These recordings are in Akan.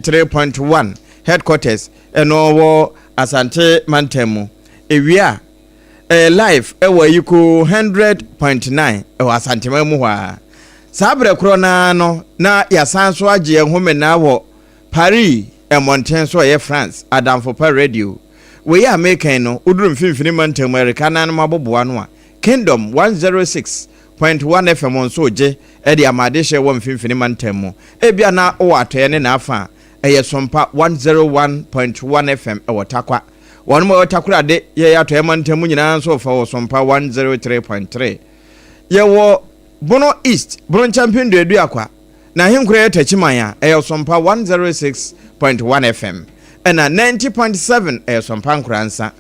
3.1 headquarters ɛno wɔ Asante mantam mu. Ewie a ɛyɛ live ɛwɔ Ayiko 100.9 ɛwɔ Asanteman mu hɔ a. Saa berɛ korɔ naa no na yɛasan so agye yɛn home naa wɔ Paris mmɔnten so, ɛyɛ France, Adamfo Radio. Wei a mekan no, woduru Mfimfini mantam mu ɛreka nan no aboboa no a, Kingdom 106.1 FM nso gye ɛde ama adehyɛ wɔ Mfimfini mantam mu. Ebia na wowɔ atɔeɛ ne n'afa a, ɛyɛ Sompa 101.1 FM ɛwɔ Takwa. Wɔn mu a ɛwɔ Takorade, yɛyɛ atɔeɛ mantam mu nyinaa nso fa wɔ Sompa 103.3. Yɛwɔ Bono East, Bono Nkyɛnpem Duaduakwa na ahenkura yɛ Takyiman a, ɛyɛ Sompa 106.1 FM, ɛna 90.7 ɛyɛ Sompa Nkoransa.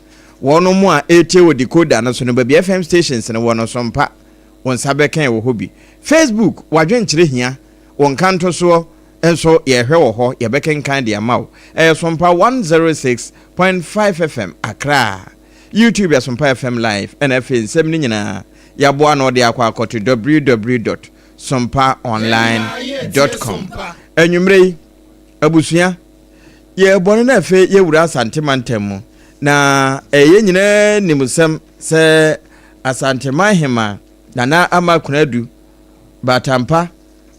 Wɔn mu a ɛretie wɔ decoder no so no, baabi FM stations no wɔ no, Sompa wɔn nsa bɛka wɔ hɔ bi. Facebook, wadwenkyerɛ hia wɔn nkanto soɔ nso yɛhwɛ wɔ hɔ, yɛbɛkenkan de ama wo. Ɛyɛ Sompa 106.5 FM Accra. YouTube yɛ Sompa FM Live, ɛna afei nsɛm no nyinaa yɛaboa na ɔde akɔ akɔto www.sompaonline.com. Anwummerɛ yi, abusua, yɛbɔ no na afei yɛwura Asanteman ntam mu na ɛyɛ nyinaa nim sɛm sɛ Asanteman hema Nana Ama Konadu Batampa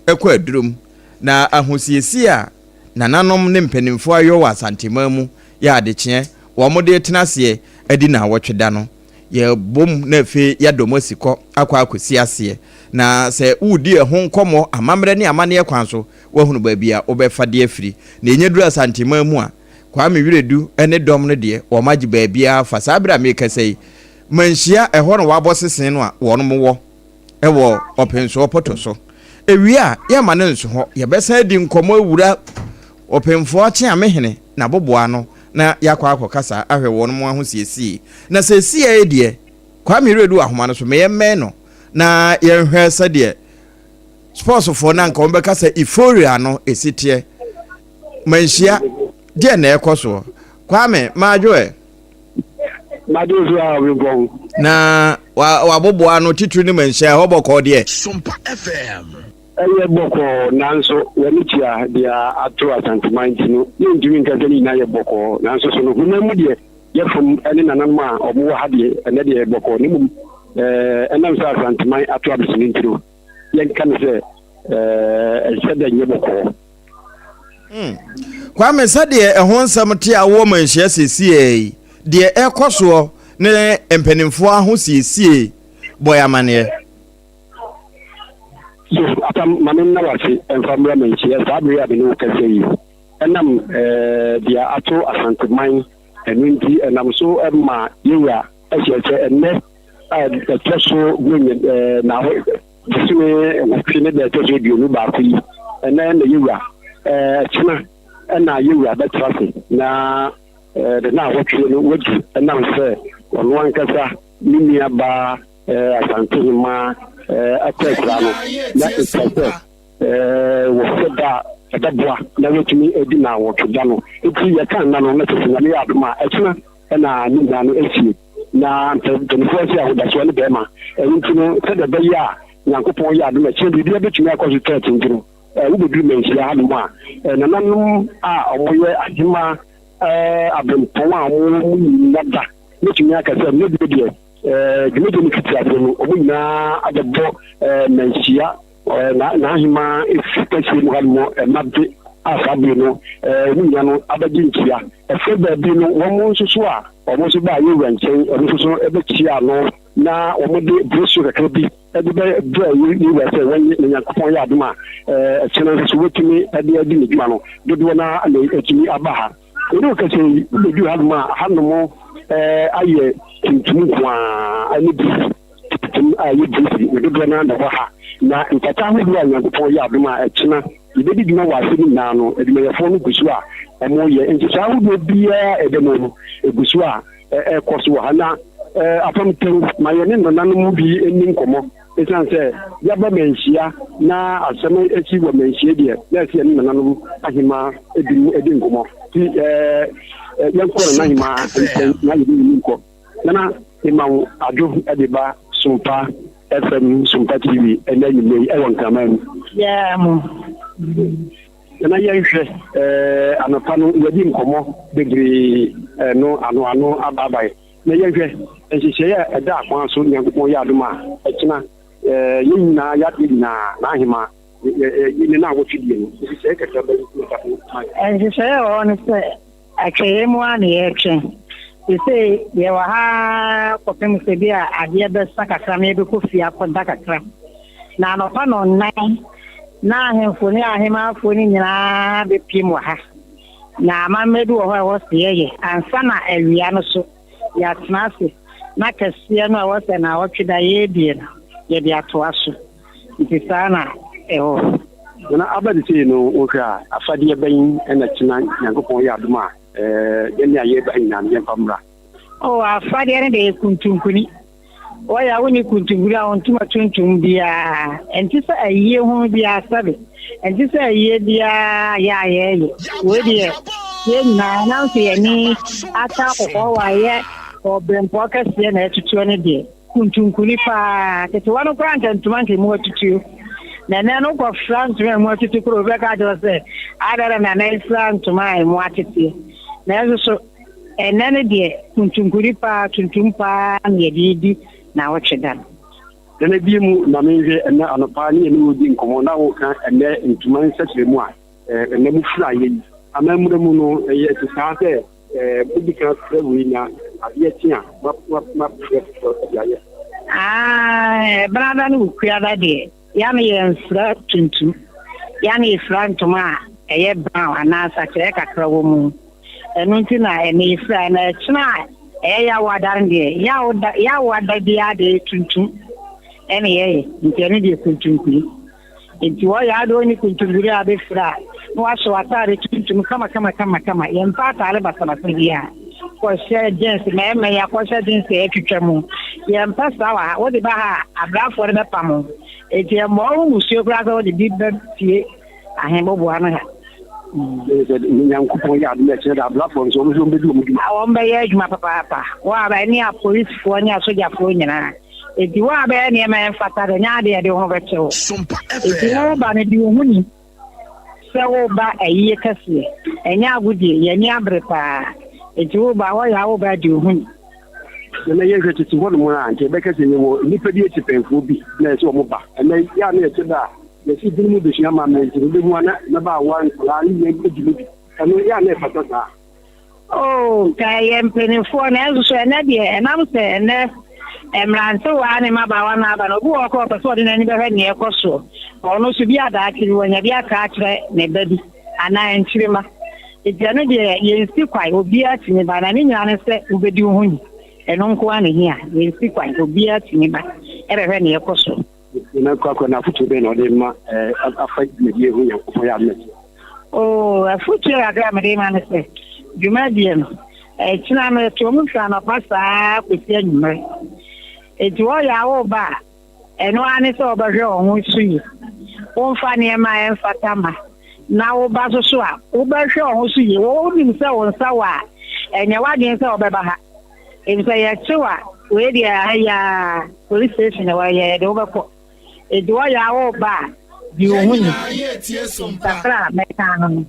ɛkɔ adurom na ahosiesie a nananom ne mpanimfoɔ ayɔ wɔ Asanteman mu yɛ adekyeɛ wɔn de tena aseɛ adi na awɔtwe da no, yɛbom na afei yɛadɔm asi kɔ akɔ akɔsi aseɛ. Na sɛ wodi ɛho nkɔmmɔ, amammerɛ ne amanneɛ kwan so, woahunu baabi a wobɛfa de afiri na ɛnya duru Asanteman mu a, Kwame Wiredu ne dɔm no deɛ, wɔn agye baabiara fa. Saa berɛ a mekasa yi, manhyia ɛhɔ na wɔabɔ sesen no a wɔn wɔ ɛwɔ Ɔpɛnsoɔ pɔtɔ so. Ewie a, yɛma no nso hɔ, yɛbɛsan adi nkɔmmɔ awura Ɔpɛnfoɔ Akyeamehene n'aboboa no na yɛakɔ akɔkasa ahwɛ wɔn mo ahosiesie. Na sɛsie yi deɛ, Kwame Wiredu ahoma no so, meyɛ mmɛn no na yɛnhwɛ sɛdeɛ sportsfoɔ no anka wɔn bɛka sɛ euphoria no esi teɛ. Manhyia deɛ na ɛkɔ soɔ. Kwame, maadwo ɛ. Made so a ɔbɛbɔn. Na waboboa no titiri no, manhyia ɛhɔ bɔkɔɔ deɛ? Sompa FM. Ɛyɛ bɔkɔɔ, nanso w'ani tua deɛ ato Asanteman nti no, yɛntumi nka sɛ ne nyinaa yɛ bɔkɔɔ. Nanso so no, honam mu deɛ, yɛfam ne nananom a ɔmo wɔ ha deɛ, ɛnɛ deɛ bɔkɔɔ. Ne mmom ɛnam sɛ Asanteman ato abesene nti no, yɛnka no sɛ ɛsɛ dɛ nyɛ bɔkɔɔ. Kwame, sɛdeɛ ɛho nsɛm te a wowɔ manhyia siesie yi, deɛ ɛkɔ soɔ ne mpanimfoɔ ahosiesie, bɔ yɛ amanneɛ. So atam, ma me nna wase mfa mmra Manhyia saa bere a me ne wo kasa yi. Ɛnam deɛ ato Asanteman ɛno nti, ɛnam so ma yɛwura ɛhyɛ sɛ ɛnnɛ a ɛtɔ so Buronya na bosome 8 ne da ɛtɔ so 21 yi, ɛnɛ na yɛwura ɛkyena ɛna yɛwura bɛtra ase na de na awɔtwe no wadi, ɛnam sɛ ɔno ankasa ne nua baa Asantehema akɔ akura no na ɛtwa sɛ wɔsɛ da a ɛbɛboa na wɔatumi adi na awɔtwe da no. Nti yɛka nna no na kyerɛ sɛ Nyame yɛ adom a, ɛkyena ɛna ne nyinaa no asie. Na mpanimfoɔ sɛ ahodasoɔ ne bɛrima ɛno nti no, sɛdeɛ ɛbɛyɛ a Nyankopɔn yɛ adom ɛkyena biribia bɛtumi akɔ so tɛɛte nti no, wobɛduru Manhyia hanom a, nananom a ɔmoyɛ ahema abempɔn a ɔmo mu nyina da mɛtumi aka sɛ nnɛ bi deɛ dwumadie no fiti aseɛ no, ɔmo nyinaa abɛbɔ Manhyia n'ahema efi kɛseɛ mu hanom ɛma de a saa bere no ɔmo nyinaa no abɛgye nkyia. Ɛfɛ baabi no, wɔn nso so a ɔmo nso ba yɛwura nkyɛn, ɔmo nso so ɛbɛkyia no na wɔn de burosuo kakra bi ɛde bɛ brɛ yɛwura sɛ wɔnyɛ na Nyankopɔn yɛ adom a, ɛkyɛnɛ nso so wɔtumi ɛde adi ne dwuma no. Dodoɔ na na ɛtumi aba ha ɛne wo kɛsɛ yi. Wobɛduru hanom a, hanom ayɛ tuntum nko a ɛne birisi tuntum a ɛyɛ birisi na dodoɔ no na ɛwɔ ha. Na mpata ahodoɔ a Nyankopɔn yɛ adom a ɛkyena yɛbɛdi dwuma wɔ ase no nyinaa no, adwumayɛfoɔ no gu so a wɔyɛ nhyehyɛ ahodoɔ biara ɛda mu no ɛgu so a ɛkɔ so wɔ ha. Na apam tɛm ma yɛne nananom bi nni nkɔmmɔ, ɛsiane sɛ yɛaba Manhyia na asɛm asi wɔ Manhyia deɛ, na ɛsɛ yɛne nananom ahema di mu di nkɔmmɔ. Nti yɛnkɔ nana ahema nkyɛn na yɛne ne nkɔ. Nana, mema wo adwo de ba Sompa FM, Sompa TV ɛnɛ anwummerɛ yi ɛwɔ Nkraman mu. Yeah, mo. Na yɛnhwɛ, anɔpa no yɛadi nkɔmmɔ bebree no ano ano abaabae. Na yɛnhwɛ, nhyehyɛe a ɛda akwan so, Nyankopɔn yɛ adom a, ɛkyena yɛn nyinaa, yɛadeɛ nyinaa, n'ahema, ne naawɔtwe die no, nhyehyɛe kakra bɛn na ɛda ho ma yɛn? Nhyehyɛe a ɛwɔ hɔ ne sɛ, atwɛeɛ mu ara na yɛretwɛn. Seesei yɛwɔ ha ara kɔpem sɛ bi a adeɛ bɛsa kakra na yɛbɛkɔ fie akɔda kakra. Na anɔpa nnɔnnan na ahemfo ne ahemaafoɔ no nyinaa bɛpiem wɔ ha. Na amammerɛ bi wɔ hɔ a ɛwɔ sɛ yɛyɛ ansa na awia no so yɛatena ase na kɛseɛ no a ɛwɔ sɛ naawɔtwe da yɛredie no yɛde atoa so. Nti saa na ɛwɔ hɔ. Nana aba de sei no wohwɛ a afadeɛ bɛn na kyena Nyankopɔn yɛ adom a yɛne a yɛreba nyinaa no yɛmfa mmra? Oh afadeɛ no deɛ yɛ kuntunkuni. Wɔyɛ a wonni kuntunkuni a wɔntoma tuntum biara. Ɛnte sɛ ayie ho biara sɛbe. Ɛnte sɛ ayie biara yɛ a yɛyɛ. Wei deɛ yɛn nyinaa nam sɛ yɛn ani ata kɔkɔɔ wɔ ayɛ ɔbrɛmpɔɔ kɛseɛ na ɛtutuo no deɛ. Kuntunkuni paa. Tetewa no koraa nka ntoma nka emu atutuo. Na ɛnɛ no wokɔfra ntoma a emu atutu koraa obi bɛka akyerɛ wo sɛ adɛn na nana yi fira ntoma a emu ateteɛ. Nanso so ɛnɛ no deɛ kuntunkuni paa, tuntum paa na yɛde redi naawɔtwe da no. Nana bie mu ma menhwɛ ɛnɛ anɔpa ne yɛne wo redi nkɔmmɔ na woka ɛnɛ ntoma nsɛkyerɛ mu a ɛnɛ mofira yɛ yi. Amammura mu no ɛyɛ te saa sɛ Modi kan frɛ wei na adeɛ kye a moafrɛ foforɔ de ayɛ. Aane, Ɛbenada ne Wukuada deɛ, ya no yɛnfira tuntum, ya no yɛfira ntoma a ɛyɛ brown anaa nsakyeraɛ kakra wɔ mu. Ɛno nti na ɛnnɛ yɛfira, na ɛkyena a ɛyɛ Yawoada no deɛ, Yawoda, Yawoada biara deɛ ɛyɛ tuntum ɛna yɛyɛ, nti ɛno deɛ kuntunkuni. Enti wɔyɛ ade ɔnni kuntumbiri a abɛfira a, na wahyɛ w'ataade tuntum kama kama kama kama. Yɛmfa ataade basabasa biara. Kɔhyɛ jeans, mmarima yi akɔhyɛ jeans a atwitwa mu. Yɛmpɛ saa wɔ ha. Wode ba ha a, abrafoɔ no bɛpam wo. Enti ɛmmɔ wo ho mmusuo koraa sɛ wode bi bɛpue ahemboboa no ha. Sɛ Nyankopɔn yɛ adom a ɛkyerɛ dɛ abrafoɔ nso wɔn nso wɔbɛdi wɔn dwuma. Wɔbɛyɛ adwuma papaapa. Wɔn a ɛne apolisifoɔ ne asogyafoɔ nyinaa. Enti wo a bɛyɛ nneɛma a ɛmfata de, ɛnyɛ ade a ɛde wo ho bɛkyɛ wo. Enti woreba no, di wo ho ni sɛ woreba ayie kɛseɛ. Ɛnyɛ agodie, yɛn ani abere paa. Enti woreba a, wɔyɛ a woreba adi wo ho ni. Na na yɛhwɛ tete hɔnom a, anka yɛbɛka sɛ yɛwɔ nnipa bi atipɛnfoɔ bi na ɛsɛ wɔn ba. Ɛnnɛ, yɛ a na yɛte da a, yɛse binom bɛsua amammerɛ nti no, wobɛhu a na mmabaawa, nkwadaa ne yɛn di mu bi. Ɛno, yɛ a na ɛfata saa? Oh, nka ɛyɛ mpanimfoɔ, nanso so ɛnɛ deɛ, ɛnam sɛ ɛnɛ mmerantewaa ne mmabaawa no aba no, obi wɔ hɔ koraa ɔpɛ sɛ ɔde n'ani bɛhwɛ nea ɛkɔ soɔ. Ɔno nso bi a daakye bi wanya bi aka akyerɛ ne ba bi anaa nkyirimma. Enti ɛno deɛ yɛnsi kwan, obiara tumi ba, na ne nyinaa ne sɛ wobɛdi wo ho ni. Ɛno nko ara na ɛhia, yɛnsi kwan, obiara tumi ba bɛhwɛ nea ɛkɔ soɔ. Nana Kwaku na afotuo bɛn na ɔde ma afa dwumadie ho Nyankopɔn yɛ adom akyi? Oh, afotuo kakra a mede ma ne sɛ, dwumadie no, ɛkyena no ɛtoɔ mu firi anɔpa saa kɔsi anwummerɛ. Enti wɔyɛ a woba a, ɛno ara ne sɛ wɔbɛhwɛ wɔn ho so yie. Womfa nneɛma a ɛmfata ma, na woba so so a, wobɛhwɛ wɔn ho so yie. Wonim sɛ wo nsa wɔ a, ɛnyɛ w'adwene sɛ wɔbɛba ha. Efisɛ yɛkye wo a, wei deɛ aha yi ara, police station na wɔyɛ, yɛde wo bɛkɔ. Enti wɔyɛ a woreba a, di wo ho ni. Kakra a mɛka ano no,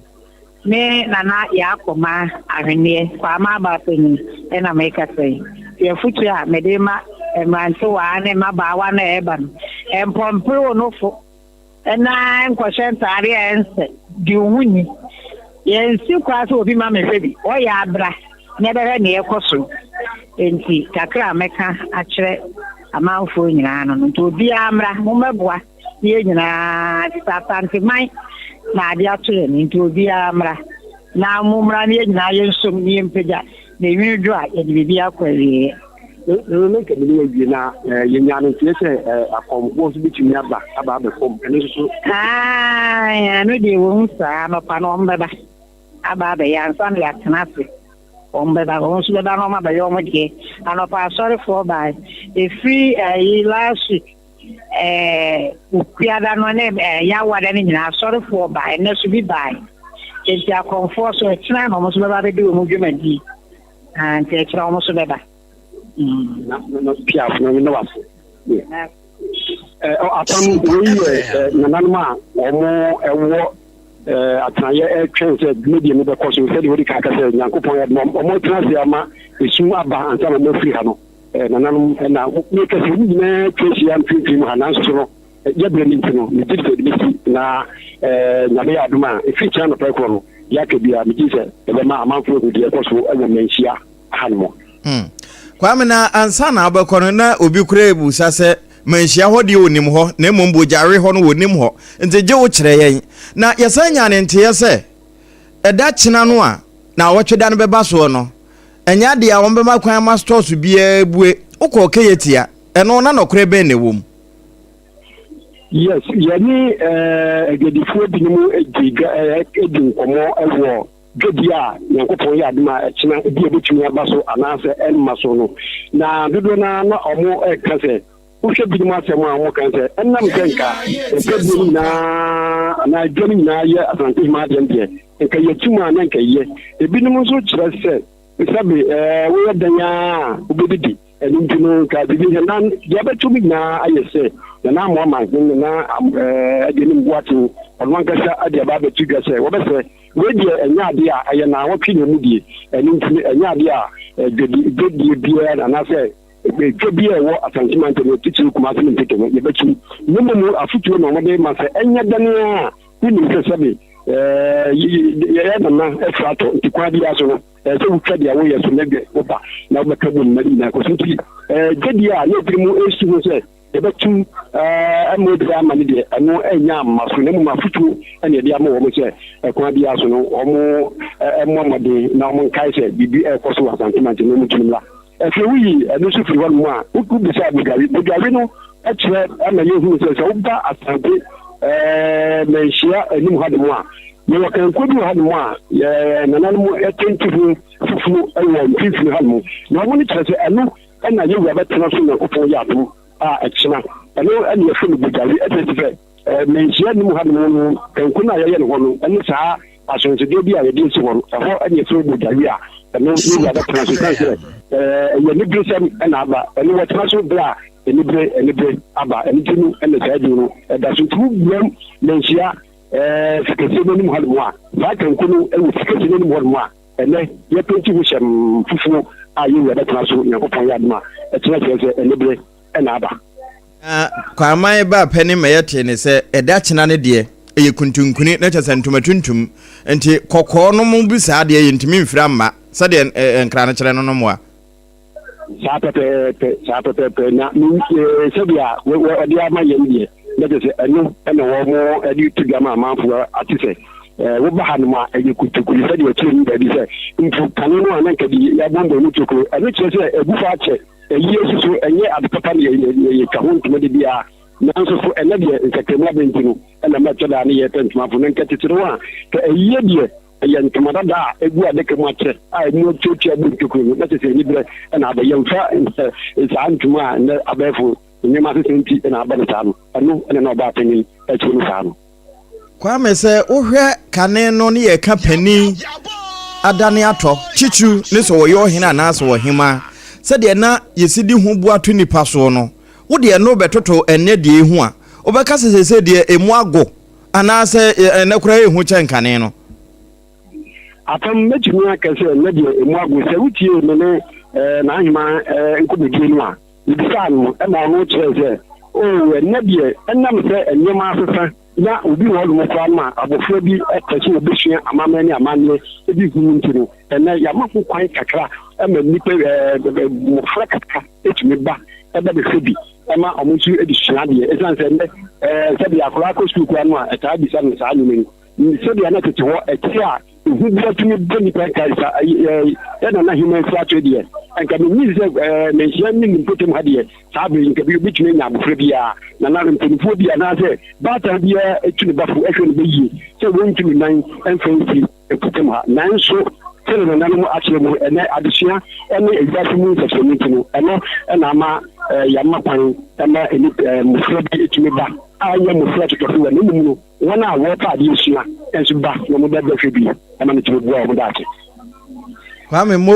me Nana Yaa Kɔmaa Ahweneɛ, Kwame Abaa Panyin na merekasa yi. Nti afotu a mede rema mmerantewaa ne mmabaawa no a ɛreba no, mpɔmpere wo nofo. Na nkɔhyɛ ntaade a ɛnsɛ. Di wo ho ni. Yɛnsi kwan sɛ obi ma mehwɛ bi. Wɔyɛ abra na ɛbɛhwɛ nea ɛkɔ so. Enti kakra a mɛka akyerɛ amanfoɔ nyinaa no no, nti obiara mmra, mommɛboa na yɛn nyinaa, sɛ Asanteman na ade ato yɛn, nti obiara mmra na mommra na yɛn nyinaa yɛnsom na yɛmpagya, na enwunu dwo a, yɛde biribi akɔ awieeɛ. No na nka mene awie na yɛnya no nteɛ sɛ akɔmfoɔ nso bɛtumi aba aba abɛkɔm ɛno nso so. Ɛno deɛ wɔhu saa anɔpa no wɔn bɛba aba abɛyɛ ansa na yɛatena ase wɔn bɛba wɔn nso bɛba na wɔn abɛyɛ wɔn deɛ anɔpa asɔrefoɔ baa ɛfiri ɛyi last week ɛɛ okuada no ne ɛɛ yawada no nyinaa asɔrefoɔ baa ɛnɛ so bi baa nti akɔmfoɔ so ɛkyena na wɔn nso bɛba abɛdi wɔn dwumadie. Ah, nti ɛkyerɛ wɔn so bɛba. Na na piafo no ne wase. Apam wei yɛ nananom a wɔn ɛwɔ atenaeɛ retwɛn sɛ dwumadie no bɛkɔ so sɛdeɛ wɔdi kan aka sɛ Nyankopɔn yɛ adom a wɔatena ase ama esum aba ansa na wɔafiri ha no. Nananom na meka sɛ wɔn nyinaa atwa ahyia mfimfini mu ha nanso so no yɛ berɛ no nti no megye di sɛ ɛde bɛsi na Nyame yɛ adom a ɛfiri kyena anɔpa yi korɔ no deɛ aka biara megye di sɛ ɛbɛma amanfoɔ ahu deɛ ɛkɔ so wɔ mmanhyia hanom. Hmm. Kwame, na ansa na wobɛkɔ no, na obi koraa rebusa sɛ manhyia hɔ deɛ ɔnim hɔ, na mmom Bogyawe hɔ no wɔnim hɔ. Nti gye wo kyerɛ yɛn. Na yɛsan nyaa ne nteeɛ sɛ, ɛda kyena no a naawɔtwe da no bɛba soɔ no, ɛnyɛ adeɛ a wɔbɛma kwan ama stores biara abue. Wokɔɔ Keyetia, ɛno na nɔkorɛ bɛn na ɛwɔ mu? Yes, yɛne eh, adwadifoɔ binom di dwa eh, di nkɔmmɔ wɔ dwadie a Nyankopɔn yɛ adom a ɛkyena ebi a ɛbɛtumi aba so anaasɛ ɛmma so no. Na dodoɔ no ara na wɔreka sɛ, wohwɛ binom asɛm a wɔka sɛ, ɛnam sɛ nka adwadie no nyinaa anaa adwa no nyinaa yɛ Asantehema adeɛ no deɛ, nka yɛtum a na nka ɛyɛ. Ebinom nso kyerɛ sɛ, sɛbe ɛɛ woyɛ dɛn ara a wobɛdidi. Ɛno nti no, nka biribi sɛ na deɛ abɛto mu nyinaa ayɛ sɛ Nana Amoah Manhene Nana Aduanim Boateng ɔno ankasa de aba abɛto dwa sɛ wɔbɛsɛ wei deɛ ɛnyɛ adeɛ a ɛyɛ naawɔtwe na ɛmu die. Ɛno nti no ɛnyɛ adeɛ a dwadi dwadie biara anaasɛ dwa biara ɛwɔ Asante mantam no titiriw Kumasi ne Mpeke no yɛbɛtum. Na mmom afotuo na wɔde ma sɛ ɛnyɛ dɛn ara a wonim sɛ sɛbe yɛyɛ nana afiri atɔ nti kwan biara so no Ɛsɛ sɛ wotwa deɛ woyɛ so na dwɛ woba na wobɛka bom na ne nyinaa kɔ so. Nti gyedie a na ebinom resi ho sɛ yɛbɛtum ama obiara ama no deɛ, ɛno annya amma so, na mmom afotuo na yɛde ama wɔn sɛ ɛkwan biara so no wɔn mmɔ mmɔden na wɔn nkae sɛ biribi rekɔ so wɔ Asante mantam na wɔntumi mmra. Afei woyi ɛno nso firi hɔnom a, wobisa Bodwawe. Bodwawe no kyerɛ ma yɛhunu sɛ sɛ woba Asante manhyia anim hanom a, yɛwɔ kanko bi wɔ hanom a yɛ nananom tente ho fufuo wɔ mfimfini hanom. Na wɔn no kyerɛ sɛ ɛno na yɛwura bɛtena so Nyankopɔn yɛ adom a ɛkyena. Ɛno na yɛfrɛ no Bodwawe. Ɛkyerɛ sɛ Manhyia anim hanom no, kanko no a yɛyɛ no hɔ no ne saa ahyɛnsodeɛ bi a yɛde asi hɔ no, ɛhɔ ne yɛfrɛ Bodwawe a ɛno yɛwura bɛtena so. Ɛsiane sɛ ɛyɛ aniberesɛm na aba, ɛno wɔtena so berɛ a anibere anibere aba, ɛno nti no na saa din no da so. Nti wowuram Manhyia fi kɛseɛ no anim hanom a, saa kanko no wɔ fi kɛseɛ no anim hɔnom a ɛnɛ yɛpenti ho hyɛmm fufuo a yɛwura bɛtena so, Nyankopɔn yɛ adom a, ɛkyena kyerɛ sɛ anibere na aba. Na Kwaman baa pɛ ne ma yɛtee ne sɛ ɛda kyena no deɛ ɛyɛ kuntunkuni na kyerɛ sɛ ntoma tuntum nti kɔkɔɔ no mo bi saa deɛ yɛntumi mfira mma sɛdeɛ nkra no kyerɛ no no moa. Saa pɛpɛɛpɛ, saa pɛpɛɛpɛ na me sɛdeɛ wɔde ama yɛn deɛ na kyerɛ sɛ ɛno na wɔn de to dwa ma amanfoɔ ate sɛ woba ha nom a ɛyɛ kuntunkuni sɛdeɛ ɛkyerɛ mu baabi sɛ mpo kane no a na nka bi yɛabɔmbɔ mu tokuro ɛno kyerɛ sɛ abu fa akyɛ Ayie nso so, ɛnyɛ ade papa na yɛtwa ho ntoma da biara. Nanso so ɛnnɛ deɛ nsakramu aba nti no na ɛma ɛtɔ da a ne yɛpɛ ntoma fo. Na nka tete no a, ka ayie deɛ ɛyɛ ntoma dada a ɛgu adaka mu akyɛ a ɛmu atuatua gu ntokuro no, na kyerɛ sɛ aniberɛ na aba. Yɛmfa saa ntoma a nnɛ abɛɛfo nneɛma asesa nti na aba no saa no, ɛno na na ɔbaa panyin akyiri no saa no. Kwame sɛ wohwɛ kane no ne yɛka panin adane atɔ titiriw ne sɛ ɔyɛ ɔhene anaasɛ ɔhemaa sɛdeɛ na yɛsi di ho boa to nnipa soɔ no wo deɛ no bɛtoto ɛnnɛ deɛ yi ho a wobɛka sɛ seesei deɛ ɛmu ago anaasɛ ɛnnɛ koraa ɛhu kyɛn kane no? Atam, mɛtumi aka sɛ ɛnnɛ deɛ ɛmu ago. Sɛ wotiee me ne n'ahemaa nkɔmmɔdie no a, Mebisaa no ma ɔno kyerɛe sɛ, Oo, ɛnnɛ deɛ, ɛnam sɛ nneɛma asesa na obi wɔ hɔnom koraa no a abɔfra bi pɛ sɛ ɔbɛsua amammerɛ ne amanneɛ bi ho nti no, ɛnnɛ yɛama ho kwan kakra ma nnipa, mmɔfra kakra tumi ba bɛbɛhwɛ bi ma wɔn nso de sua adeɛ. Ɛsiane sɛ ɛnnɛ sɛdeɛ akwadaa kɔ sukuu koraa no a, ɛtaa bisa no saa nneɛma yi. Sɛdeɛ na tete hɔ ɛte a Ehu biara tumi bɔ nnipa nka sa yɛ nana heman firi ato deɛ nka menyi sɛ manhyia ne ne mpɔtam ha deɛ saa bere nka bi obɛtumi anya abofra biara nana mpanimfoɔ bi anaasɛ baatan biara tu ne bafo ɛhwɛ no bɛyie sɛ wɔntumi nan mfa mfiri mpɔtam ha nanso sɛdeɛ nananom akyerɛ mu ɛnɛ adesua ne ewiase mu nsɛsɛmu nti no ɛno ɛna ama yɛama kwan ɛma mmofra bi tumi ba a ɛnyɛ mmofra totɔfo wɔ ne mmom no Wɔn a wɔrepɛ adeɛ asua nso ba na wɔbɛhwɛ bi ma no tumi boa wɔn daakye. Kwame Mo,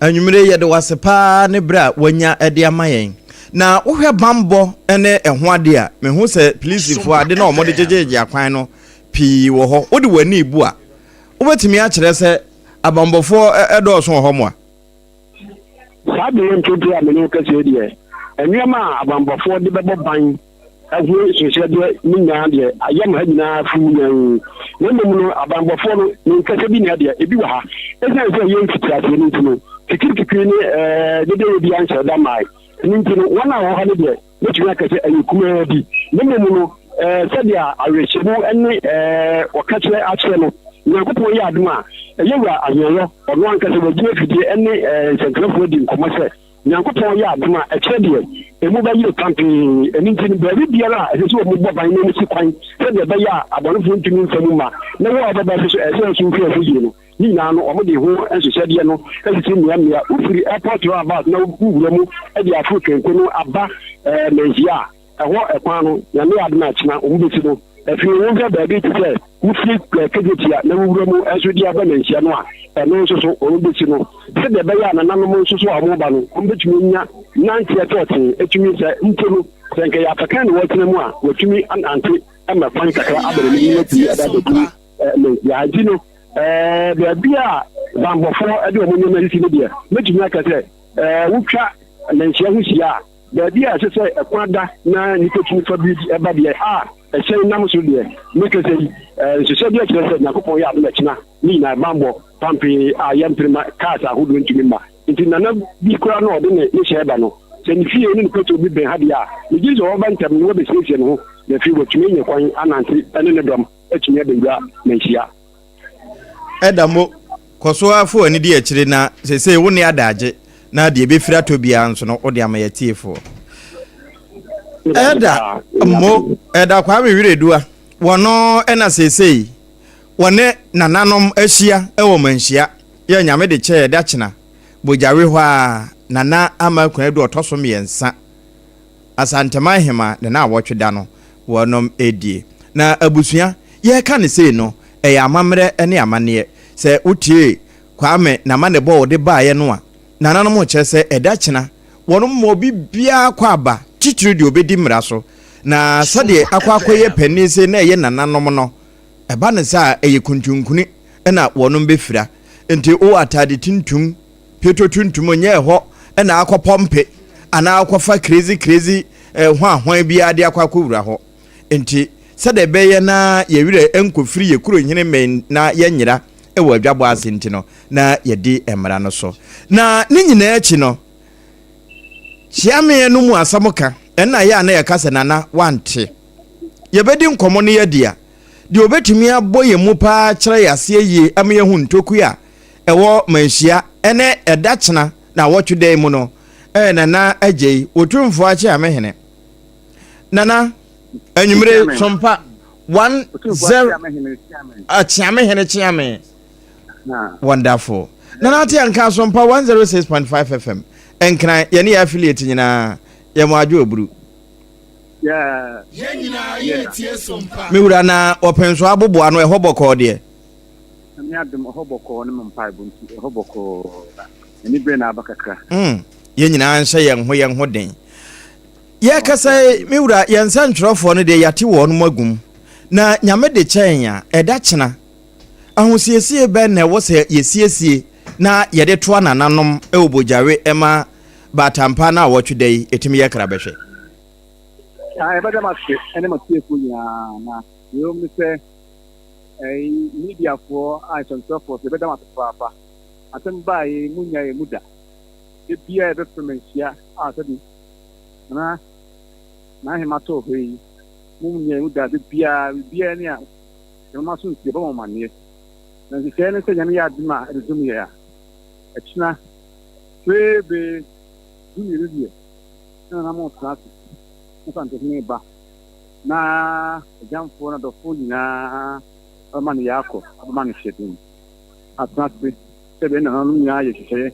anwummere yi yɛde wo ase paa ne berɛ a wanya de ama yɛn. Na wohwɛ bammɔ ne ɛho adeɛ a, mehu sɛ polisifoɔ ade no a wɔde gyegyegye akwan no pii wɔ hɔ. Wode w'ani rebu a, wobɛtumi akyerɛ sɛ abanbɔfoɔ dɔɔso wɔ hɔ moa? Saa bere yi mprempren a me ne wo kasa yi deɛ, nneɛma a abanbɔfoɔ de bɛbɔ ban ho nhyɛnhyɛdeɛ no nyinaa deɛ, ayam ha nyinaa afuw nyann. Na mmom no, abanbɔfoɔ no, ne nkasa bi nea deɛ, ebi wɔ ha. Esiane sɛ ɛyɛ mfitiaseɛ no nti no, kikirikikiri ne ɛɛ dedeyɛ biara nhyɛɛ da mmae. Ɛno nti no, wɔn a wɔwɔ ha no deɛ, mɛtumi aka sɛ ɛyɛ kumaa bi. Na mmom no, sɛdeɛ awerɛhyɛmu ne ɔkakyerɛ akyerɛ no, Nyankopɔn yɛ adom a, ɛyɛ Wura Aheayɔ, ɔno ankasa wagyina afidie ne nsɛntwerɛfoɔ adi nkɔmmɔ sɛ, Nyankopɔn yɛ adom a, ɛkyerɛ deɛ, emu bɛyere pampee. Ɛno nti no, baabi biara a ɛsɛ sɛ wɔbɔ ban na wɔsi kwan sɛdeɛ ɛbɛyɛ a abɔnefoɔ ntumi mfa mu mma, na wo a wobɛba nso so, ɛsɛ sɛ nso wohwɛ ho yie no, Ne nyinaa no, wɔde ho nhyehyɛdeɛ no asisi mmeammea. Wofiri airport roundabout na wowura mu de aforo kanko no aba Manhyia a, ɛhɔ kwan no, Nyame yɛ adom a kyena wɔbɛsi no. Afei wohwɛ baabi te sɛ wofiri Kejetia na wowura mu nso de aba Manhyia no a, ɛno nso so wɔbɛsi no. Sɛdeɛ ɛbɛyɛ a nananom nso so a wɔreba no, wɔbɛtumi anya nanteɛ tɔɔtee atumi sɛ mpo no, sɛ nka ɛyɛ afakan na wɔretena mu a, wɔatumi anante ma kwan kakra aba n'anim na wɔatumi de abɛduru Manhyia. Nti no, Ɛɛ, baabi a bammɔfoɔ de wɔn nneɛma sisi no deɛ, mɛtumi aka sɛ, ɛɛ, wotwa manhyia ho hyia a, baabi a ɛsɛ sɛ ɛkwan da na nnipa tumi fa bi ba deɛ, a ɛhyɛn nam so deɛ, meka sɛ yi, ɛɛ, nhyehyɛ bi akyerɛ sɛ Nyankopɔn yɛ adom ɛkyena ne nyinaa bammɔ pampee a yɛmpere ma cars ahodoɔ ntumi mma. Nti nana bi koraa no a ɔde ne ne hyɛn ba no, sɛ ne fie ne ne petrol bi bɛn ha deɛ a, megye di sɛ ɔbɛba ntɛm na wabɛsiesie ne ho na afei watumi anya kwan anante ne ne dɔm atumi abɛwura manhyia. Ɛda mo, kɔ so ara fa w'ani di akyire na seesei wo nne adagye na deɛ ɛbɛfiri atɔ biara nso no wode ama yɛatiefoɔ. Ɛda mo, Ɛda Kwame Wiredua, wɔno ɛna seesei wɔne nananom ahyia wɔ manhyia yɛ Nyame de kyɛɛ da kyena bogyawe hɔ a Nana Ama Akuadu ɔtɔ so mmiɛnsa Asanteman hema ne naawɔtwe da no wɔnom redie. Na abusua, yɛreka no sei no, ɛyɛ amammerɛ ne amanneɛ. Sɛ wotie Kwame n'amanebɔ a ɔde baeɛ no a, nananom kyerɛ sɛ ɛda kyena wɔnom ma obi biara kɔ aba, titire deɛ ɔbɛdi mmara so. Na sɛdeɛ akɔ akɔyɛ panin sei na ɛyɛ nananom no, ɛba no saa a, ɛyɛ kuntunkuni na wɔnom bɛfira. Nti wowɔ ataade tuntum, Pieto tuntum nyɛ ɛhɔ na akɔ pɔmpe anaa akɔfa crazy crazy hwanhwan biara de akɔ akɔwura hɔ. Nti sɛdeɛ ɛbɛyɛ na yɛn werɛ nkɔfiri yɛn kuro hene mmɛn na yɛnyera wɔ adwabɔ ase nti no, na yɛdi mmara no so. Na ne nyinaa akyi no, kyeameɛ no mu asɛm ka, ɛnna yɛ a na yɛka sɛ Nana wante. Yɛbɛdi nkɔmmɔ no yɛadi a, deɛ ɔbɛtumi abɔ yɛn mu paa kyerɛ yɛn aseɛ yie ama yɛahu ntokua a ɛwɔ Manhyia ne ɛda kyena naawɔtwe da yi mu no ɛyɛ Nana Agyei, Otumfoɔ Akyeamehene. Nana, anwummere sompa 10 Akyeamehene Kyeame. Wonderful. Nana ate anka sompa 106.5 FM. Nkran, yɛne yɛ affiliate nyinaa, yɛ mo adwo oburu. Me wura na ɔpɛnso aboboa no ɛhɔ bɔkɔɔ deɛ. Nyame adom, ɛhɔ bɔkɔɔ ne mo mpaebɔ nti, ɛhɔ bɔkɔɔ na anibere na aba kakra. Mm, yɛn nyinaa nhyɛ yɛn ho yɛn ho den. Yɛkasa yi, me wura, yɛn nsɛntwerɛfoɔ no deɛ yɛate wɔn mu agum. Na Nyame de kyɛn a, ɛda kyena. Ahosiesie bɛn na ɛwɔ sɛ yɛsiesie na yɛde toa nananom wɔ Bogyawe ma Baatampa na awɔtwe da yi ɛtumi yɛ krabɛhwɛ? Ah, yɛbɛda mo ase ne mo atiefoɔ nyinaa na deɛ ɛwɔ mu ne sɛ Ɛyi mediafoɔ a nsɛmtwerɛfoɔ so yɛbɛda mo ase papaapa. Asɛm baa yi mo nnya yɛn mu da. Da biara yɛbɛfrɛ mo anhyia a sɛbi Nana N'ahema tɔɔ hɔ yi mo nnya yɛn mu da. Da biara biribiara ni a yɛbɛma so nti yɛbɔ mo amaneɛ. Na nhyehyɛeɛ ne sɛ Nyame yɛ adom a ɛde dom yɛn a ɛkyena fee bɛ 12 deɛ na Nana mo tena ase na Santehene ba. Na agyamfoɔ ne adɔfoɔ nyinaa bɛma no yaakɔ, abɛma no hyɛden, atena ase sɛ ɛbɛyɛ nananom nyinaa yɛ nhyehyɛeɛ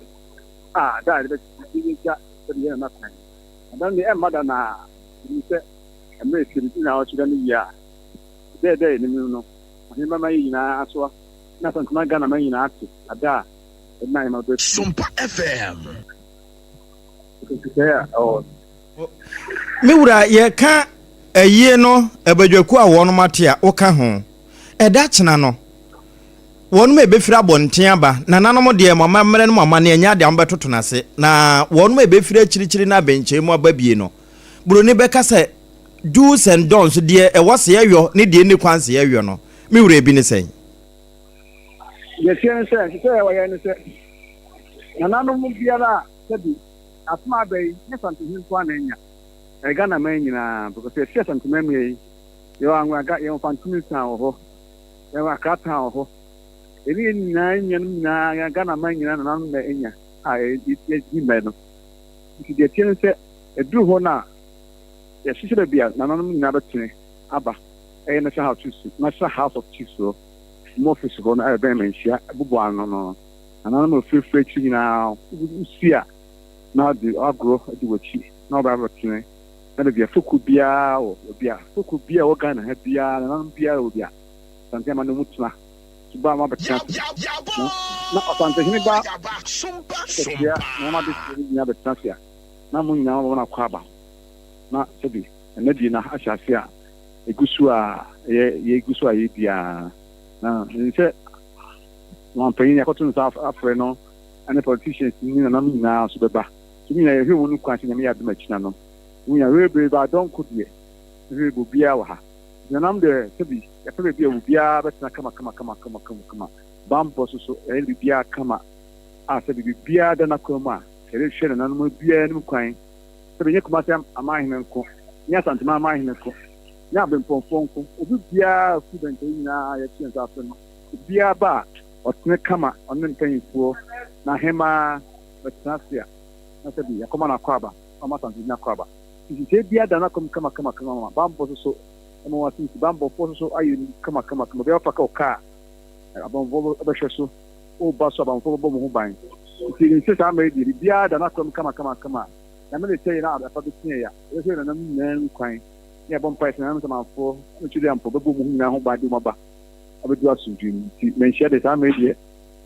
a da a yɛde bɛgya sɛdeɛ yɛn nana kwan. Na da no deɛ ɛmma da no a, ɛnim sɛ mmerɛ ɛsɛ no na ɔkyerɛ no yie a, ɛda ɛda yɛn anim no, ɔhene bɛma yɛn nyinaa asoa na Asantuma Ghana man nyinaa ate ada a yɛde n'ahemma bɛba fie. Sompa FM. Nhyehyɛeɛ a ɛwɔ hɔ no. Me wura, yɛka ayie no abadwakuo a wɔnom ate a, woka ho. Ɛda kyena no, wɔnom a ɛbɛfiri abɔnten aba, nananom deɛ mo amammerɛ ne mo amanneɛ nyɛ adeɛ a mobɛtoto no ase, na wɔnom a ɛbɛfiri akyirikyiri ne abɛnkyɛn mu aba bie no, buroni bɛka sɛ do's and don'ts, deɛ ɛwɔ sɛ yɛyɔ ne deɛ ɛnni kwan sɛ yɛyɔ no, me wura ebi ne sɛn? Deɛ ɛteɛ ne sɛ, ɛsɛ sɛ wɔyɛ ne sɛ, nananom biara a sɛbi asɛm a aba yi, nyɛ Asantehene nko ara na anya, ɛyɛ Ghana man nyinaa, because yɛte Asanteman mu yi, yɛwɔ Anweraga, yɛwɔ Mfantsipim wɔ hɔ, yɛwɔ Accra town wɔ hɔ, yɛne yɛn nyinaa, yɛn nuanom nyinaa, yɛn Ghana man nyinaa nananom na anya a yɛdi mmɛ no. Nti deɛ ɛteɛ ne sɛ, ɛduru hɔ no a, yɛhyehyɛ baabi a nananom nyinaa bɛtene aba, ɛyɛ National House Chiefs, National House of Chiefs hɔ, wɔn office hɔ no a ɛbɛn Manhyia boboano no, nananom a wɔfirafira akyiri nyinaa, wosi a na wɔde agorɔ di w'akyi na wɔba abɛtene na baabi a fekuo biara wɔ, baabi a fekuo biara wɔ Ghana ha biara, nananom biara wɔ bi a, Asante ama no mu tena, so ba ma bɛtena ase. Na, na Ɔsantehene ba bɛhyia na wɔn adehyeɛ no nyinaa bɛtena ase a, na mo nyinaa wɔn akɔ aba. Na sɛbi ɛnɛ die no ahyɛ ase a, ɛgu so a, ɛyɛ, yɛgu so a yɛdi a, na nsɛ wɔn yɛakɔto nsa afrɛ no, ɛne politicians ne nananom nyinaa nso bɛba. So nyinaa yɛhwɛ wɔn kwan sɛ Nyame yɛ adom akyina no. Wonya bebree ba dɔnko deɛ, bebree bɔ obiara wɔ ha. Nananom deɛ sɛbi yɛpɛ baabi a obiara bɛtena kama kama kama kama kama kama. Bammɔ so so yɛayɛ no biribiara kama a sɛbi biribiara da n'akwan mu a yɛde hwɛ nananom biara anim kwan. Sɛbi nyɛ Kumasi amanhene nko, nyɛ Asanteman amanhene nko, nyɛ Abempɔnfoɔ nko, obi biara a ɔfiri bɛnkyɛe nyinaa yɛto yɛn nsa afrɛ no. Obiara ba a ɔtene kama, ɔne ne mpanyinfoɔ, n'ahemaa bɛtena ase a na sɛbi yɛakɔma no akwaaba. Ɔma asase nya kɔ aba. Nhyehyɛe biara da n'akwan mu kamakamakama ma bammɔ nso so ma wɔn asɛmti. Bammɔfoɔ nso so ayɛ mu kamakamakama. Obiara bɛfa ka ɔka a, abammɔfoɔ bɛhwɛ so. Woba so a, abammɔfoɔ bɛbɔ mo ho ban. Nti yɛnim sɛ saa mmerɛ yi deɛ, biribiara da n'akwan mu kamakamakama a Nyame de kyɛ yɛn na afa bɛsi yɛn ya. Yɛbɛhwɛ yɛn nananom nyinaa mu kwan na yɛabɔ mpaeɛ sɛ nananom nsamanfoɔ ne Twedeampɔ bɛbɔ wɔn ho nyinaa ho ban de wɔn aba abɛduru asomdwoeɛ mu. Nti manhyia deɛ, saa mmerɛ yi deɛ,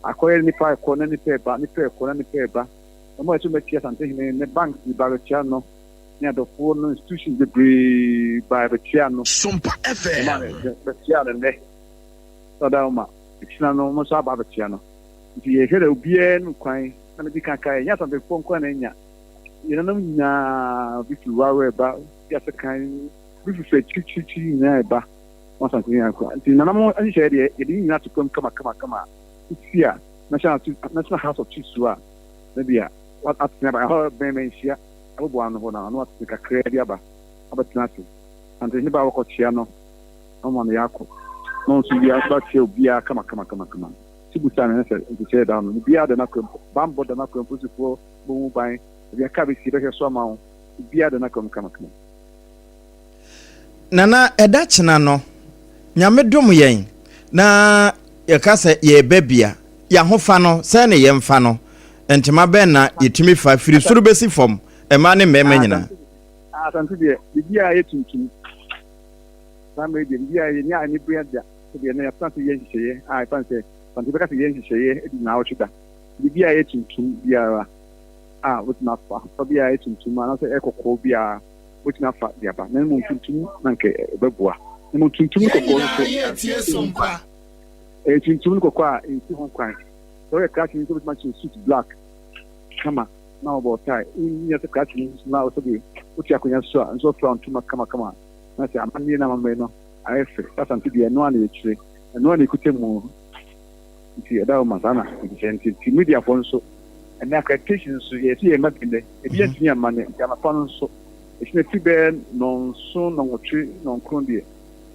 akɔyɛ nnipa rekɔ na nnipa reba, nnipa rekɔ na nnipa reba. Wɔn a ɛsɛ wɔbɛkyia Asantehene ne banks bi ba bɛkyia no ne adɔfoɔ no institutions bebree ba bɛkyia no. Sompa Wɔn a FM. bɛkyia no nnɛ sɛ ɔda wɔn ma ɛkyina no wɔn nso aba abɛkyia no. Nti yɛhwɛ dɛ obiara no kwan na medi kan kaeɛ ɛnyɛ Asantefoɔ nko ara na anya yɛn nananom nyinaa bi firi Wawa ɛba bi ase kan bi fifiri akyirikyirikyiri nyinaa ɛba wɔn Asantehene akora. Nti nananom nhyehyɛeɛ deɛ yɛde ne nyinaa to fam kama kama kama a wosi a National National House of Chiefs a na bi a watene aba ɛhɔ bɛn manhyia abobow ano hɔ na ɔno atene kakraa bi aba abɛtena ase. Asantehene ba a wɔkɔkyea no na ɔma no yɛakɔ na ɔno nso wia bɛkyea obiara kama kama kama kama. Nti busa no sɛ nhyehyɛe da no obiara da n'akwan mu, bammɔ da n'akwan mu, polisifoɔ bɔ ho ban, baabi a kaa bɛsi bɛhwɛ so ama wo, obiara da n'akwan mu kama kama. Nana ɛda kyena no Nyame dom yɛn na yɛka sɛ yɛreba bi a, yɛahofa no sɛn ne yɛmfa no? Ntoma bɛn na yɛtumi fa firi soro bɛsi fam, mmaa ne mmarima nyinaa? Asante deɛ, biribiara yɛ tuntum. Saa mmerɛ yi deɛ, biribiara yɛ nea anibere da. Sɛdeɛ na yɛatena ase yɛ nhyehyɛeɛ a ɛfa sɛ Asante bɛka sɛ yɛ nhyehyɛeɛ di naawɔtwe da. Biribiara yɛ tuntum biara a wobɛtumi afa, ahofa biara yɛ tuntum anaasɛ ɛyɛ kɔkɔɔ biara wobɛtumi afa de aba. Na mmom tuntum na anka ɛbɛboa. Na mmom tuntum ne Yɛn kɔkɔɔ nyinaa nso yɛretie so Sompa. Ɛyɛ tuntum ne kɔkɔɔ a ɛnsi ho kwan. Sɛ woyɛ krakye nso wobɛtumi ahyɛ suit black kama na wɔbɔ tie. Wonyɛ sɛ krakye nso na sɛdeɛ wote akonnwa so a nso wafura ntoma kamakama na sɛ amanneɛ no amammerɛ no ayɛ fɛ. Sɛ Asante deɛ ɛno ara na yɛkyerɛ, ɛno ara na ɛkuta mu nti ɛda hɔ ma saa na nhyehyɛɛ nti. Nti mediafoɔ nso ɛnɛ accreditation nso yɛsɛ yɛmma bi nnɛ, ebi antumi amma nnɛ nti anɔpa no nso ɛhyɛn firi bɛyɛ nnɔnson, nnɔnwɔtwe, nnɔnkron deɛ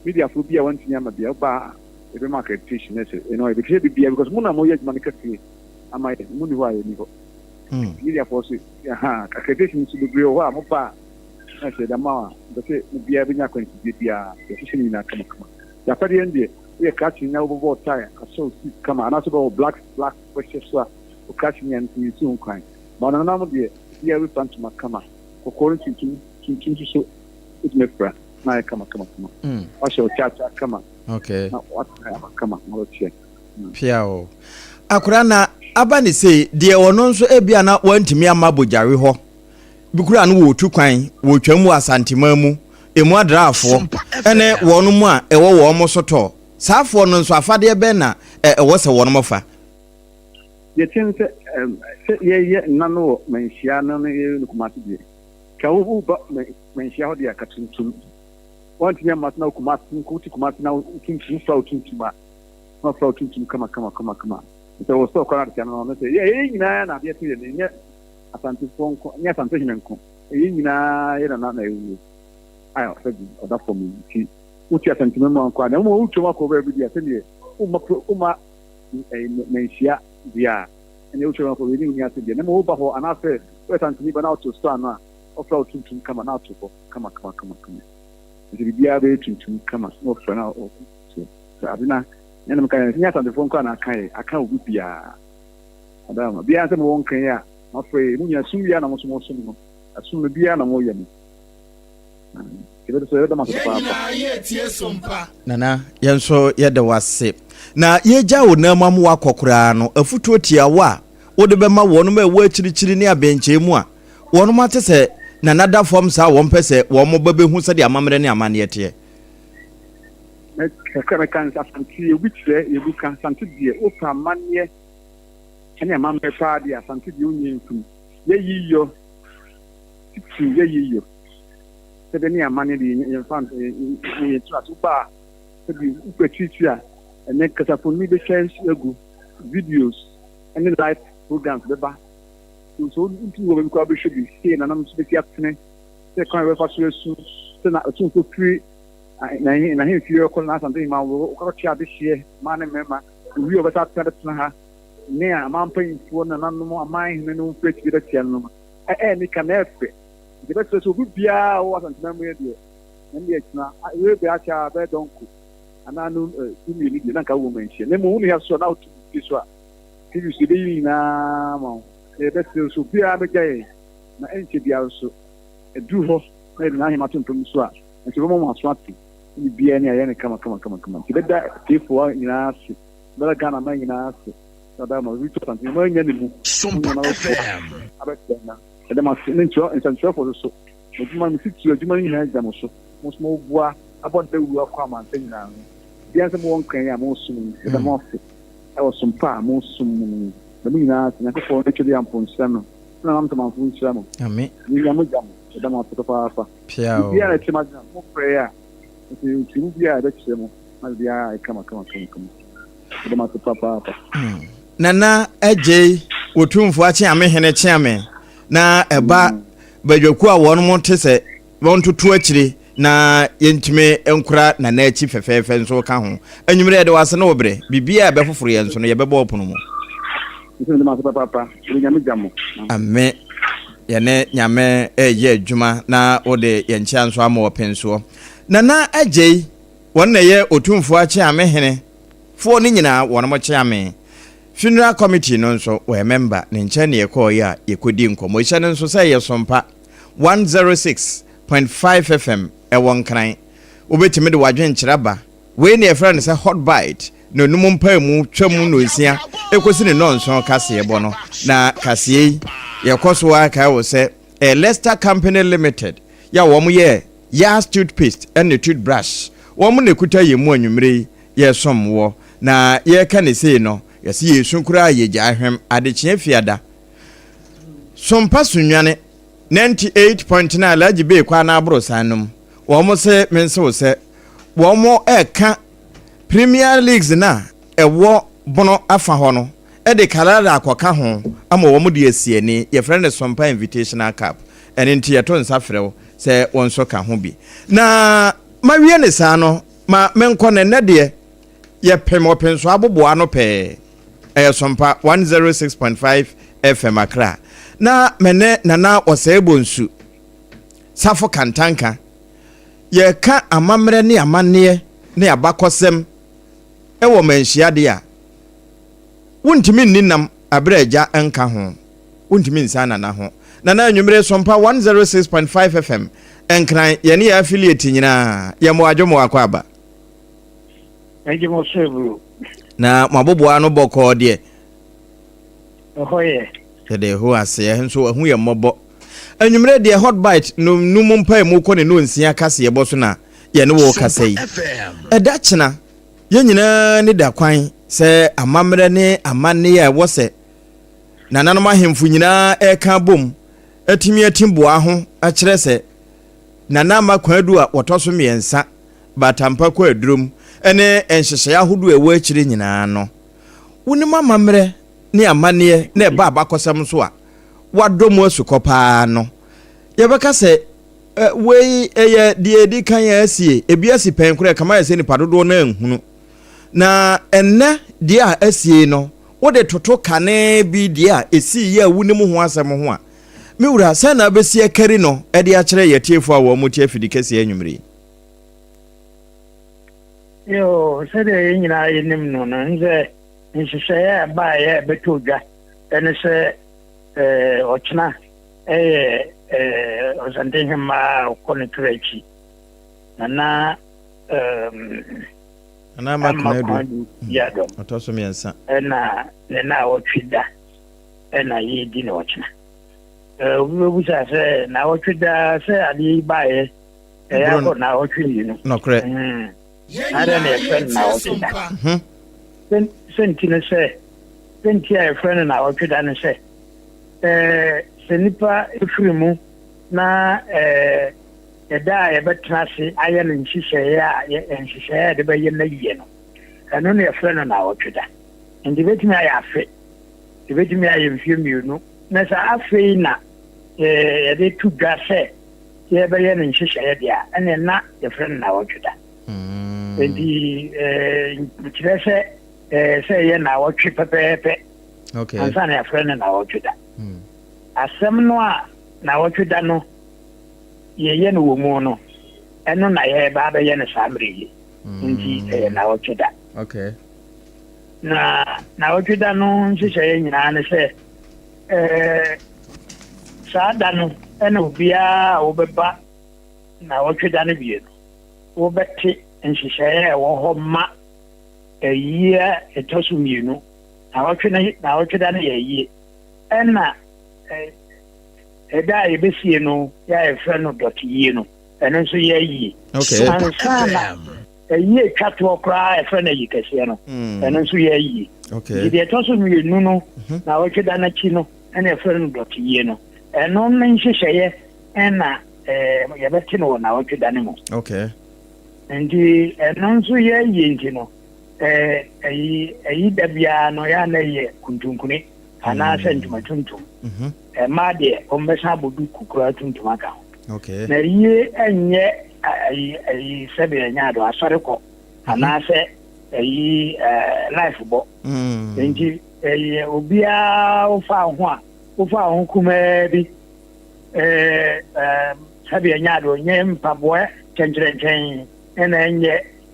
mediafoɔ bi a wantumi amma bi a woba a yɛbɛma accreditation na sɛ ɛno yɛbɛhwɛ biribiara because mo na moyɛ adwuma no kɛseɛ ama yɛn, mo nni hɔ a yɛnni hɔ. Mediafoɔ so ha accreditation nso bebree wɔ hɔ a moba a na sɛ yɛde ama a mpɛ sɛ obiara bɛnya akwansideɛ biara yɛhyehyɛ no nyinaa kamakama. Yɛafadeɛ no deɛ woyɛ krakye na wobɛbɔ tie ahyɛ wo suit kama anaasɛ wobɛwɔ black black bɛhyɛ so a wo krakye nya no nso yɛnsi ho kwan. Ma ɔnanam deɛ obiara bɛfira ntoma kama kɔkɔɔ ne tuntum tuntum nso so wobɛtumi afira na ayɛ kama kama kama. Wahyɛ wo kyaakyaa kama na watena aba kama na watua. Pia o. Akora na aba ne sei deɛ ɔno nso ebia na wantumi amma bogyawe hɔ bi koraa no wɔretu kwan wɔretwam wɔ Asanteman mu emu adraafoɔ Sompa ɛne FM. wɔn mu a ɛwɔ wɔn mo sotɔɔ. Saafoɔ no nso afadeɛ bɛn na ɛwɔ sɛ wɔnom fa? Deɛ ɛteɛ ne sɛ, sɛ yɛyɛ nna no wɔ manhyia no na yɛyɛ no Kumasi deɛ, ka woba manhyia hɔ deɛ a, ka tuntum. Woantumi amma so na wo Kumasi nko, wote Kumasi na wo tuntum, wofura wo tuntum a, na wafura wo tuntum kama kama kama kama. Sɛ wɔ sɛ ɔkɔ no adekyɛ no no sɛ yɛ yɛn nyinaa na adeɛ to yɛ no, ɛnyɛ Asantefoɔ nko, ɛnyɛ Asantehene nko, ɛyɛ nyinaa yɛ nana na ɛwuo a sɛ ɔda fam yi nti wote Asantema mu anko a, na mmom wotwam akɔ baabi deɛ sɛdeɛ womma womma manhyia deɛ a, ɛnna wotwam akɔ baabi ne nni ase deɛ, na mmom woba hɔ anaasɛ woyɛ Asanteni ba na woto store ano a, wɔfra wo tuntum kama na ato hɔ kama kama kama kama. Nti biribiara bɛyɛ tuntum kama na wɔfra na wɔto. Sɛ ade na ɛna meka yɛn nyɛ Asantefoɔ nko a na aka yɛ, aka obi biara. Adama, biara sɛ mowɔ nkran yi a, mafrɛ yɛ, mo nyina sum biara na mo nso mosom no, ɛsom no biara na moyɛ no. Yɛbɛte sɛ yɛbɛda mo ase papaapa. Nana, yɛn nso yɛda wo ase. Na yɛgya wo nan mu ama woakɔ koraa no, afotuo tiawa a wode bɛma wɔnom a ɛwɔ akyirikyiri ne abɛnkyɛn mu a wɔnom ate sɛ Nana da fam saa a wɔmpɛ sɛ wɔn ba bɛhu sɛdeɛ amammerɛ ne amanneɛ teɛ. Kakra mɛka ne sɛ Asante obi kyerɛ yɛbu ka Asante deɛ wopɛ amanneɛ ne amammerɛ paa deɛ Asante deɛ wonyɛ mfiri yɛyi yɔ titiriw yɛyi yɔ sɛdeɛ ne amanneɛ deɛ yɛmfa yɛntra ase woba a sɛbi wokɔ akyirikyiri a ɛnɛ kasafoni bɛtwa agu videos ne live programs bɛba so wontumi wɔ baabi koraa wobɛhwɛ bi sɛ nananom nso bɛsi atene sɛ kwan a wɔbɛfa so asu sɛ na ɔtumfoɔ firi n'ahemfie rekɔ n'asante hema wɔkɔkyɛ adehyeɛ mmaa ne mmarima owie a wɔbɛsa atena bɛtena ha ne a aman mpanyinfoɔ nananom aman hene no mfiri akyiri bɛkyia no no ɛyɛ nika na ɛfɛ nti ɛbɛkyerɛ sɛ obi biara a ɔwɔ asantema mu yɛ deɛ ɛne deɛ kyena wei bɛ akyɛ a bɛyɛ dɔnko anaa no du mmienu deɛ na nka wɔ manhyia na mmom wo ne ha so a na wotu fie so a TV so yɛbɛyi nyinaa ma wo na yɛbɛsrɛ so obiara bɛgya yɛn na ɛnkyɛ biara nso ɛduru hɔ na yɛde n'ahema to mpam so a nso bɛma mo aso ate ne biribiara ne ayɛ no kama kama kama kama nti bɛda tiefoɔ nyinaa ase bɛda Ghana man nyinaa ase dada ma obi to asante mo anya ne mu Sompa FM abɛsɛ na ɛda mo ase ne nkyerɛ nsɛnkyerɛfoɔ so so mo adwuma no titiri adwuma no nyinaa gya mo so mo nso mo boa abɔ dawuro akɔ amansa nyinaa ho biara sɛ mowɔ nkran yi a mosom yi ɛda mo ase ɛwɔ sompa a mosom mu no na mo nyinaa ase Nyankopɔn ne twɛdeɛ ampo nhyira no na nam ntamanfo nhyira mo. Amen. Nyia mo gya mo, yɛda mo ase papaapa. Pia o. Biribiara a ɛkyerɛ mo adwene a, mo frɛ yɛ a, nti nkyerɛmu biara a yɛbɛkyerɛ mo na biribiara ayɛ kama kama kama kama. Yɛda mo ase papaapa. Nana Adjei Otumfoɔ Akyeame Hene Kyeame na ɛba badwakuo a wɔn te sɛ wɔntoto akyire na yɛntumi nkora Nana akyi fɛfɛɛfɛ nso ka ho. Anwummerɛ yɛde wo ase ne wo berɛ. Biribiara a ɛbɛfoforo yɛn nso no yɛbɛbɔ ɔpono mu. Nso mede mo ase papaapa. Mede Nyame gya mo. Ame. Yɛne Nyame reyɛ adwuma na wode yɛn nkyea nso ama ɔpensoɔ. Nana Adjei, wɔn na ɛyɛ Otumfoɔ Akyeame Hene foɔ no nyinaa wɔnom kyeame. Funeral Committee no nso wɔyɛ mɛmba, ne nkyɛn na yɛkɔɔeɛ a yɛkɔdii nkɔmmɔ. Hyɛ no nso sɛ ɛyɛ Sompa 106.5 FM ɛwɔ Nkran. Wobɛtumi de w'adwenkyerɛ aba. Wei na yɛfrɛ no sɛ hot bite, nnɔnum mpaemu twam nnɔnsia ɛkɔsi ne nnɔnson kaseɛbɔ no. Na kaseɛ yi, yɛkɔ so ara kae wo sɛ ɛyɛ Lester Company Limited yɛ a wɔn yɛ Yas toothpaste ne toothbrush. Wɔn na ɛkuta yɛn mu anwummerɛ yi yɛresom woɔ. Na yɛreka no sei no, yɛse yɛresu koraa yɛgyae hwem adekyeɛ fiada. Sompa Sunyani 98.9 Alhaji Bey kwan no aborosan no mu. Wɔn se mense wo sɛ wɔn reka Premier Leagues no a ɛwɔ Bono afa hɔ no de Karara akɔka ho ama wɔn de asi ani. Yɛfrɛ no Sompa Invitational Cup. Ɛno nti yɛto nsa frɛ wo sɛ wo nso ka ho bi. Na mawie no saa no, ma menkɔ no ɛnnɛ deɛ yɛpem ɔpenso aboboa ano pɛɛ. Ɛyɛ Sompa 106.5 FM Accra. Na me ne Nana Osei Bonsu, Safo Kantanka, yɛreka amammerɛ ne amanneɛ ne abakɔsɛm wɔ manhyia deɛ a, wontumi nni nam berɛ a agya nka ho. Wontumi nsan Nana ho. Nana anwummere Sompa 106.5 FM, Nkran, yɛne yɛn affiliate nyinaa, yɛn mo adwo mo akɔ aba. Megye mo so aburo. Na mo aboboa ano bɔkɔɔ deɛ. Ɛhɔ yɛ. Yɛda Yehowa ase, ɛhe nso wahu yɛn mmɔbɔ. Anwummerɛ deɛ Hot Bite no num mpaemu kɔ ne nonsia kaseɛbɔ so na yɛne wo rekasa yi. Ɛda kyena, Yɛn nyinaa ani da kwan sɛ amammerɛ ne amanneɛ a ɛwɔ sɛ nananom ahemfo nyinaa reka abom atumi atim boa ho akyerɛ sɛ Nana Ama Kwadu a wɔtɔ so mmiɛnsa, Batampa Kwadurom ne nhyehyɛe ahodoɔ a ɛwɔ akyire nyinaa no. Wonim amammerɛ ne amanneɛ na ɛba abakɔsɛm nso a, wɔadɔ mu asukɔ paa no. Yɛbɛka sɛ wei yɛ deɛ ɛdi kan a asie, ebi asi pɛn koraa ɛkama ayɛ sɛ nnipa dodoɔ no anhunu. Na ɛnnɛ deɛ a asie no, wode toto kane bi deɛ a ɛsiiɛ a wonim ho asɛm ho a, me wura, sɛn na wobɛsi akari no de akyerɛ yɛn atiefoɔ a wɔn te afidi kɛseɛ anwummere yi? Yoo, sɛdeɛ yɛn nyinaa yɛnim no no, n sɛ nhyehyɛeɛ a ɛbaeɛ a ɛbɛtɔ dwa ne sɛ ɔkyena ɛyɛ Ɔsantehemmaa a ɔkɔ ne twerɛ akyi, Nana Nana Ama Konadu Yiadom, ɔtɔ so mmiɛnsa, ɛna ne naawɔtwe da ɛna yɛredi no ɔkyena. Obi bɛbusa sɛ naawɔtwe da sɛ adeɛ yi baeɛ ɛyɛ akɔ naawɔtwe mmienu. Nɔkorɛ. Na dɛn na yɛfrɛ no naawɔtwe da? Sɛ nti no sɛ sɛ nti a yɛfrɛ no naawɔtwe da no sɛ sɛ nipa firi mu na ɛda a yɛbɛtena ase ayɛ no nhyehyɛeɛ a nhyehyɛeɛ a yɛde bɛyɛ no ayie no, ɛno na yɛfrɛ no naawɔtwe da. Nti bɛtumi ayɛ afe, ɛbɛtumi ayɛ mfeɛ mmienu, na sɛ afei na yɛde to dwa sɛ yɛbɛyɛ no nhyehyɛeɛ deɛ a, ɛneɛ na yɛfrɛ no naawɔtwe da. Nti nkyerɛ sɛ sɛ ɛyɛ naawɔtwe pɛpɛɛpɛ ansa na yɛafrɛ no naawɔtwe da. Asɛm no a naawɔtwe da no yɛyɛ no wɔ mu no, ɛno na yɛreba abɛyɛ no saa mmerɛ yi. Nti ɛyɛ naawɔtwe da. Na naawɔtwe da no nhyehyɛeɛ nyinaa ne sɛ saa da no ɛna obiara a wobɛba naawɔtwe da no wie no, wobɛte nhyehyɛeɛ a ɛwɔ hɔ ma ayie a ɛtɔ so mmienu. Naawɔtwe no, naawɔtwe da no yɛ ayie. Ɛna ɛda a yɛbɛsie no yɛ a yɛfrɛ no dɔteyie no, ɛno nso yɛ ayie. Ansa na ayie twa toɔ koraa a yɛfrɛ no ayi kɛseɛ no, ɛno nso yɛ ayie. Nti deɛ ɛtɔ so mmienu no, naawɔtwe da no akyi no, ɛna yɛfrɛ no dɔteyie no. Ɛno ne nhyehyɛeɛ ɛna yɛbɛte no wɔ naawɔtwe da no mu. Nti ɛno nso yɛ ayie nti no, ɛyi ɛyi da biara no yɛ ana yɛ kuntunkuni anaasɛ ntoma tuntum. Mmaa deɛ wɔn bɛsan abɔ duku koraa tuntum aka ho. Na yie ɛnyɛ ɛyi ɛyi sɛbi ɛnyɛ ado asɔre kɔ anaasɛ ɛyi life bɔ. Nti ɛyɛ obiara wofa ho a wofa ho kumaa bi ɛɛ sɛbi ɛnyɛ ado nyɛ mpaboa kyɛnkyerɛnkyɛn ɛna ɛnyɛ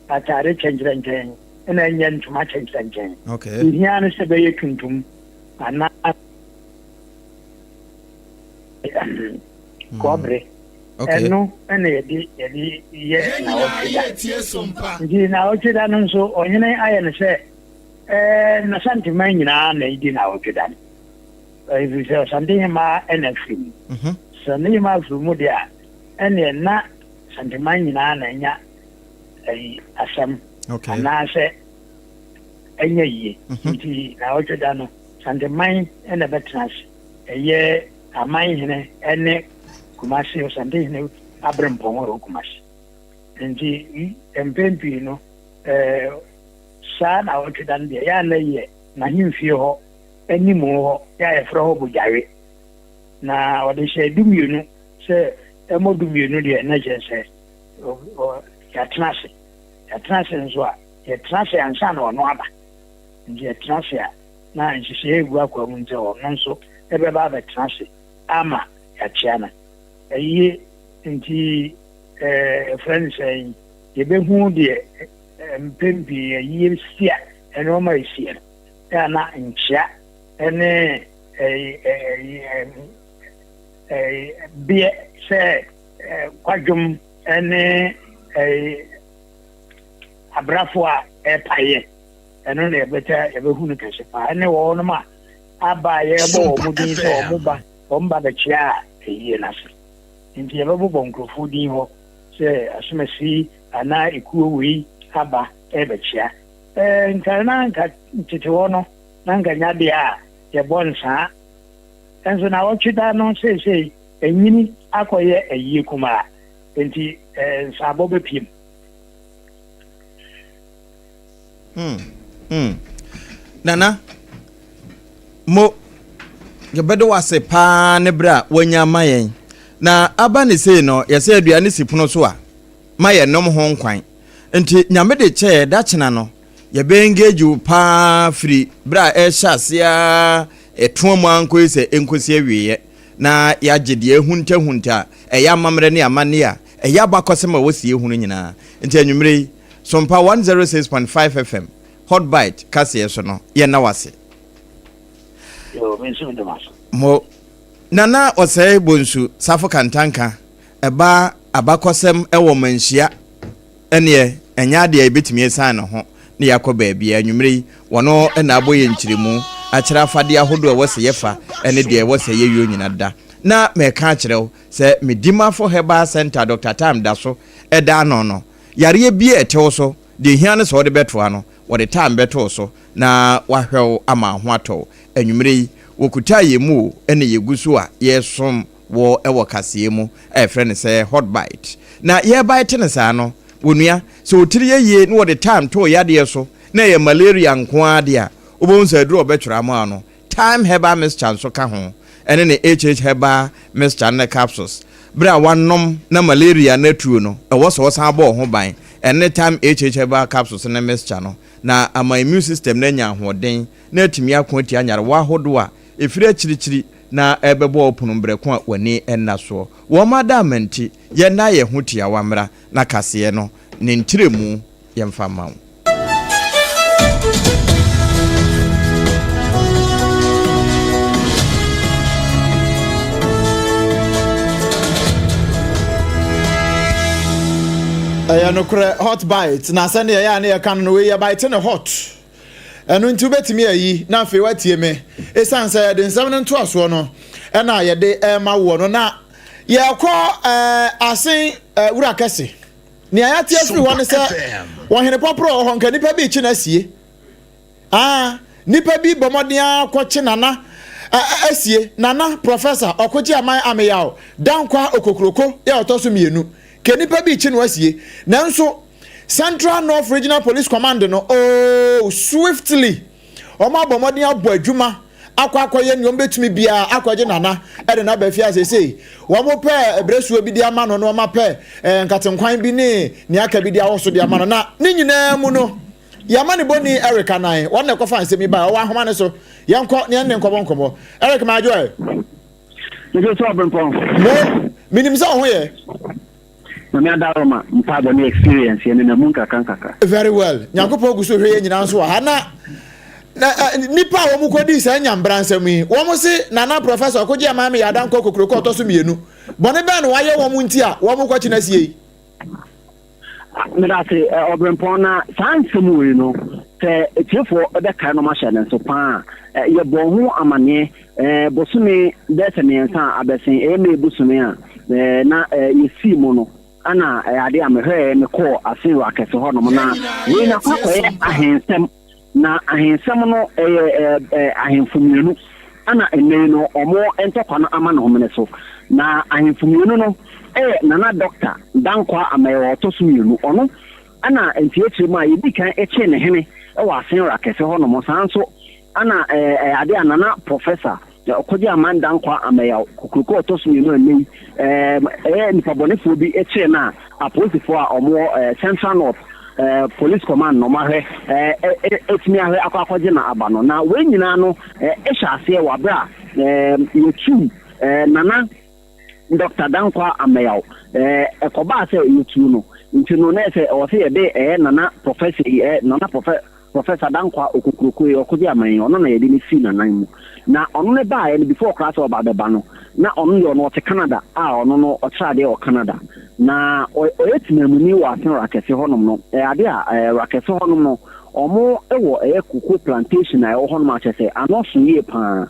atade kyɛnkyerɛnkyɛn ɛna ɛnyɛ ntoma kyɛnkyerɛnkyɛn. Ehia no sɛ bɛyɛ tuntum anaa kɔbere. Ɛno ɛna yɛde yɛde yɛ naawɔtwe da. Nti naawɔtwe da no nso ɔhene ayɛ no sɛ ɛɛ n'Asanteman nyinaa na edi naawɔtwe da no. Ɛfiri sɛ Ɔsantehemaa ɛna afiri mu. Ɔsantehemaa afiri mu deɛ a ɛneɛ na Asanteman nyinaa na anya ayi asɛm anaasɛ ɛnyɛ yie. Nti naawɔtwe da no Asanteman na ɛbɛtena ase. Ɛyɛ amanhene ne Kumasi Ɔsantehene aberempɔn a ɛwɔ Kumasi. Nti mpɛn pii no saa naawɔtwe da no deɛ yɛ a na yɛ n'ahemfie hɔ animu hɔ yɛ a yɛfrɛ hɔ Bogyawe. Na ɔde hyɛ 12 sɛ ɛmmɔ 12 deɛ na kyerɛ sɛ yɛatena ase. Yɛatena ase nso a, yɛtena ase ansa na ɔno aba. Nti yɛtena ase a, na nhyehyɛeɛ gu akwan mu sɛ ɔno nso bɛba abɛtena ase ama yɛakyea no. Ayie nti yɛfrɛ no sɛn, yɛbɛhu deɛ mpɛn pii ayie si a nneɛma a ɛsiɛ no, yɛ a na nkyea ne beɛ sɛ kwadwom ne abrafo a ɛpaeɛ, ɛno na yɛbɛta yɛbɛhu no kɛse paa, ɛne wɔnom a aba a yɛrebɔ wɔn din sɛ wɔn ba wɔn ba bɛkyea a ɛyie no ase. Nti yɛbɛbobɔ nkurɔfoɔ din hɔ sɛ asomasi anaa ekuo wei aba ɛrebɛkyea. Ɛɛ, nka na anka tete hɔ no, na anka nya deɛ a yɛbɔ nsaa. Nso naawɔtwe da no seesei anyini akɔyɛ ayie kumaa, enti nsaabɔ bɛpiem. Hmm, hmm. Nana, mo, yɛbɛda wo ase paa ne berɛ a woanya ama yɛn. Na aba ne sei no, yɛsɛ aduane si pono so a, ma yɛnom ho nkwan. Nti Nyame de kyɛɛ da kyena no, yɛbɛ engage wo paa firi berɛ a ɛrehyɛ aseɛ ara ɛtoa mu ara nkɔsi sɛ ɛnkɔsi awieɛ na yɛagye deɛ ahuntahunta a ɛyɛ amammerɛ ne amanneɛ a ɛyɛ abakɔsɛm a ɛwɔ sie hunu nyinaa. Nti anwummerɛ yi, Sompa 106.5 FM, Hot Bite kaseɛ so no, yɛnna wo ase. Yoo, me nso meda mo ase. Mo Nana Osei Bonsu Safo Kantanka ɛba abakɔsɛm wɔ manhyia ɛneɛ ɛnyɛ adeɛ a yɛbɛtumi asiane ne ho na yɛakɔ baabiara. Anwummerɛ yi wɔno na abɔ yɛn nkyerɛmu akyerɛ afadeɛ ahodoɔ a ɛwɔ sɛ yɛfa ne deɛ ɛwɔ sɛ yɛyɔ nyina da. Na meka akyerɛ wo sɛ Medimafo Herbal Centre Doctor Time da so da ano no, yareɛ biara a ɛte wo so, deɛ ɛhia ne sɛ wode bɛtoa no, wɔde time bɛto wo so na wahwɛ wo ama wo ho atɔ wo. Anwummerɛ yi, wɔkutaa yɛn mu o, ɛna yɛgu so a yɛresom wɔ wɔ kaseɛ mu a yɛfrɛ no sɛ hot bite. Na yɛrebite no saa no, onua, sɛ wo tiri yɛ yie na wɔde thyme to wo yadeɛ so na ɛyɛ malaria nko ara deɛ a, wobɛhu sɛ aduro a wɔbɛtwerɛ ama wo no, Thyme herbal mixture nso ka ho, ɛne ne HH herbal mixture ne capsules. Berɛ a woanom na malaria no atuo no, ɛwɔ sɛ wosan bɔ wo ho ban, ɛne ne Thyme HH herbal capsules ne mixture no, na ama immune system no anya ahoɔden na atumi ako atia nyarewa ahodoɔ a ɛfiri akyirikyiri na ɛrebɛbɔ wo pono berɛ ko a w'ani nna soɔ. Wɔn adaama nti, yɛnna yɛn ho tiawa mmra na kaseɛ no ne nkyerɛmu yɛmfa mma wo. Ɛyɛ nokorɛ hot bite na sɛdeɛ ɛyɛ a ne yɛka no no wei yɛ bite ne hot. Ɛno nti wobɛtumi ayi na afei woatie me. Ɛsiane sɛ yɛde nsɛm no ntoasoɔ no ɛna yɛde ɛrema woɔ no na yɛkɔ ɛɛ asen ɛɛ wura kɛse. Nea yɛate afiri hɔ ne sɛ ɔhene pɔporɔ wɔ hɔ nka nnipa bi rekye no asie. Ah, nnipa bi bɔ mmɔden ara kɔkye Nana asie. Nana, Prɔfɛsa, Ɔkogye Aman Ameyaw, Dankwa Okokuroko yɛ ɔtɔ so mmienu. Ka nnipa bi rekye no asie. Nanso, Central North Regional Police Command no, oh, swiftly, wɔabɔ mmɔden abɔ adwuma akɔ akɔyɛ nea wɔbɛtumi biara akɔgye Nana de no aba fie a seesei wɔpɛ brɛsuo bi de ama no na wɔapɛ eh, nkatenkwan bi ne nea aka bi de awɔ so de ama no na ne nyinaa mu no yɛama ne bɔni Eric anan wɔn na ɛkɔfa nsɛm yi bae ɔwɔ ahoma no so yɛnkɔ ne yɛne ne nkɔbɔ nkɔmmɔ Eric Maadwoɛ. Mese sɛ ɔbempɔn. Mo, menim sɛ wo ho yɛ. Nyame adaworoma, mpaebɔ ne experience yɛ nenam mu nkakra nkakra. Very well. Nyankopɔn gu so hwɛ yɛn nyinaa nso wɔ ha. Na na nnipa a wɔn kɔdii saa nyambra nsɛm yi, wɔn se Nana Professor ɔkogye aman me yɛ adankɔ kokuroko ɔtɔ so mmienu. Bɔne bɛn na wayɛ wɔn nti a wɔn kɔkye no asie yi? Medase Ɔbrempɔn, na saa nsɛm wei no sɛ atiefoɔ bɛkae na wɔahyɛ no nso paa a, yɛbɔɔ ho amaneɛ bosome bɛyɛ sɛ mmiɛnsa a abɛsen, ɛyɛ May bosome a na yɛsii mu no, ɛna ɛyɛ adeɛ a mehwɛɛ mekɔɔ Asenwa akɛse hɔnom, na wei no akɔ akɔyɛ ahensɛm. Na ahensɛm no yɛ ahemfo mmienu, ɛna nnɛ yi no wɔn ntɔkwa no ama ne homene so. Na ahemfo mmienu no yɛ Nana Dɔkta Dankwah Ameyaw a ɔtɔ so mmienu, ɔno ɛna mfeɛ akyire mu a yɛdii kan kyee ne hene wɔ Asenra kɛse hɔnom, saa nso ɛna ɛyɛ adeɛ a Nana Professor Ɔkɔgye Aman Dankwa Ameyaw Kokuroko a ɔtɔ so mmienu a nnɛ yi ɛyɛ nipabɔnefoɔ bi kyeree no a apolisifoɔ a wɔwɔ Central North Police Command na wɔahwɛ atumi ahwɛ akɔ akɔgye no aba no. Na wei nyinaa no hyɛ aseɛ wɔ aberɛ a yɛtuu Nana Dɔkta Dankwa Ameyaw. Ɛkɔbaa sɛ yɛtuu no nti no na ɛsɛ ɛwɔ sɛ yɛde ɛyɛ Nana Professor yi, Nana Professor Professor Dankwa Okokroko yi, ɔkogye aman yi, ɔno na yɛde no sii n'anan mu. Na ɔno ne baeɛ no, before koraa sɛ ɔba bɛba no, na ɔno deɛ ɔno ɔte Canada a ɔno no ɔkyerɛ adeɛ wɔ Canada. Na ɔyɛ temanmuni wɔ Asen Rakɛse hɔnom no. Ɛyɛ adeɛ a ɛɛ Rakɛse hɔnom no, wɔn wɔ ɛyɛ cocoa plantation a ɛwɔ hɔnom a kyerɛ sɛ ano so yie paa.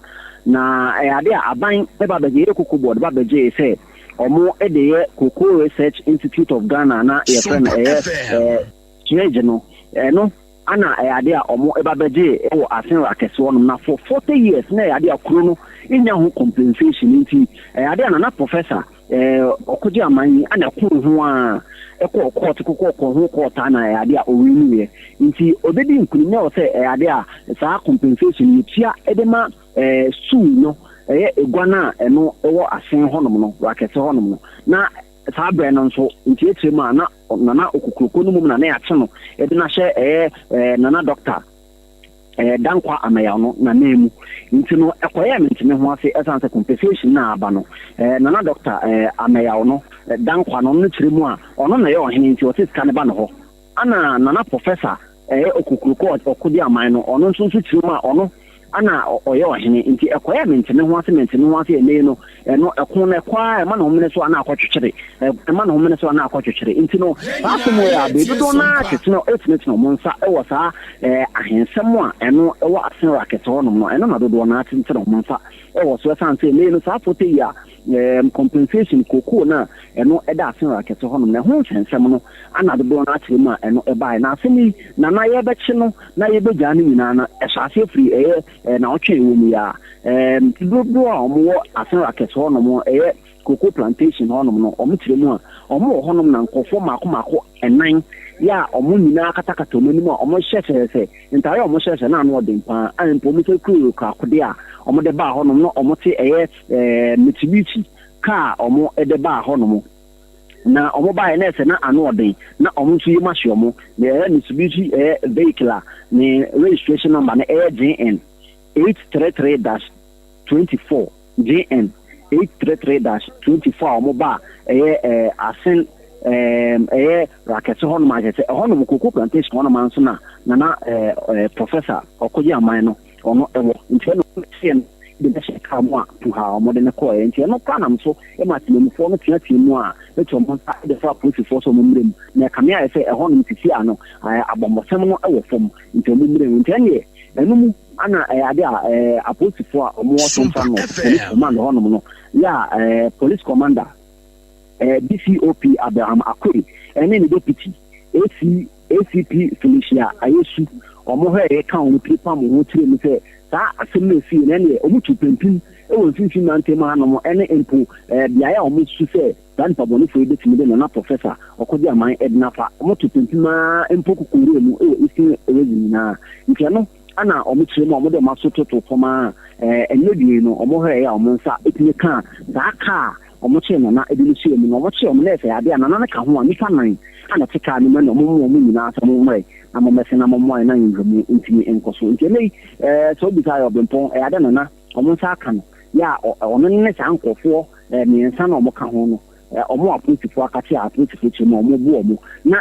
Na ɛyɛ adeɛ a aban ba bɛgye, ɛyɛ cocoa board ba bɛgyee sɛ wɔn de yɛ Cocoa Research Institute of Ghana na yɛfrɛ no ɛyɛ ɛɛ CRIG no, ɛno. Ana ɛyɛ adeɛ a wɔn ba bɛgyee wɔ Asenra kɛse hɔ nom na for 40 years na ɛyɛ adeɛ a kuro no nnya ho compensation nti ɛyɛ adeɛ a Nana Professor eh, ɔkogye aman yi ana ɛkoo ho a ɛkɔɔ court kokɔ kɔɔ ho court a na ɛyɛ adeɛ a ɔwiniiɛ nti ɔbɛdi nkunim na ɛwɔ sɛ ɛyɛ adeɛ a saa compensation yɛtua de ma eh, stool no ɛyɛ egua no a ɛno ɛwɔ asen hɔnom no rakɛse hɔnom no na Saa berɛ no nso, nkyerɛkyerɛ mu a na Nana Okokroko no mmom na na yɛakye no de no ahyɛ ɛyɛ Nana Dɔkta Dankwa Ameyaw no n'ananmu nti no, ɛkɔyɛɛ mente-me-ho ase ɛsiane sɛ compensation no a aba no, Nana Dɔkta Ameyaw no Dankwa no, ɔno no kyerɛ mu a, ɔno na ɛyɛ ɔhene nti ɔse sika no ba ne hɔ. Ana Nana Professor ɛyɛ Okokroko ɔko de aman no, ɔno nso nso kyerɛ mu a ɔno ana ɔyɛ ɔhene nti ɛkɔyɛ mente me ho ase mente me ho ase ɛnɛ yi no ɛno ɛko no ɛkɔ ara ɛma ne homene so ana akɔtwetwere ɛma ne homene so ana akɔtwetwere nti no saa asɛm wɔ yɛ a baabi dodoɔ no ara tetena ɛtenetene wɔn nsa ɛwɔ saa ɛɛ ahensɛm a ɛno ɛwɔ asenra kɛse hɔnom no ɛno na dodoɔ no ara tenetene wɔn nsa ɛwɔ so ɛsan sɛ ɛnɛ yi no saa fote yi a Ɛɛm, compensation, kookoo no a ɛno ɛda Asenra kɛse hɔnom no, ɛho nsɛnsɛm no ana dodoɔ no akyerɛ mu a ɛno ɛbaeɛ. Na asɛm yi, Nana yɛrebɛkye no na yɛrebɛgyaa no nyinaa no, ɛhyɛ aseɛ firi ɛyɛ ɛɛ naawɔtwe a ɛwɔ mu yi ara. Ɛɛm, dodoɔ a wɔwɔ Asenra kɛse hɔnom, ɛyɛ cocoa plantation hɔnom no, wɔkyerɛ mu a, wɔwɔ hɔnom na nkurɔfoɔ mmaako mmaako nnan yɛ a wɔn nyinaa akatakata wɔn anim a wɔhyɛ sɛ Ntare a wɔhyɛhyɛ no ano ɔden paa a mpo wɔn nsa kurakura akode a wɔde baa hɔnom na wɔte ɛyɛ ɛɛ Mitsubishi kaa a wɔde baa hɔnom. Na wɔbaeɛ na ɛsɛ na ano ɔden na wɔn nso yam ahye wɔn. Na ɛyɛ Mitsubishi ɛyɛ vehicle a ne registration number no ɛyɛ JN 833 dash 24. JN 833 dash 24 a wɔn ba a ɛyɛ ɛɛ asen ɛɛ ɛyɛ rakɛse hɔnom a kyerɛ sɛ ɛhɔnom cocoa plantation hɔnom anso na nana ɛɛ ɛɛ professor ɔkɔgye aman no ɔno ɛwɔ nti ɛno ɛhyɛ no de bɛhyɛ kaa mu a puha a wɔde no kɔɛ nti ɛno koraa nam so ma temamufoɔ no teatea mu a ɛtu wɔn nsa de fa apolisifoɔ sɛ wɔn mmerɛ mu na ɛkame ayɛ sɛ ɛhɔnom sisi ano ɛɛ abɔmmɔsɛm no ɛwɔ fam nti wɔn mmerɛ mu nti ɛneɛ ɛno mu Ana ɛyɛ ade a ɛɛ apolisifoɔ a wɔwɔ Central North Police Command hɔnom no yɛ a ɛɛ Police Commander ɛɛ DCOP Abraham Akoe ɛne ne Deputy AC ACP Felicia Ayesu wɔn hwɛɛyɛ ka wɔn tiri pam wɔn tiri mu sɛ saa asɛm no esii no ɛneɛ wɔn tu pampim ɛwɔ mfimfini mantam hanom ɛne mpo ɛɛ beaeɛ a wɔn susu sɛ Saa nnipa bɔnefoɔ yi bɛtumi de Nana Professor Ɔkɔgye Aman Edna afa. Wɔto pampim ara mpo koko nwura mu wɔ Eastern Region nyinaa. Nti ɛno na wɔkyerɛ mu a wɔde wɔn aso toto fam ara. Ɛnnɛ dua yi no, wɔhwɛeɛ a wɔn nsa tumi kaa saa kaa a wɔkyee Nana de no hyɛɛ mu no. Wɔkyee wɔn na ɛsɛ adeɛ a Nana no ka ho a nnipa nan na ɛte kaa no mu ɛna wɔn wɔn nyinaa sɛ mommrɛ na mommɛse na mommoa yɛn na nhwehwɛmu ntumi nkɔ so. Nti ɛnnɛ yi sɛ wobisa ayɛ ɔbempɔn, ɛyɛ adeɛ a Nana wɔn nsa aka no yɛ a ɔno ne saa nkurɔfoɔ mmiɛnsa na wɔka ho no, wɔn apolisifoɔ akakye a apolisifoɔ kyerɛ mu a wɔbu wɔn. Na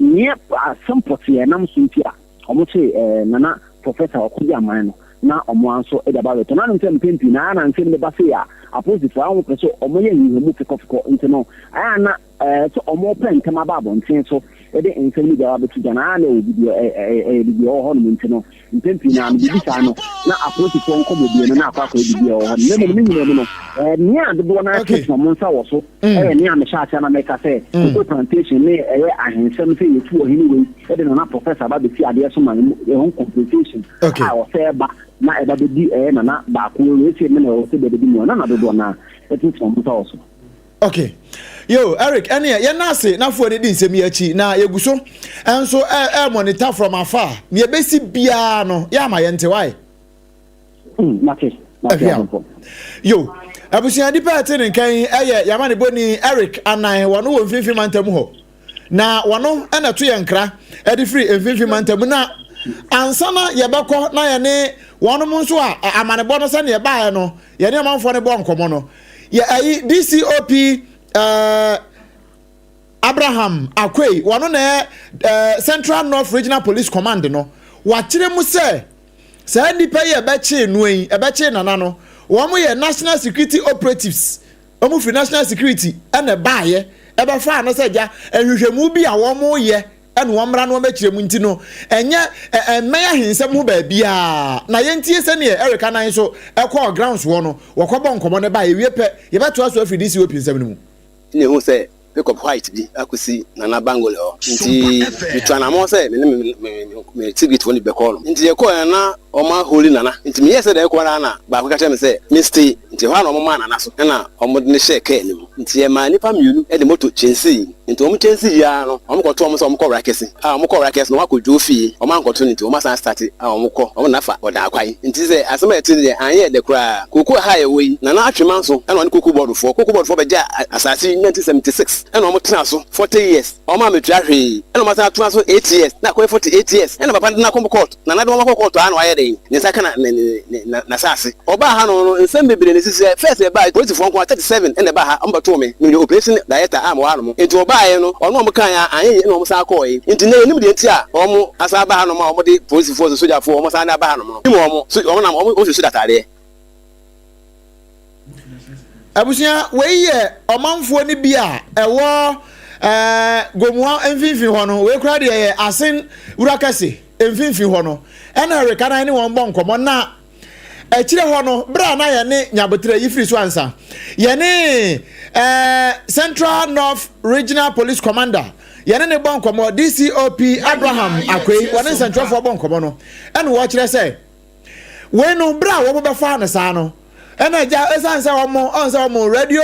neɛ asɛm pɔtee a ɛnam so nti a wɔkyee Nana Professor Ɔkɔgye Aman no, na wɔn ara nso de aba abɛtɔ. Na anim sɛ mpɛn pii no, ayɛ a na nsɛm no ba sei a, apolisifoɔ ayɛ a wɔpɛ sɛ wɔyɛ nhwehwɛmu fekɔfekɔ nti no, ayɛ a na Sɛ wɔrepɛ ntɛm aba abɔnten so de nsɛm no biara abɛto gya no, a na ɛwɔ biribi ɛyɛ biribi ɛwɔ hɔnom nti no, mpɛn pii no ara no, biribi saa no, na apolisifoɔ nkɔmmɔdie no na akɔ akɔyɛ biribi ɛwɔ hɔnom. Na mmom ne nyinaa mu no, nea dodoɔ no ara tenetene wɔn nsa wɔ so yɛ nea mehyɛ aseɛ na meka sɛ cocoa plantation ne ɛyɛ ahensɛm sɛ yɛtu ɔhene wei de Nana Professor ba bɛsi adeɛ so ma ɛho compensation a ɔsɛ ɛba na ɛba bɛdi ɛyɛ Nana baako wei sɛ me na ɛwɔ sɛ bɛbɛdi mu a, na na dodoɔ no ara tenetene wɔn nsa wɔ so. Okay. Yo, Eric, ɛneɛ yɛn ase n'afoɔ no di nsɛm yi akyi na yɛgu so nso ɛ monitor from afar. Nea ɛbɛsi biara no, yɛ ama yɛnte wae. Mate, mate abɔfo. Yo, abusua nipa ɛte ne nkan yi ɛyɛ Yamanebɔni Eric Anan, wɔn wɔ mfimfini mantam hɔ. Na wɔno na ɛto yɛn nkra de firi mfimfini mantam na ansa na yɛbɛkɔ na yɛne wɔnom nso a amanebɔ no sɛdeɛ ɛbaeɛ no yɛne ɔmanfoɔ no bɔ nkɔmmɔ no yɛ ayi DCOP ɛɛ eh, Abraham Akwei wɔno na ɛyɛ eh, Central North Regional Police Command no wakyerɛ mu sɛ saa nnipa yi ɛbɛkyee no yi ɛbɛkyee nana no wɔn yɛ National Security Operatives Wɔn firi National Security na ɛbaeɛ ɛbɛfaa no sɛ gya nhwehwɛmu bi a wɔn yɛ ɛna wɔn mmra na wɔn bɛkyerɛ mu nti no ɛnyɛ ɛmmɛn ahensɛm ho baabiara na yɛntie sɛdeɛ Eric Anan nso ɛkɔɔ grounds hɔ no wɔkɔbɔ nkɔmmɔ no baeɛ wie pɛ yɛbɛtoa so afiri DCOP nsɛm no mu. Ɛna ehu sɛ. Pickup white bi akɔsi Nana Bangole hɔ. Nti metu anamɔn sɛ me ne me me me security foɔ no bi bɛkɔ hɔnom. Nti yɛkɔeɛ no na wɔaholi Nana. Nti meyɛɛ sɛ deɛ ɛrekɔ ara na baako ka kyerɛɛ me sɛ me stay. Nti ɛhɔ ara na wɔmaa Nana so ɛna wɔde no hyɛɛ kaa no mu. Nti yɛmaa nnipa mmienu de moto kyɛnsii. Nti wɔn kyɛnsii yi ara no wɔkɔtoo wɔn sɛ wɔkɔ Wrakɛse. A wɔkɔɔ Wrakɛse no wɔakɔ Dwoo fie. Wɔankɔto no nti wɔasan astate a wɔkɔ wɔn na afa Ɔdaakwae. Nti sɛ asɛm a ɛte no deɛ anyɛ dɛ koraa. Kookoo ha a yɛwɔ yi, Nana Atwemanso ɛna ɔne Kookoo Board foɔ, Kookoo Board foɔ bɛgyaa asaase yi 1976 ɛna wɔn tenaa so 40 years, wɔn ammetua hwee, ɛna wɔn asan atena so 8 years na akɔyɛ 48 years ɛna papa no de no akɔ court, Nana de wɔn akɔ court aa na wayɛ dɛn? Ne nsa ka na ne ne ne n'asaase. Ɔbaa ha no no nsɛm bebree na esisi ɛ, first ɛbaa polisifoɔ nko ara 37 ɛna ɛbaa ha, wɔn bɛtoo me, me meyɛ operation director a mewɔ ha nom, nti wɔbaeɛ no ɔno wɔn kaeɛ a anyɛ yie ɛna wɔn san kɔɔe, nti nnɛ yɛnnim deɛ nti a wɔn asan aba ha nom a wɔn de polisifoɔ sɛ sogyafoɔ wɔn san de aba ha nom no, nim wɔn, so wɔn nam wɔn hyɛ sogya ataadeɛ. Abusua, wei yɛ ɔmanfoɔ no bi a ɛwɔ ɛɛ Gomoa mfimfini hɔ no. Wei koraa deɛ yɛ Asen wura kɛse mfimfini hɔ no. Ɛna Rekanan ne wɔn bɔ nkɔmmɔ na akyire hɔ no, berɛ a na yɛne Nyaboterɛ yi firi so ansa, yɛne ɛɛ Central North Regional Police Commander yɛne ne bɔ nkɔmmɔ, DCOP Abraham Akwei, wɔne nsɛntwerɛfoɔ bɔ nkɔmmɔ no, ɛna wɔkyerɛ sɛ Wei no, bere a wɔbɛfaa no saa no, ɛna agya ɛsiane sɛ wɔn ɔn sɛ wɔn radio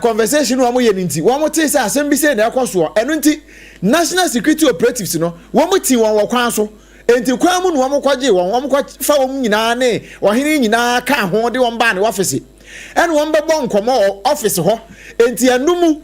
conversation wɔn yɛ no nti, wɔn tee sɛ asɛm bi sei na ɛkɔ soɔ. Ɛno nti, National Security Operatives no, wɔn tii wɔn wɔ kwan so. Enti kwan mu na wɔn kɔgye wɔn, wɔn kɔfa wɔn nyinaa ne ɔhene nyinaa kaa ho de wɔn baa ne ɔfese. Ɛna wɔn bɛbɔ nkɔmmɔ wɔ ɔfese hɔ. Enti ɛno mu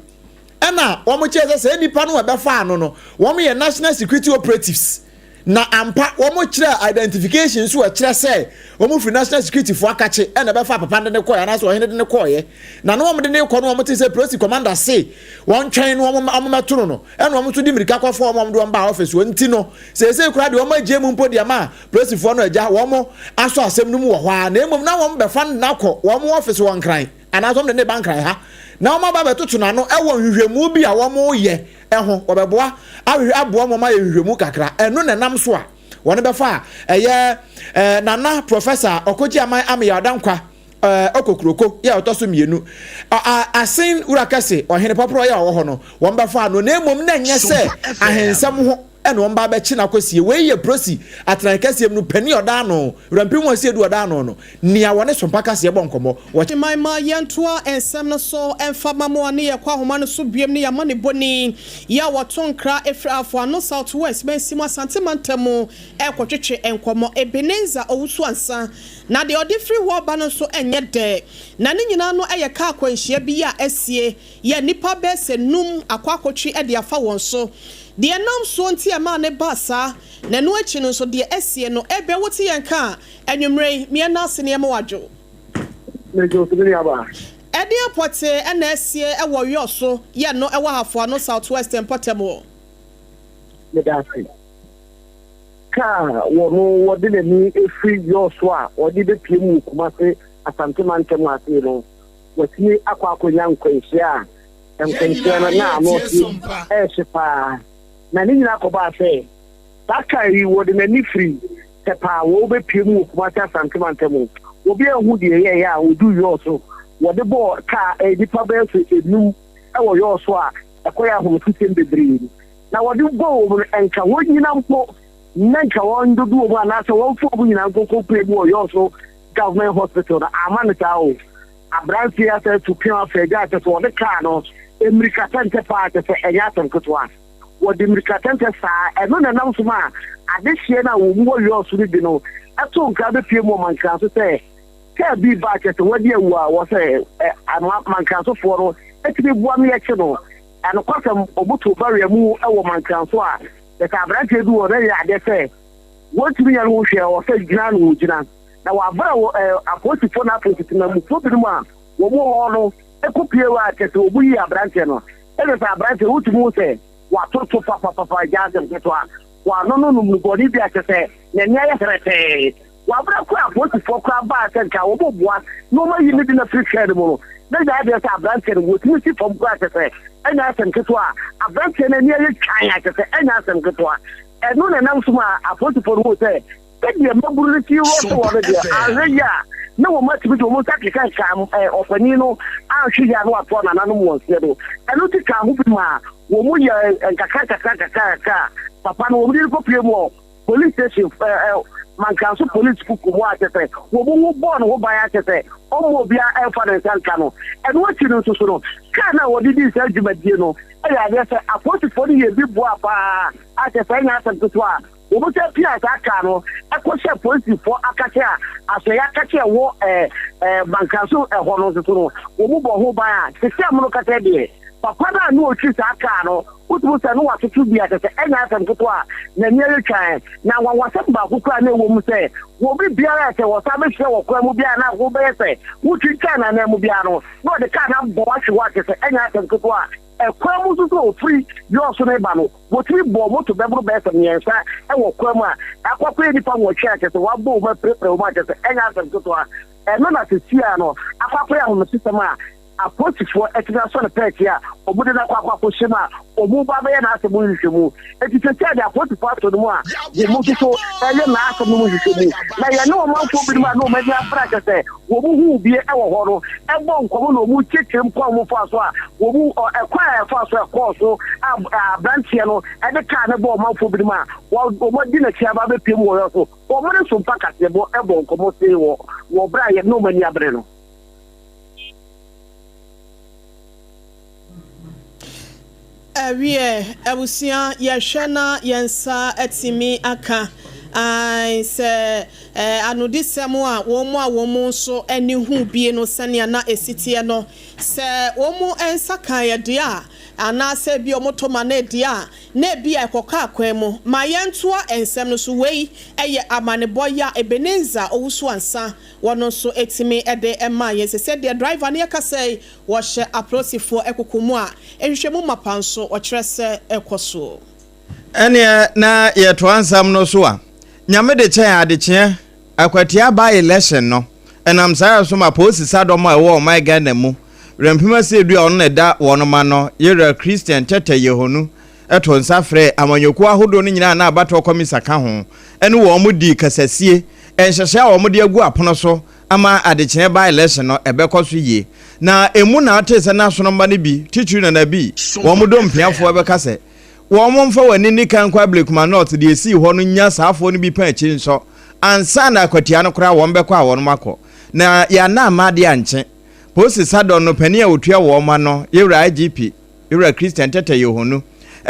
ɛna wɔn kyerɛ sɛ saa nnipa no a ɛbɛfaa no no, wɔn yɛ National Security Operatives. Na ampa, wɔkyerɛɛ identification nso a ɛkyerɛ sɛ wɔfiri National Security foɔ akakye ɛna ɛbɛfaa papa no de no kɔeɛ anaasɛ ɔhene de no kɔeɛ. Na na wɔde no rekɔ no wɔtee sɛ Prosi commander se wɔntwɛn no wɔn wɔmmɛto no no ɛna wɔn nso de mmirika kɔfaa wɔn a wɔde wɔn baa office hɔ nti no seesei koraa deɛ wɔn agyae mu mpo deɛ ma Prosifoɔ no agya wɔn asɔ asɛm no mu wɔ hɔ ara na mmom na wɔn bɛfa no de no akɔ wɔn office wɔ Nkran anaasɛ wɔn de no reba Nkran ha na wɔn aba abɛtoto n'ano ɛwɔ nhwehwɛmu bi a wɔreyɛ ho, wɔbɛboa ahwehwɛ aboa ma wɔayɛ nhwehwɛmu kakra. Ɛno na ɛnam so a wɔn bɛfa a ɛyɛ eh, Nana Professor Ɔkogye Aman Ameyaw Dankwa eh, Okokuroko yɛ ɔtɔ so mmienu. Asen Wura Kɛse Ɔhene Pɔporɔ yɛ ɔwɔ hɔ no, wɔn bɛfa no na mmom na ɛnyɛ sɛ ahensɛm ho ɛna wɔn ba abɛkye no akɔsie. Wei yɛ Prosi atenae kɛseɛ mu no panin a ɔda ano, Wurampem Asiedu ɔda ano no, nea wɔne Sompa Kaseɛ bɔ nkɔmmɔ. Wɔ. Man ma yɛntoa nsɛm no so mfa ma mo a ne yɛkɔ ahoma no so biom ne y'amanebɔni yi a wɔto nkra firi Afoano South West mansi mu Asante mantam mu rekɔtwetwe nkɔmmɔ. Ebenezer Owusu Ansah na deɛ ɔde firi hɔ reba no nso nyɛ dɛ na ne nyinaa no yɛ kaa akwanhyia bi a asie yɛ nnipa bɛyɛ sɛ num akɔ akɔtwe de afa wɔn so. Deɛ ɛnam soɔ nti a ɛmaa no baa saa na ɛno akyi no nso deɛ asie no Ebe wote yɛn nka a anwummerɛ yi meɛ no ase na yɛma wo adwo. Megye wo so me nuabaa. Ɛdeɛn pɔtee na asie wɔ Yɔ so yɛ no wɔ Ahafoano South West mpɔtam hɔ? Meda ase. Kaa a wɔno wɔde n'ani firi Yɔ so a ɔde bɛpue mu wɔ Kumase Asante mantam ase no, watumi akɔ akɔnya nkwanhyia a nkwanhyia no na ano ɔhye ɛrehye paa. Na ne nyinaa kɔbaa sɛ saa kaa yi wɔde n'ani firi Sɛ paa wɔbɛpue mu wɔ Kumasi Asante mantam mu. Obi anhu deɛ ɛyɛeɛ a wɔduu Yɔɔ so. Wɔde bɔɔ kaa nnipa bɛyɛ sɛ enum wɔ Yɔɔ so a ɛkɔyɛɛ ahometesɛm bebree. Na wɔde bɔɔ wɔn no, nka wɔnnyina mpo na nka wɔndodo wɔn anaasɛ wɔmfa wɔn nyinaa nkɔnkɔpue mu wɔ Yɔɔ so Government Hospital no, amma no saa o. Aberanteɛ yi asan atu peaw afa agya a kyerɛ sɛ wɔde kaa no mmirikatɛntɛ paa kyerɛ sɛ ɛnyɛ asɛm ketewa. Wɔde mmirikatɛntɛ saa. Ɛno na ɛnam so maa adehyeɛ no a wɔn mu wɔ Yɔɔ so no bi no too nkra bɛpue mu wɔ Mankranso sɛ kaa bi reba a kyerɛ sɛ wadi awu a wɔ sɛ Mankransofoɔ no tumi boa ma yɛkye no. Nokwasɛm, wɔtoo barrier mu wɔ Mankranso a kyerɛ sɛ aberanteɛ bi wɔ hɔ na ɛyɛ adeɛ sɛ wɔntumi nyɛ no ho hwee, ɛwɔ sɛ gyina na wɔgyina. Na wɔ abere a wɔ apolisifoɔ na afei nso temamufoɔ binom a wɔn wɔ hɔ no kɔpue hɔ a kyerɛ sɛ wɔyii aberanteɛ no. Ɛsɛ sɛ aberanteɛ no wotumi hu sɛ watoto papapapa agya asɛm ketewa. Wano no nom nnubɔne bi a kyerɛ sɛ n'ani ayɛ hɛrɛtɛɛ. Wɔ abere koraa a apolisifoɔ koraa baa sɛ nka wɔbɔboa na wɔayi no de no afiri kaa no mu no, na ɛnyɛ adeɛ sɛ aberanteɛ no wɔtumi si fam koraa kyerɛ sɛ ɛnyɛ asɛm ketewa a aberanteɛ no ani ayɛ twan a kyerɛ sɛ ɛnyɛ asɛm ketewa. Ɛno na ɛnam so ma apolisifoɔ no huu sɛ sɛdeɛ mmabunu no si rɔhye wɔn no deɛ, anhwɛ yie a. na wɔn atumi de wɔn nsa kekakeka ɔpanin no anhwe yie a na watoa nananom wɔn seɛ do. Ɛno nti kaa ho bi maa wɔn yɛɛ nkakra nkakra nkakra nkakra a papa no wɔn de no kɔpue mu wɔ police station Mankranso police kuku mu a kyɛ sɛ wɔn ho bɔɔ ne ho ban a kyɛ sɛ ɔmma obiara ɛmfa ne nsa nka no. Ɛno akyi no nso so no kaa no a wɔde dii saa dwumadie no yɛ adeɛ sɛ apolisifoɔ no yɛɛ bi boaa paa a kyɛ sɛ ɛnyɛ asɛm ketewa a Wɔsan piaa saa kaa no kɔhyɛɛ polisifoɔ akakye a asoɛeɛ akakye a ɛwɔ Mankraso hɔ no nso so no, wɔbɔɔ ho ban a sisi a mono kasa yi deɛ, papa no a na ɔretwi saa kaa no, wotumi hu sɛ na watoto bi a kyerɛ sɛ ɛnyɛ asɛm ketewa a n'ani retwan. Na anwanwasɛm baako koraa na ɛwɔ mu sɛ, wɔ obi biara a sɛ wɔsan bɛhyia wɔ kwan mu biara na wobɛyɛ sɛ wotwitwaa n'anan mu biara no, na ɔde kaa no abɔ wo ahwe hɔ a kyerɛ sɛ ɛnyɛ asɛm ketewa a ɛkwan mu nso so a ɔfiri Yɔɔ so no reba no, Wɔtumi bɔɔ moto bɛboro bɛyɛ sɛ mmiɛnsa wɔ kwan mu a akɔ akɔyɛ nnipa nwɔtwe a kyerɛ sɛ wɔabɔ wɔn apirapira wɔn a kyerɛ sɛ ɛnyɛ asɛm ketewa. Ɛno na seesei ara no akɔ akɔyɛ ahomesesɛm a apolisifoɔ atumi asɔ no pɛɛkye a wɔde no akɔ akɔ akɔhyɛ mu a wɔreba abɛyɛ n'asɛm mu nhwehwɛmu. Enti seesei ara deɛ apolisifoɔ ato no mu a wɔn nso so reyɛ n'asɛm no mu nhwehwɛmu. Na yɛne ɔmanfoɔ binom a na wɔn ani abere a kyerɛ sɛ wɔhuu bi wɔ hɔ no bɔ nkɔmmɔ na wɔkyekyerem kwan a wɔfaa so a wɔn ɛkwan a ɛfaa so ɛkɔɔ so a aberanteɛ no de kaa no bɔɔ ɔmanfoɔ binom a wɔadi n'akyi aba abɛpiem wɔ yɔ so. Wɔn ne Sompa kaseɛbɔ bɔ nkɔmmɔ see wɔ wɔ berɛ a yɛne wɔn ani abere no. Ɛwiɛ, abusua, yɛhwɛ na yɛn nsa atumi aka, ae, sɛ anodisɛm a wɔn a wɔn nso ani hu bie no sɛnea na ɛsi teɛ no, sɛ wɔn nsa kaeɛ deɛ a, anaasɛ ebia wɔto ma no deɛ a, na ebia ɛkɔka akwan mu. Ma yɛntoa nsɛm no so. Wei yɛ amanebɔ yi a Ebenezer Owusu-Ansah, wɔn nso tumi de maa yɛn. Seesei deɛ driver no yɛkasa yi, Wɔhyɛ apolisifoɔ koko mu a nhwehwɛmu mapa nso wɔkyerɛ sɛ ɛkɔ so. Ɛneɛ na yɛtoa nsɛm no so a, Nyame de kyɛn adekyeɛ, Akwatia by election no, ɛnam saa so ma polisi sadɔm a ɛwɔ ɔman Ghana mu, Werɛmpem Asiedu a ɔno na ɛda wɔnom ano, Yerah Christian Tetteh Yehonu, too nsa frɛɛ amanyɔkuo ahodoɔ no nyinaa a na abatoɔ kɔmisa ka ho, ne wɔn dii kasasie, nhyehyɛɛ a wɔde agu apono so ama adekyeɛ by election no ɛbɛkɔ so yie. Na emu na wotee sɛ n'asono mma no bi, titiriw Nana Bii, wɔn dompeafoɔ bɛka sɛ, wɔn mfa wɔn ani nni kan nkɔ Ablekuma North deɛ esii hɔ no nya saa afoɔ no bi pɛn akyiri nsɔ ansa na akwatia no koraa wɔn bɛkɔ a wɔn akɔ. Na yɛanna amma adeɛ ankye. Polisi sadɔn no panin a ɔtua wɔn ano, Yewura IGP, Yewura Christian Tetteh Yohonu,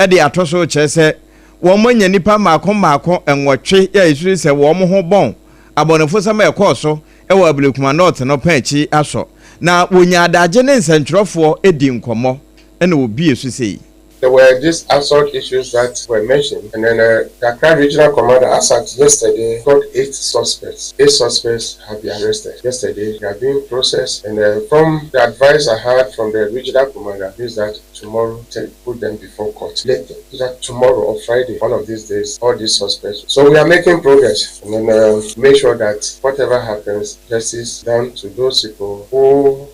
de ato so rekyerɛ sɛ wɔn anya nnipa mmaako mmaako nwɔtwe a yɛsusu sɛ wɔn ho bɔn abɔnefosɛm a ɛkɔɔ so wɔ Ablekuma North no pɛn akyi asɔ, na wɔnyaa adagye ne nsɛntwerɛfoɔ dii nkɔmmɔ na wɔbue so sei. There were these assault issues that were mentioned, and then uh, the Accra Regional Commander, as at yesterday, got eight suspects. Eight suspects have been arrested. Yesterday, they are being processed, and uh, from the advice I had from the regional commander is that tomorrow, take, put them before court. Later, either tomorrow or Friday, one of these days, all these suspects. So we are making progress, and then uh, make sure that whatever happens, justice done to those people who,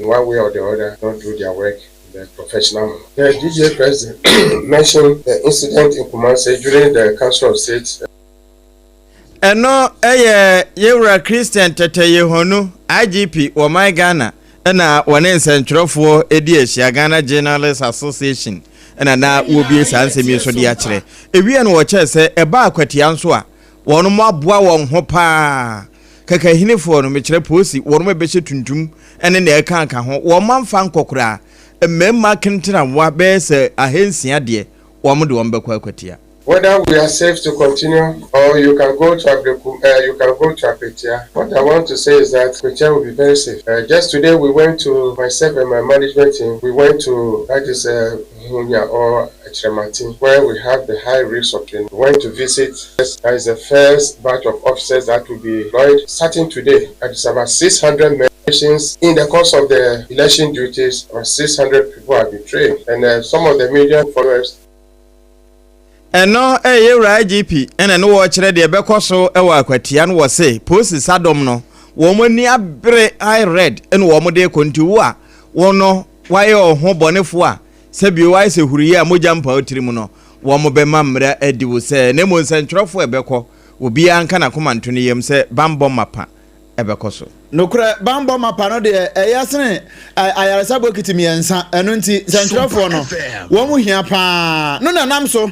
in one way or the other, don't do their work the professional manner. The DJ president mentioned the incident in Kumasi during the Council of State. Ɛno yɛ Yewura Christian Tetteh Yehonu, IGP wɔ man Ghana na wɔne nsɛntwerɛfoɔ di ahyia, Ghana Journalists Association na na wɔbue saa nsɛm yi so de akyerɛ. Ewie no wɔkyerɛ sɛ ɛba akwatia nso a, wɔn aboa wɔn ho paa. Kakahinifoɔ no, mekyerɛ polisi, wɔn bɛhyɛ tuntum ne nea ɛka ka ho. Wɔn amfa nkɔ koraa. Mmarima kentenawa bɛyɛ sɛ ahansia deɛ, wɔn de wɔn bɛkɔ akwatia. Whether we are safe to continue or you can go to Ablekum, uh, you can go to Akwatia. What I want to say is that Akwatia will be very safe. Uh, just today we went to, myself and my management team, we went to, that is uh, Hunya or Cherematin, where we have the high risk of training. We went to visit, that is the first batch of officers that will be deployed starting today. That is about 600 men in the course of the election duties, about 600 people have been trained, and uh, some of the media followers Ɛno yɛ wura IGP na ne wɔrekyerɛ deɛ ɛbɛkɔ so wɔ akwatia no wɔse polisi sadɔm no wɔn ani abere eye red na wɔn de kɔ nti wo a wɔn no wayɛ ɔho bɔnefoɔ a sɛbio wayɛ sɛ huruyɛ a mogya mpa wo tirim no wɔn bɛma mmara adi wo sɛ na mmom nsɛntwerɛfoɔ ɛbɛkɔ obiara nka n'akoma nto ne yam sɛ banbɔ mapa ɛbɛkɔ so. Nokorɛ, banbɔ mapa no deɛ ɛyɛ sene ayaresa bokiti miensa, ɛno nti nsɛntwerɛfoɔ no wɔn hia paa no na ɛnam so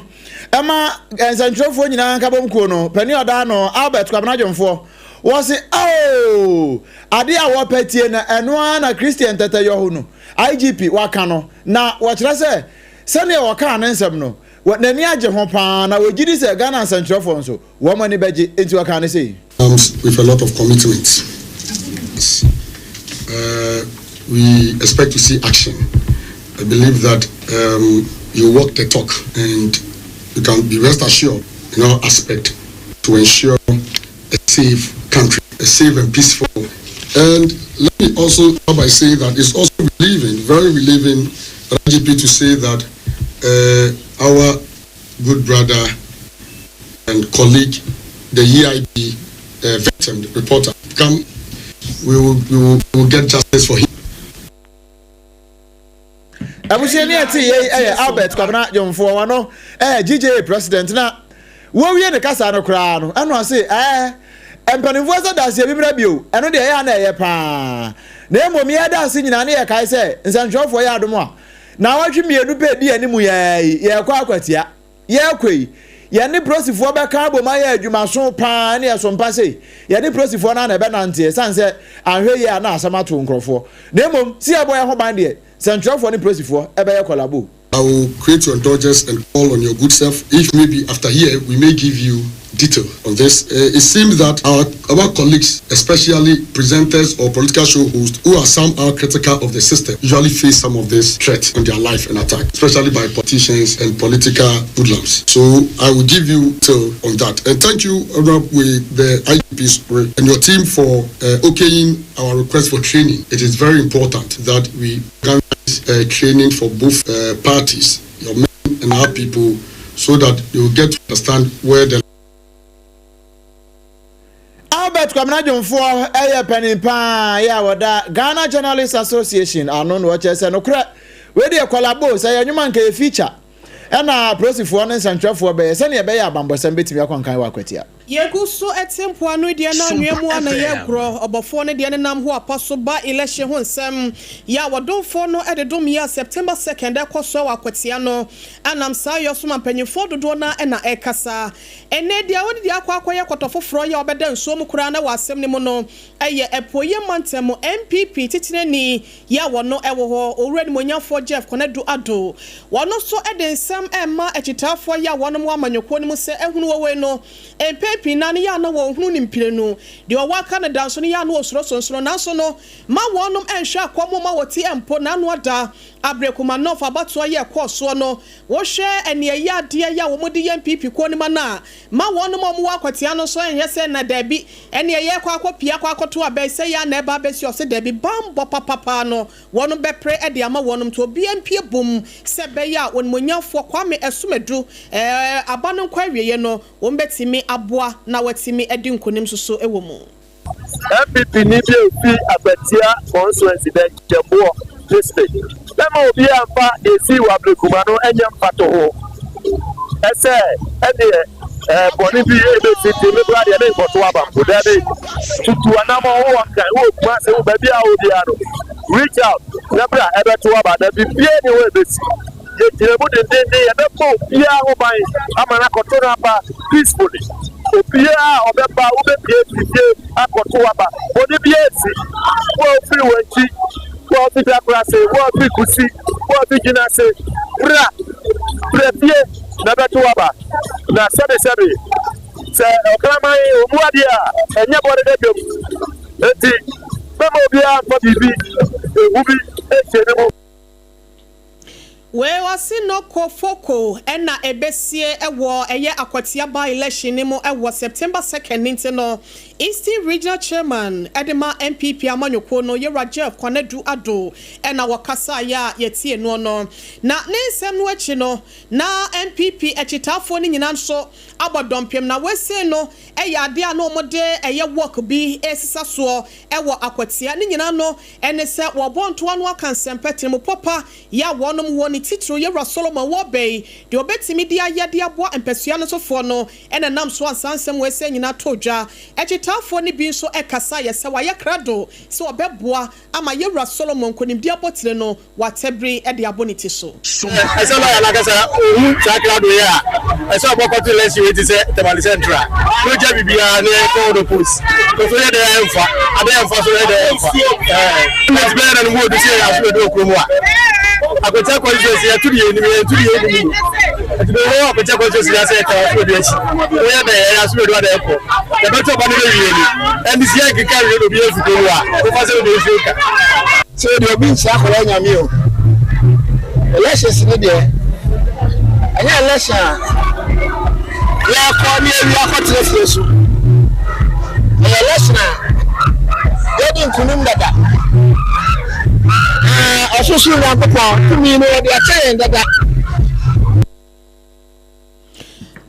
ɛma nsɛntwerɛfoɔ nyinaa nkabom kuo no panin a ɔda ano Albert Kwabena Dwomfoɔ wɔse oh adeɛ a wɔpɛ tie na ɛno ara na Christian Tɛtɛ Yɔho no IGP waka no na wɔkyerɛ sɛ sɛdeɛ wɔkaa ne nsɛm no n'ani agye ho paa na wɔgye di sɛ Ghana nsɛntwerɛfoɔ nso wɔn ani bɛgye enti wɔkaa no sei. Comes with a lot of commitment. Uh, we expect to see action. I believe that um, you walk the talk and you can be rest assured in all aspect to ensure a safe country, a safe and peaceful. And let me also by say that it's also relieving, very relieving, IGP to say that uh, our good brother and colleague, the EIB uh, victim, the reporter, come, we will, we will, we will get justice for him. Abusuani a ɛte yei yɛ Albert Kwabena Dwomfoɔ, wɔno ɛyɛ GJA president na wɔwie ne kasa no koraa no ɛna ɔse ɛɛ mpanimfoɔ sɛ daseɛ bi mmra bio, ɛno deɛ ɛyɛ a na ɛyɛ paa na mmom yɛda ase nyinaa ne yɛkae sɛ nsɛntwerɛfoɔ yɛ adom a naawɔtwe mmienu pɛ di anim yɛɛ yi yɛrekɔ akwatia yɛrekɔ yi yɛne prosifoɔ bɛka abom ayɛ adwumaso paa ne ɛso mpa sei yɛne prosifoɔ no a na ɛbɛnante ɛsiane sɛ anhwɛ yie a na asɛm ato nkurɔfoɔ na mmom si yɛbɔ yɛn ho ban deɛ sɛntwerɛfoɔ ne prosifoɔ ɛbɛyɛ collabo. I will create your indulgence and call on your good self. If maybe after here we may give you detail on this. Uh, it seems that our, our colleagues, especially presenters or political show hosts who are somehow critical of the system, usually face some of this threat on their life and attack, especially by politicians and political hoodlums. So I will give you detail on that. And thank you, Rob, with the IGPs and your team for uh, okaying our request for training. It is very important that we organize uh, training for both uh, parties, your men and our people, so that you get to understand where the Albert Kwamina Dwomfoɔ yɛ panin paa yɛ a wɔda Ghana Journalists Association ano na wɔkyerɛ sɛ nokorɛ wei deɛ collabo sɛ yɛ nnwuma nka yɛ feature ɛna apolisifoɔ ne nsɛntwerɛfoɔ bɛyɛ sɛnea ɛbɛyɛ abanbɔsɛm bɛtumi akɔ nkan wɔ akwatia. Yegu so te mpoano deɛ na anwea mu a na yɛ gorɔ, ɔbɔfoɔ no deɛ nenam ho apa so ba election ho nsɛm yɛ a wɔdomfoɔ no de dom yɛ a September second ɛkɔ so wɔ akwatia no anam saa yɔ so ma mpanyinfoɔ dodoɔ no ara na ɛkasa. Ɛnnɛ deɛ wɔde deɛ akɔ akɔyɛ kɔtɔ foforɔ yɛ a ɔbɛda nsuo mu koraa na wɔ asɛm no mu no yɛ Apueeɛ Mantam mu NPP titenani yɛ a wɔno wɔ hɔ, Owura Animuonyamfoɔ Jeff Konadu Addo. Wɔno nso de nsɛm rema akyitaafoɔ yɛ a wɔnom wɔ amanyɔkuo no mu sɛ ahunu wɔ wei no mpɛn pii naa no yɛ a na wɔnhunu no mprenu. Deɛ ɔwɔ aka no da nso no yɛ a na ɔsuro sonsono nanso no ma wɔnom nhwɛ akɔm mma wɔti mpo n'ano ada. Aberekuma North abatoɔ yɛ ɛkɔɔ soɔ no Wohwɛ ɛneɛ yɛ adeɛ yɛ a wɔn de yɛ NPP kuo no ma no a, ma wɔnom a wɔn wɔ akwatia no nso nhwɛ sɛ na daabi, ɛneɛ yɛrekɔ akɔ pie akɔ akɔto aba yi sɛ yɛ a na ɛba abɛsi ɔse daabi, banbɔ papapaa no wɔnom bɛpere de ama wɔnom nti obiara mpie bom sɛ ɛbɛyɛ a Onimuonyamfoɔ Kwame Asumadu ɛɛ aba no nkɔ awieɛ no wɔn bɛtumi aboa na watumi adi nkunim nso so wɔ mu. NPP ni bi a ofi Akwatia constituency dɛ Gyamboɔ district bɛma obiara mfa deɛ esii wɔ Ablekuma no nyɛ mfatoho sɛ ɛdeɛ ɛɛ bɔne bi ebesi nti me koraa deɛ menkɔto aba mpo. Dabi, tutu anamɔn, wowɔ Nkran, wowɔ Kumasi, wowɔ baabi a wowɔ biara no, reach out na bra ɛbɛto aba na biribiara nni hɔ a ebesi. Yɛgyina mu dendeenden, yɛbɛbɔ obiara ho ban ama no akɔto n'aba peacefully. Obiara a ɔbɛba, wobɛpue afiri fie akɔto w'aba. Bɔne biara nsi. Wo a wofiri Wankyi, wo a wofiri Dakorase, wo a wofiri Kusi, wo a wofiri Gyinase, bra, bra fie na bɛto w'aba. Na sɛbesɛbe, sɛ ɔkraman ɔmmu adeɛ a, ɛnyɛ bɔne da dwam. Enti, mɛma obiara mfa biribi, ehu bi nhyɛ ne mu. Wei ɔse Noko Foko na ɛbɛsie wɔ ɛyɛ Akwatia by election no mu wɔ September 2nd no nti no Eastern Regional Chairman de ma NPP amanyɔkuo no Yewura Jeff Kwanadu Addo na ɔkasaeɛ a yɛtie noɔ no. Na ne nsɛm no akyi no na NPP akyitaafoɔ no nyinaa nso abɔ dɔmpem na wei sei no yɛ adeɛ a na wɔde ɛyɛ walk bi resesa soɔ wɔ Akwatia. Ne nyinaa no ne sɛ wɔbɔ ntoa no aka nsɛmpa tirimupɔ pa yɛ a wɔnom wɔ, ne titiriw Yɛwura Solomon wɔ bɛ yi, deɛ ɔbɛtumi de ayɛ de aboa mpasua no sofoɔ no na ɛnam so a saa nsɛm wei sɛɛ nyinaa tɔɔ dwa. Akyitaafoɔ. Akyitaafoɔ no bi nso kasaeɛ sɛ wɔayɛ krado sɛ wɔbɛboa ama Yɛwura Solomon nkonimdi abotire no watɛbere de abɔ ne ti so. Ɛsɛ lɔya no ankasa ohu saa krado yi a, ɛsɛ ɔbɔ kɔto election wei te sɛ Tamale Central na ogya biribiara na yɛkɔ no post. Nkurɔfoɔ yɛ dɛn a ɛmfa, ade a ɛmfa so yɛ dɛn a ɛmfa. Ɛɛ nti bɛyɛ na ne mu odu sɛ yɛyɛ aso bɛdu wɔ kurom a. Akwatia constituency yɛto deɛ yɛnim yɛnto deɛ yɛnnim mu. Nti bɛwɔ hɔ Akwatia constituency yɛ sɛ yɛka aso bɛdu akyi. Woyɛ dɛn yɛyɛ aso bɛdu ada ɛkɔ. Yɛbɛto ɔba no bɛwie ni. NDC yɛnkeka wie na obi afi kurom a, wofa sɛ wode nsuo ka. Sɛ deɛ obi nkyerɛ akwadaa nyame o. Elections no deɛ ɛnyɛ election a yɛkɔ ne yɛwie akɔtena fie so. Ɛyɛ election a yɛdi nkunim dada. Na ɔsorosoro Nyankopɔn tumi no wɔde akyɛ yɛn dada.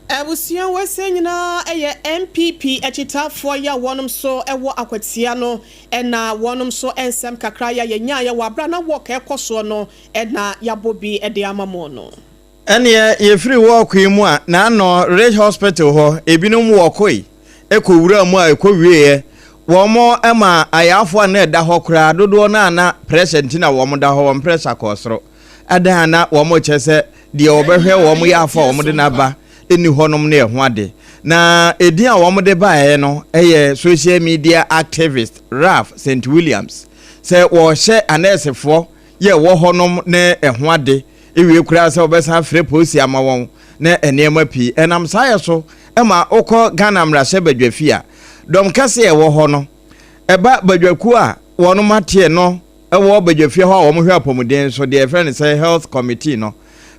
Abusua wesei nyinaa yɛ NPP akyitaafoɔ yi a wɔnom nso wɔ akwatia no na wɔnom nso nsɛm kakra yi a yɛnyaeɛ wɔ aberɛ a na walk ɛrekɔ soɔ no na yɛabɔ bi de ama mo no. Ɛneɛ yɛfiri wɔɔko yi mu a naano Ridge Hospital hɔ ebinom wɔkoe kɔ wuraa mu a ɛkɔ wieɛ wɔn ma ayaafoɔ a na ɛda hɔ koraa dodoɔ no a na pressure nti na wɔn da hɔ wɔn pressure kɔɔ soro ɛdan a na wɔn kyɛ sɛ deɛ wɔbɛhwɛ wɔn yaafo a wɔde no aba nni hɔnom ne ɛho ade. Na edin a wɔde baeɛ no yɛ social media activist Ralph St. Williams. Sɛ wɔrehyɛ anɛɛsefoɔ yɛ wɔ hɔnom ne ɛho ade, ewie koraa sɛ wɔbɛsan afrɛ polisi ama wɔn ne nneɛma pii. Ɛnam saa yɛ so ma wokɔ Ghana mmarahyɛ badwafie a, dɔm kɛse a ɛwɔ hɔ no, ɛba badwakuo a wɔnom ateɛ no wɔ badwafie hɔ a wɔhwɛ apɔmuden so, deɛ yɛfrɛ no sɛ Health Committee no,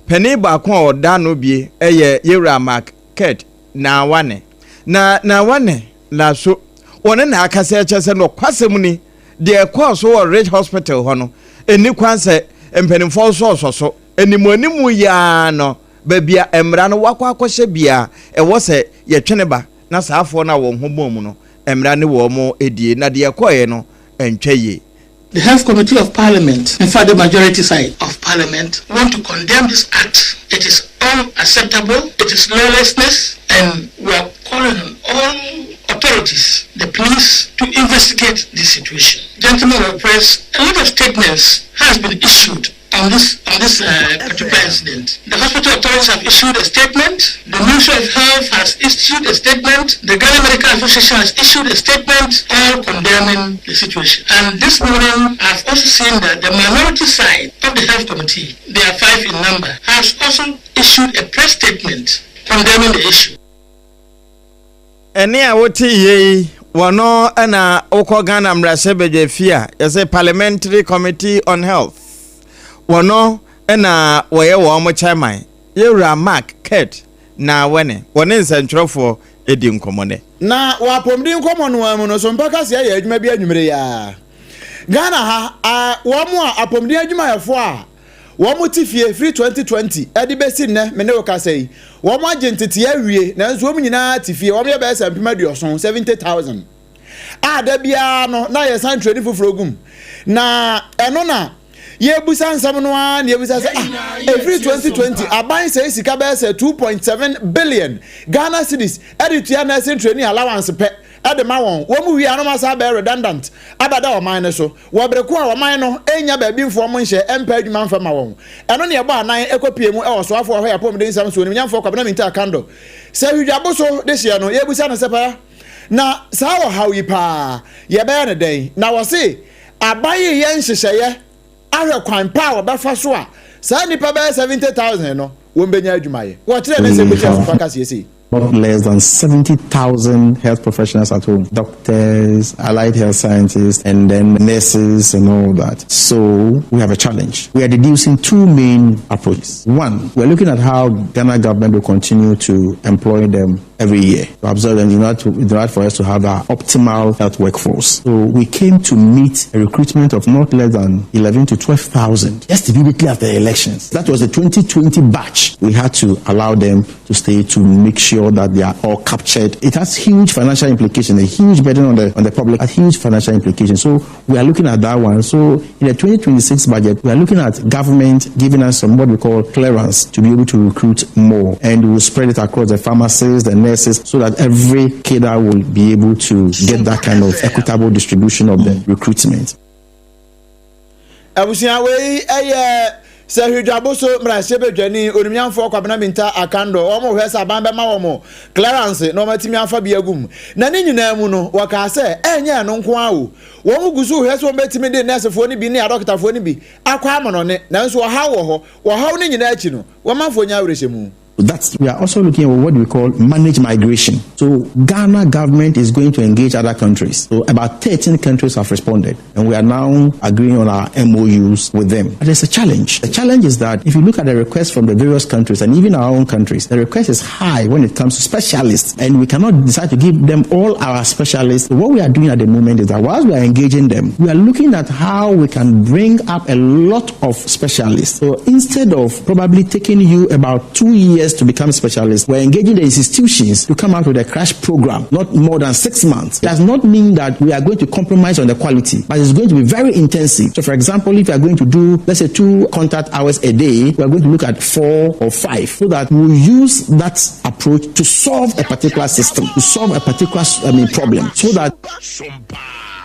panin baako a ɔda ano bie yɛ Yewura Mark Kurt Nawane. Na Nawane na so wɔne na akasa kyerɛ sɛ nɔkwasɛm ni, deɛ ɛkɔɔ so wɔ Ridge Hospital hɔ no, ɛnni kwan sɛ mpanimfoɔ nsɔɔsɔ so. Animuanimu yi ara no, baabi a mmara no wakɔ akɔhyɛ biara, ɛwɔ sɛ yɛtwe ne ba na saa afoɔ no a wɔn ho bɔn mu no, mmara ne wɔn die. Na deɛ ɛkɔeɛ no, antwa yie. The Health Committee of Parliament, in fact the majority side of Parliament, want to condemn this act. It is unacceptable, it is lawlessness, and we are calling on all authorities, the police, to investigate this situation. Gentlemen of the press, a lot of statements has been issued on this on this uh, particular incident. The hospital authorities have issued a statement. The Ministry of Health has issued a statement. The Ghana Medical Association has issued a statement, all condemning the situation. And this morning, I've also seen that the minority side of the health committee, they are five in number, has also issued a press statement condemning the issue. Ɛnne a wote yie yi, wɔno na wokɔ Ghana mmarahyɛbadwafie a yɛsɛ Parliamentary Committee on Health. Wɔno na wɔyɛ wɔn chairman, Yɛwura Mark Kurt Nawene. Wɔne nsɛntwerɛfoɔ di nkɔmmɔ nɛ. Na wɔ apɔmuden nkɔmmɔ no ara mu no, Sompa Kaseɛ yɛ adwuma bi anwummere yi ara. Ghana ha, wɔn a apɔmuden adwumayɛfoɔ a Wɔte fie firi 2020 de bɛsi nnɛ me ne wo kasa yi. Wɔagye nteteɛ awie nanso wɔn nyinaa te fie. Wɔyɛ bɛyɛ sɛ 70,000, 70,000, a da biara no na yɛsan training foforɔ gu mu. Na ɛno na yɛbusa nsɛm no ara na yɛbusa sɛ ah, ɛfiri 2020 aban sɛe sika bɛyɛ sɛ 2.7 billion Ghana cedis de tua nursing training allowance pɛ de ma wɔn. Wɔn wie a na wɔasan abɛyɛ redundant abɛda ɔman no so. Wɔ bere ko a ɔman no nnya baabi mfa wɔn nhyɛ mpɛ adwuma mfa mma wɔn. Ɛno na ɛbɔ anan kɔpue mu wɔ Soafoɔ a ɔhwɛ Apɔmuden Nsɛm so Onimnyamfoɔ Kwabena Mintah Akandoh sɛ hwidwabo so dehyeɛ no, yɛrebisa no sɛ paa na saa ɔhaw yi paa yɛbɛyɛ no dɛn? Na wɔse aban reyɛ nhyehyɛeɛ ahwɛ kwan pa a wɔbɛfa so a saa nnipa bɛyɛ 70,000 no wɔbɛnya adwuma ayɛ. Wɔkyerɛɛ ne nsɛm mu kyerɛɛ Sofa Kaseɛ sei. Not less than 70,000 health professionals at home doctors, allied health scientists, and then nurses and all that. So we have a challenge. We are deducing two main approaches. One, we're looking at how Ghana government will continue to employ them every year to absorb them in order, to, in order for us to have our optimal health workforce. So we came to meet a recruitment of not less than 11 to 12,000 just immediately after the elections. That was the 2020 batch. We had to allow them to stay to make sure that they are all captured. It has huge financial implications, a huge burden on the on the public, a huge financial implication. So we are looking at that one. So in the 2026 budget, we are looking at government giving us some what we call clearance to be able to recruit more, and we will spread it across the pharmacists, the nurses. nurses, so that every cadre will be able to get that kind of equitable distribution of the recruitment. Abusua wei yɛ Sahwidwabo so mmarahyɛbadwani Onimnyamfoɔ Kwabena Mintah Akandoh. Wɔn rehwɛ sɛ aban bɛma wɔn clearance na wɔatumi afa bi agu mu. Na ne nyinaa mu no, wɔkaa sɛ ɛnyɛ ɛno nko ara o. Wɔn gu so rehwɛ sɛ wɔbɛtumi de nɛɛsefoɔ no bi ne adɔkotafoɔ no bi akɔ amanɔne. Nanso ɔhaw wɔ hɔ. Ɔhaw no nyinaa akyi no, wɔmanfoɔ nya awerɛhyɛmu. That's we are also looking at what we call managed migration. So Ghana government is going to engage other countries. So about 13 countries have responded, and we are now agreeing on our MOUs with them. But there's a challenge. The challenge is that if you look at the requests from the various countries and even our own countries, the request is high when it comes to specialists, and we cannot decide to give them all our specialists. What we are doing at the moment is that whilst we are engaging them, we are looking at how we can bring up a lot of specialists. So instead of probably taking you about two years to become specialists, we're engaging the institutions to come out with a crash program, not more than six months. It does not mean that we are going to compromise on the quality, but it's going to be very intensive. So, for example, if you are going to do, let's say, two contact hours a day, we are going to look at four or five so that we use that approach to solve a particular system, to solve a particular I mean, problem, so that.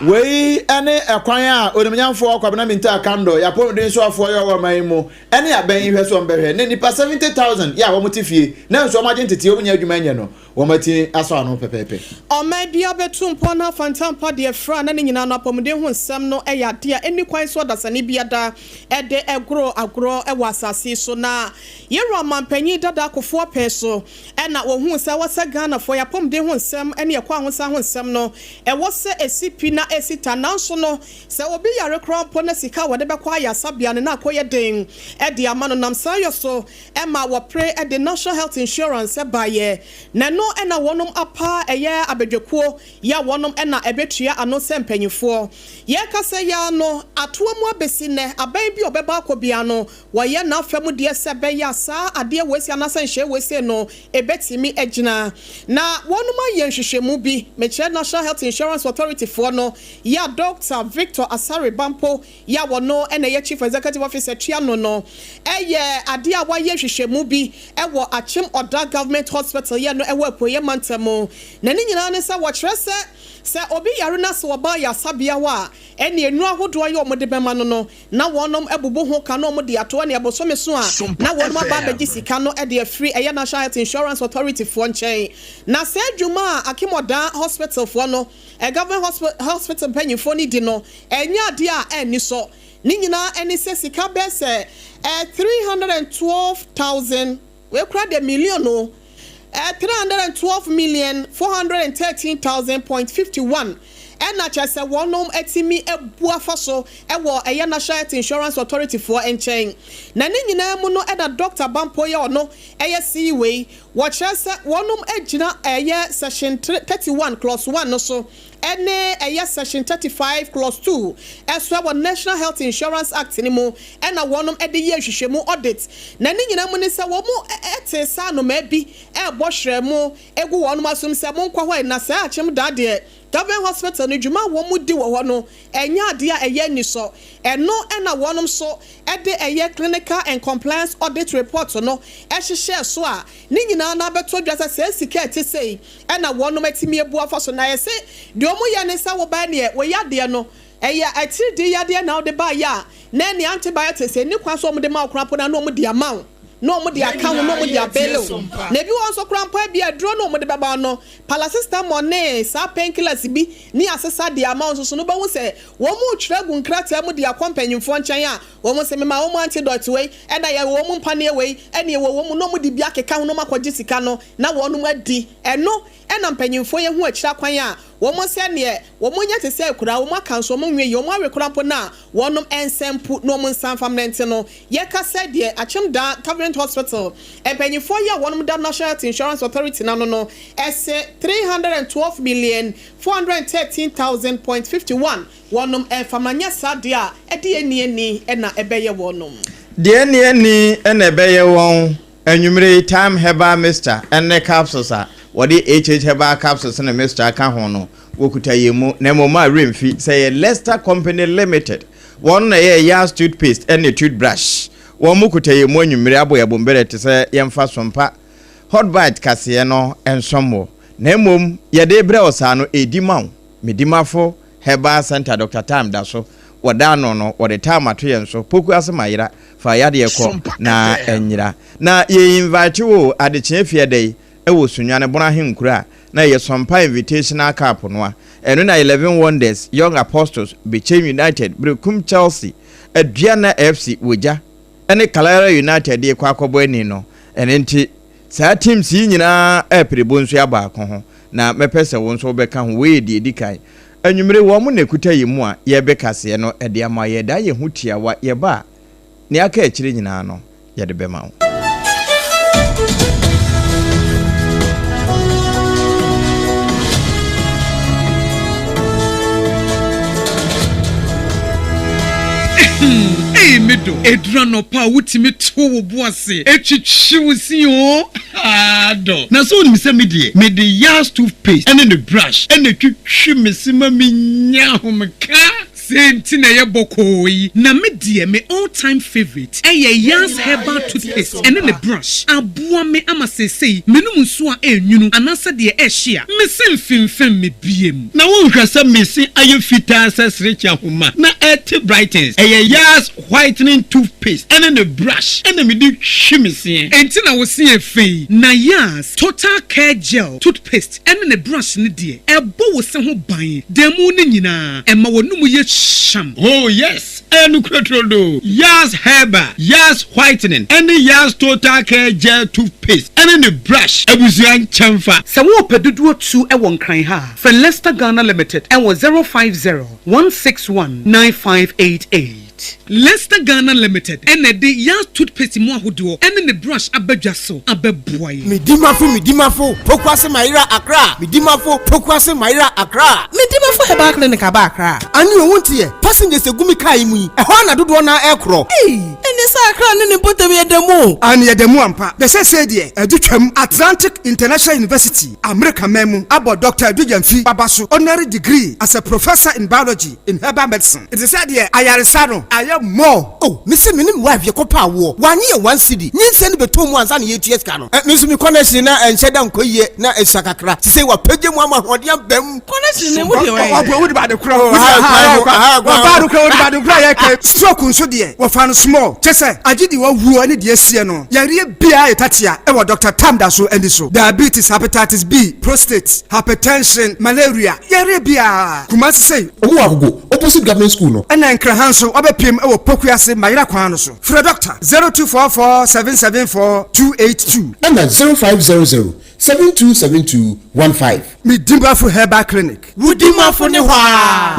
Wei ne ɛkwan a Onimnyamfoɔ Kwabena Mintah Akandoh, yɛn apɔmuden soafoɔ yɛ wɔ ɔman yi mu, ne abɛn yi hwɛ so wɔbɛhwɛ na nnipa 70,000 yɛ a wɔte fie nanso wɔagye nteteɛ wɔnnya adwuma nyɛ no, wɔatumi asɔ ano pɛpɛɛpɛ. Ɔman biara bɛtu mpɔn na afa ntampa deɛ fra na ne nyinaa no apɔmuden ho nsɛm no yɛ adeɛ a ɛnni kwan so ɔdasani biara de goro agorɔ wɔ asase yi so na Yɛwura Ɔmanpanyin dada Kufuor pɛn so na wɔhuu sɛ ɛwɔ sɛ Ghanafoɔ yɛn apɔmuden ho nsɛm ne yɛn kɔ ahosan ho nsɛm no ɛwɔ sɛ ɛsi pi na ɛsi ta nanso no sɛ obi yare koraa mpo na sika a wɔde bɛkɔ ayarsabea no na akɔyɛ den de ama no nam saa yɔ so ma wɔpere de National Health Insurance baeɛ na ɛno na wɔnom apa ɛyɛ abadwakuo yɛ a wɔnom na ɛbɛtua ano sɛ mpanyinfoɔ. Yɛrekasa yi ara no atoa mu abɛsi nnɛ aban bi a ɔbɛba akɔ biara no Wɔyɛ n'afa mu deɛ sɛ ɛbɛyɛ a saa adeɛ wei sei anaasɛ nhyehyɛeɛ wei sei no ɛbɛtumi agyina. Na wɔnom ayɛ nhwehwɛmu bi, mekyerɛ National Health Insurance Authority foɔ no, yɛ a Dɔkta Victor Asare Bampo yɛ a wɔno na ɛyɛ Chief Executive Officer tua ano no, ɛyɛ adeɛ a wɔayɛ nhwehwɛmu bi wɔ Akyem Oda Government Hospital yɛ no ɛwɔ Apueɛ Mantam mu. Na ne nyinaa ne sɛ wɔkyerɛ sɛ, sɛ obi yare na sɛ ɔba ayarsabea hɔ a, ɛneɛ nnuro ahodoɔ yɛ wɔde bɛma no no, na wɔnom abubu ho ka na wɔn de ato ɛne bosome so a na wɔnom aba abɛgye sika no de afiri ɛyɛ National Health Insurance Authority foɔ nkyɛn. Na saa dwuma a Akim Oda Hospital foɔ no, Government Hospital mpanyinfoɔ no di no, ɛnyɛ adeɛ a ɛnni sɔ. Ne nyinaa ɛne sɛ sika bɛyɛ sɛ 312,000, Wei koraa deɛ million o, 312,413,000.51 ɛna kyerɛ sɛ wɔnom atumi abu afa so wɔ ɛyɛ National Health Insurance Authority foɔ nkyɛn. Na ne nyinaa mu no ɛna Doctor Bampoe a ɔno ɛyɛ CE wei, wɔkyerɛ sɛ wɔnom agyina ɛyɛ section 31 clause 1 no so ne ɛyɛ section 35 clause 2 so wɔ National Health Insurance Act no mu na wɔnom de yɛ nhwehwɛmu, audit, na ne nyinaa mu ne sɛ wɔn tee sɛ anomaa bi rebɔ hwerɛmo gu wɔnom asom sɛ monkɔ hɔ na saa akyem da deɛ Government Hospital no dwuma a wɔn di wɔ hɔ no ɛnyɛ adeɛ a ɛyɛ anisɔ. Ɛno na wɔnom nso de ɛyɛ Clinical and Compliance Audit Report no hyehyɛɛ so a ne nyinaa no abɛtɔ dwa sɛ saa sika a ɛte sei na wɔnom atumi abu afa so. Na yɛse deɛ wɔn yɛ ne sɛ wobaɛ neɛ wei yadeɛ no ɛyɛ atiridii yadeɛ na wode baeɛ a na ɛneɛ antibiotics ɛnni kwan sɛ wɔn de ma wo koraa mpo na na wɔn de ama wo na wɔn de aka ho na wɔn de abele wo. Na ebi wɔ hɔ nso koraa mpo ebia aduro no wɔn de bɛma wo no Paracetamol ne saa painkillers bi ne asesa de ama wo nso so no wobɛhu sɛ wɔn retwerɛ agu nkrataa mu de akɔ mpanyinfoɔ nkyɛn a wɔn se mema wɔn antidote wei ɛna yɛwɔ wɔn mpaneɛ wei ɛne yɛwɔ wɔn mu na wɔn de bi akeka ho na wɔn akɔgye sika no na wɔn adi ɛno ɛna mpanyinfoɔ yi ahu akyire akwan a wɔn sɛ neɛ wɔn nyɛ te sɛ akuraa wɔn aka nso wɔn nwe yie wɔn awe koraa mpo no a wɔnom nsa mpu na wɔn nsa mfa mmerɛ nti no yɛka sɛ deɛ Akyem Da Covenant Hospital mpanyinfoɔ yi a wɔnom da National Health Insurance Authority no ano no ɛse 312,413,000.51 wɔnom mfa mma nyɛ saa deɛ a ɛde ani ani na ɛbɛyɛ wɔnom. Deɛ ɛnni ani na ɛbɛyɛ wɔn. Anwummere yi, Thyme Herbal Mixture ne capsules a wɔde HH Herbal Capsules ne Mixture aka ho no, wɔkuta yɛn mu. Na mmom a werɛ mfi sɛ ɛyɛ Lester Company Limited, wɔn na ɛyɛɛ Yaz Toothpaste ne Toothbrush. Wɔn kuta yɛn mu anwummere abɔ yɛn bomberɛ te sɛ yɛmfa sompa. Hot Bite kaseɛ no nsɔm wo, na mmom yɛde rebrɛ wo saa no, ɛredi ma wo. Medimafo Herbal Centre Doctor Time da so wɔ da ano no, wɔde time ato yɛn so, Poku ase ma yera, fa yadeɛ kɔ na ɛnyera. Na yɛ invite wo o, adekyeɛ fiada yi wɔ Sunyani Bono Ahenkuro a na ɛyɛ Sompa Invitational Cup no a, ɛno na Eleven Wonders, Young Apostles, Bechem United, Berekum Chelsea, Aduana FC, Wogya, ne Kalayara United de rekɔ akɔbɔ ani no. Ɛno nti, saa teams yi nyinaa repere bonsua baako ho, na mɛpɛ sɛ wo nso wobɛka ho. Wei yɛ deɛ ɛdi kan. Anwummere, wɔn na ɛkuta yɛn mu a yɛrebe kaseɛ no de ama. Yɛdan yɛn ho tiawa, yɛba a, nea aka akyire nyinaa no, yɛde bɛma wo. Ei me dɔ, ɛduru anɔpa a wotumi to wo bo ase twitwi wo se oo, haa dɔ. Na sɛ wonim sɛ me deɛ, mede Yas toothpaste ne ne brush na ɛtwitwi me se ma menya ahomeka. Sei nti na ɛyɛ bɔkɔɔ yi. Na me deɛ me all time favourite ɛyɛ Yas herbal toothpaste ɛne ne brush. Aboa me ama seesei menom nsuo a ɛnwunu anaasɛ deɛ ɛhye a, me se mfemfem me biem. Na wonhwɛ sɛ me se ayɛ fitaa sɛ serekye ahoma na ɛte brightens. Ɛyɛ Yas whitening toothpaste ɛne ne brush ɛna mede twi me seɛ. Enti na wo se yɛ fɛ yi. Na Yas total care gel toothpaste ɛne ne brush no deɛ, ɛbɔ wo se ho ban da mu no nyinaa, ɛma w'anum yɛ hyeam. Oh yes, ɛyɛ nokorɛ turodoo. Yas Herbal, Yas Whitening, ɛne Yas Total Care Gel Toothpaste ɛne ne brush abusua nkyɛnfa. Sɛ worepɛ dodoɔ tu wɔ Nkran ha a, frɛ Lester Ghana Limited wɔ 050 161 9588. Lester Ghana Limited na ɛde Yas Toothpaste mu ahodoɔ ne ne brush aba dwa so abɛboa yɛn. Medimafo Medimafo Pokuase Mayera Accra Medimafo Pokuase Mayera Accra. Medimafo Herbal Clinic aba Accra. Ane o wonteɛ, passengers egu me car yi mu yi, ɛhɔ ara na dodoɔ no ara ɛrekorɔ. Ei! Ɛneɛ sɛ Accra ne ne mpɔtam yɛ da mu o. Aane yɛda mu ampa. Na seesei deɛ adu twam. Atlantic International University, Amerika man mu, abɔ Dɔkta Adu Gyamfi aba so honorary degree as a Professor in Biology in Herbal Medicine. Nti sɛ deɛ ayaresa no ayɛ more. Oh me se me ne me wife yɛkɔ pɛ awoɔ wanye yɛ one cedi nyinsɛn no bɛtɔ mu ansa na yɛtua sika no eh me nso me connection na ɛnhyɛ da nkɔ yie na ɛsua kakra sisei wapagya mu ama ahoɔden aba mu. Connection no emu deɛ wɛn. Ɔbɔ wodi baade kura hɔ ɔbaa no kura wodi baade kura yɛ kɛ stroke nso deɛ wɔfa no small kyɛ sɛ agye deɛ wawuo ne deɛ asie no yareɛ biara yɛ tatea ɛwɔ Doctor Tam da so ani so diabetes hepatitis B prostate hypertension malaria yareɛ biara Kumasi sei. Ɔmo wɔ Agogo opposite government school no. Ɛna Nkran ha nso wabɛpiem wɔ Pokuase Mayera kwan no so. Frɛ Dɔkta 0244 774 282. Ɛna 0500 7272 15. Medimafo Herbal Clinic. Wo dimafo ne hɔ aa.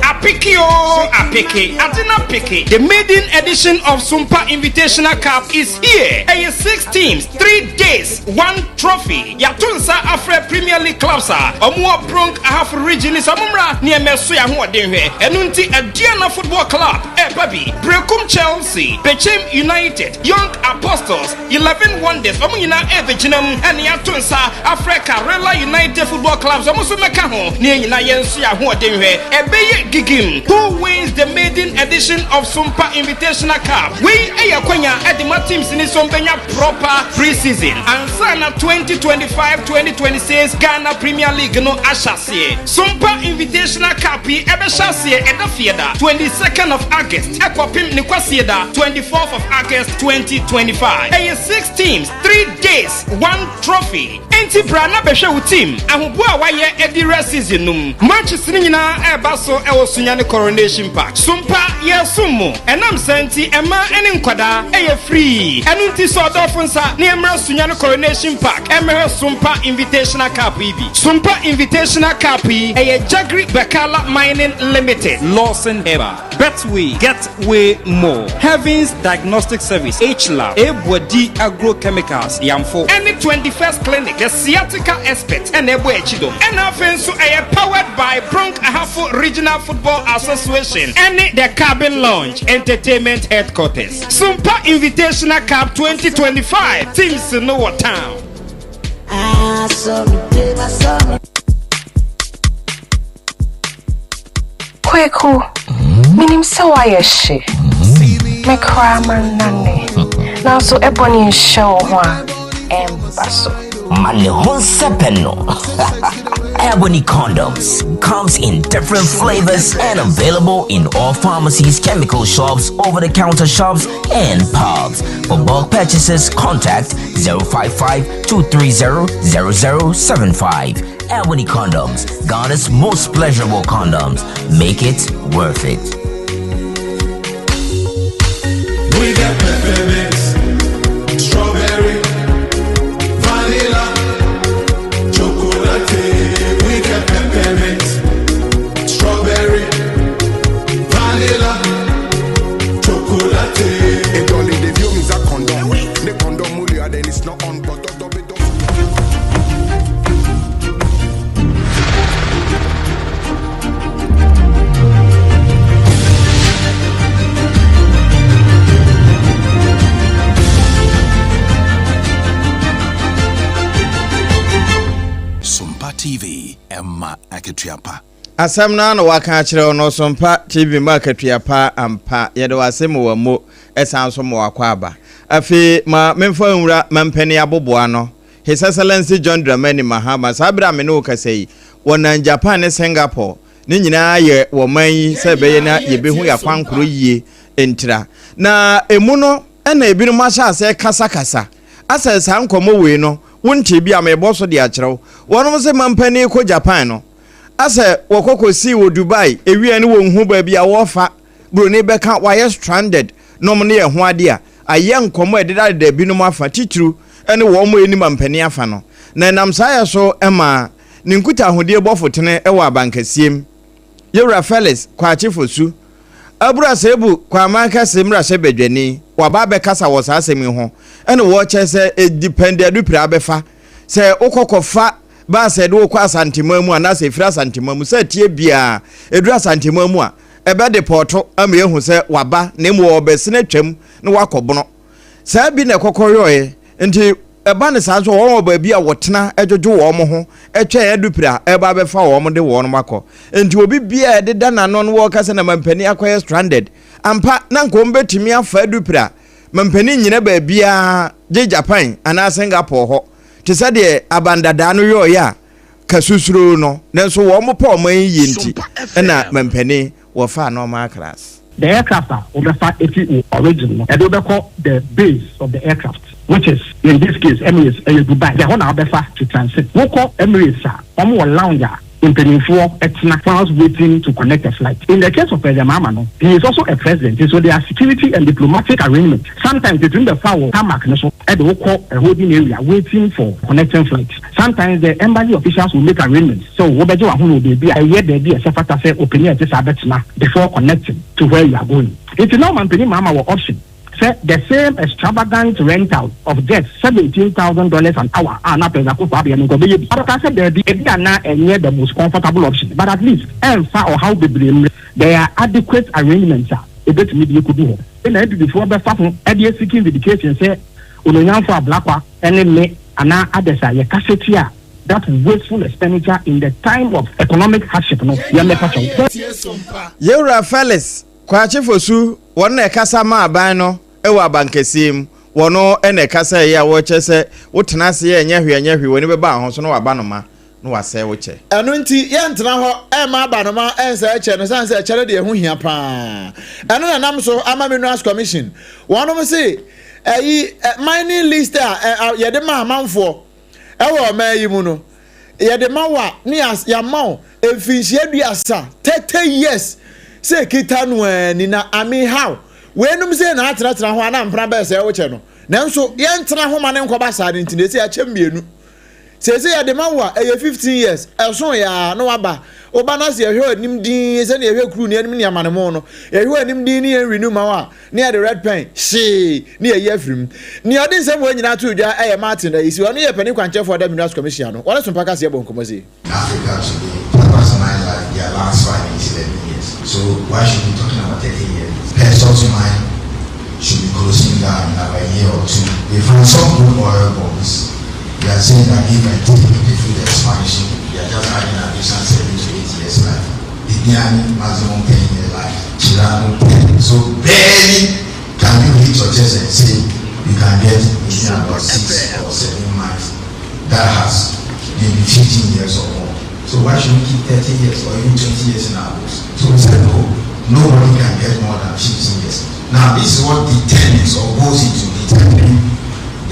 Apeke oo apeke, ade no apeke, the maiden edition of Sumpa Invitational Cup is here! Ɛyɛ six teams, 3 days, one trophy. Yɛato nsa afrɛ Premier League clubs a wɔwɔ Brong Ahafo region no sɛ wɔmmra ne yɛmmɛso yɛn ahoɔden hwɛ. Ɛno nti Aduana Football Club ɛreba bi, Berekum Chelsea, Bechem United, Young Apostles, 11 Wonders, wɔn nyinaa ɛrebɛgyina mu. Ɛne yɛato nsa afrɛ Karela United Football Clubs, wɔn nso mmɛka ho ne yɛn nyinaa yɛnso yɛn ahoɔden hwɛ. Ɛbɛyɛ gigim. Who wins the maiden edition of Sumpa Invitational Cup? Wei yɛ akwanya de ma teams ni so mbɛnya proper pre-season ansa na 2025-2026 Ghana Premier League no ahyɛ aseɛ. Sumpa Invitational Cup yi ɛbɛhyɛ aseɛ ɛda Fiada 22nd of August ɛkɔpem ne Kwasieda 24th of August 2025. Ɛyɛ six teams, 3 days, one trophy. Enti bra na bɛhwɛ wo team ahoboa a wayɛ adi rɛ season no mu. Matches no nyinaa ɛreba so ɛwɔ Sunyani Coronation Park. Sumpa yɛsom mo. Ɛnam saa nti mmaa ne nkwadaa ɛyɛ free. Ɛno nti sɔ ɔdɔfo nsa na yɛmmra Sunyani Coronation Park ɛmmɛhwɛ Sumpa Invitational Cup yi bi. Sumpa Invitational Cup yi ɛyɛ Jagri Bakala Mining Limited, Lawson Herbal, Betway, Get Way More, Heavens Diagnostic Service, H-Lab, Ebuadi Agrochemicals, Yamfo, ɛne 21st Clinic, the sciatica expert, ɛna ɛbɔ akyi dom. Ɛna afei nso ɛyɛ powered by Brong Ahafo Regional Football Association ɛne the Cabin Lounge Entertainment Headquarters. Sumpa Invitational Cup 2025 teams no wɔ town. I saw me, I saw me. Kweku. Menim sɛ woayɛ hye. Me koraa mannane. Nanso ɛbɔ ne nhyɛ wo ho a, ɛmba so. Ma ne ho nsɛpɛ no. Ebony condoms comes in different flavors and available in all pharmacies, chemical shops, over-the-counter shops, and pubs. For bulk purchases, contact 055 230 0075. Ebony condoms, Ghana's most pleasurable condoms. Make it worth it. We got peppermint, strawberry, vanilla, chocolate. We got peppermint, strawberry, vanilla, chocolate. It only the view is a condom. The condom mulia then it's not on, but Sompa TV, ɛma akatua pa. Asɛm no ara na waka akyerɛ wo no, Sompa TV ma akatua pa ampa. Yɛde w'ase ma w'ammo, ɛsan nso ma w'akwaaba. Afei ma memfa wo nwura mampanin aboboano, His Excellency John Dramani Mahama. Saa bere a me ne wo kasa yi, wɔnam Japan ne Singapore, ne nyinaa yɛ wɔ man yi sɛ ɛbɛyɛ na yɛbɛhu yɛn akwankorɔ yie ntira. Na emu no na ebinom ahyɛ aseɛ kasakasa asɛ saa nkɔmmɔ wei no wontee bi a merebɔ so de akyerɛ wo. Wɔnom se mampanin rekɔ Japan no, asɛ wɔkɔ kɔsii wɔ Dubai, ewia no wɔnhu baabi a wɔrefa, buroni bɛka wɔayɛ stranded nom ne ɛho adeɛ a, ayɛ nkɔmmɔ a ɛdedadeda ebinom afa, titiriw ne wɔn a ɛnni mampanin afa no. Na ɛnam saa yɛ so maa ne nkutahodie bɔfo tene wɔ abankɛseɛm. Yɛwura Felix Kwakye Fosu, Abura Asebu Kwaman Kɛse mmarahyɛbadwani, waba abɛkasa wɔ saa asɛm yi ho ɛna wɔkyerɛ sɛ ɛdipɛnde adupira abɛfa sɛ wokɔ kɔfa baasa ɛde wokɔ Asanteman mu anaasɛ ɛfiri Asanteman mu sɛ ɛteɛ biara ɛduru Asanteman mu a ɛbɛ depɔɔto ama yɛahu sɛ waba na mmom ɔrebɛsene atwam na wakɔ bono. Saa bi na ɛkɔkɔ yɔeɛ nti ɛba no saa nso wɔn wɔ baabi a wɔtena dwodwo wɔn ho twɛn adupire a ɛreba abɛfa wɔn de wɔn akɔ. Nti obi biara a ɛdeda n'ano no wɔreka sɛ na mampanin akɔyɛ stranded. Ampa na nka wɔn bɛtumi afa adupire a mampanin nnyina baabiara gye Japan anaa Singapore hɔ te sɛ deɛ abandadaa no yɔeɛ a ka susuro no nanso wɔn pɛ ɔman yi yie nti na mampanin wɔfaa normal class. The aircraft a wobɛfa efi wo origin no, ɛde wo bɛkɔ the base of the aircraft which is in this case Emirates ɛyɛ Dubai, ɛhɔ na wobɛfa to transit. Wokɔ Emirates a, wɔn wɔ lounge a mpanyinfoɔ tena whilst waiting to connect a flight. In the case of President Mahama no, he is also a president so there are security and diplomatic arrangements. Sometimes yɛtumi bɛfa wo tarmac no so de wo kɔ a holding area waiting for connecting flight. Sometimes the embassy officials will make arrangements sɛ wobɛgye w'ahome wɔ baabi a ɛyɛ baabi a ɛsɛ fata sɛ ɔpanin a ɛte saa bɛtena before connecting to where you are going. Nti na ɔmanpanin Mahama wɔ option sɛ the same extravagant rental of just $17,000 an hour a na President Akufo Addo yɛ no nka ɔbɛyɛ bi. Ɔkaa sɛ daabi, ebia na ɛnyɛ the most comfortable option but at least ɛmfa ɔhaw bebree mmrɛ. There are adequate arrangements a ebetumi de akodu hɔ. Na Abibifoɔ bɛfa ho de asiki vindication sɛ Onuonyamfo Ablakwa ne me anaa others a yɛkasa tia that wasteful expenditure in the time of economic hardship no, yɛmmɛpa kyɛw. Yɛwura Felix Kwakye Fosu, wɔn na ɛkasa maa aban no wɔ abankɛseɛ mu. Wɔn na ɛkasa ɛyɛ a wɔkyerɛ sɛ wotena ase yɛ ɛnyɛ hwee ɛnyɛ hwee w'ani bɛba wo ho so na w'abanoma na wasɛe wo kyɛ. Ɛno nti, yɛntena hɔ mma abanoma nsɛe kyɛ no, ɛsiane sɛ kyɛ no deɛ ɛho hia pa ara. Ɛno na ɛnam so ama Minerals Commission, wɔnom se ɛyi mining list a yɛde ma amanfoɔ ɛwɔ ɔman yi mu no, yɛde ma wo a ne yɛama wo mfinhyia aduasa, 30 years, sɛ kita no ara ni na I mean how? Weinom sei na atenatena ho a na mpena bɛsɛe wo kyɛ no. Nanso yɛntena ho ma ne nkɔba saa no nti na ɛsɛ yɛakyɛ mmienu. Seesei yɛde ma wo a, ɛyɛ 15 years, ɛso yɛ a na waba. Woba na sɛ yɛhwɛ w'anim dinn sɛnea yɛhwɛ crew no anim ne amanemo no, yɛhwɛ w'anim dinn ne yɛn renew ma wo a, na yɛde red pen hyee ne yɛyi afiri mu. Nea ɔde nsɛm wei nyinaa too dwa yɛ Martin Ayisi, ɔno yɛ panin kwankyerɛfoɔ da Minerals Commission ano. Wɔne Sompa Kaseɛ bɔɔ nkɔmmɔ sei. Africa today, Tarkwa's mine life, their last 5 is 11 years. So why should we be talking about 30 years? Pesos mine should be closing down in about a year or two. They find some good oil bombs. They are saying that give and take, through the expansion, they are just adding additional 7 to 8 years life. Bibiani, maximum 10 year life. Chirano 10. So barely can you hit your chest and say you can get maybe about 6 or 7 mines that has maybe 15 years or more. So why should we keep 30 years or even 20 years in our books? So we said no, nobody can get more than 15 years. Now this is what determines or goes into determining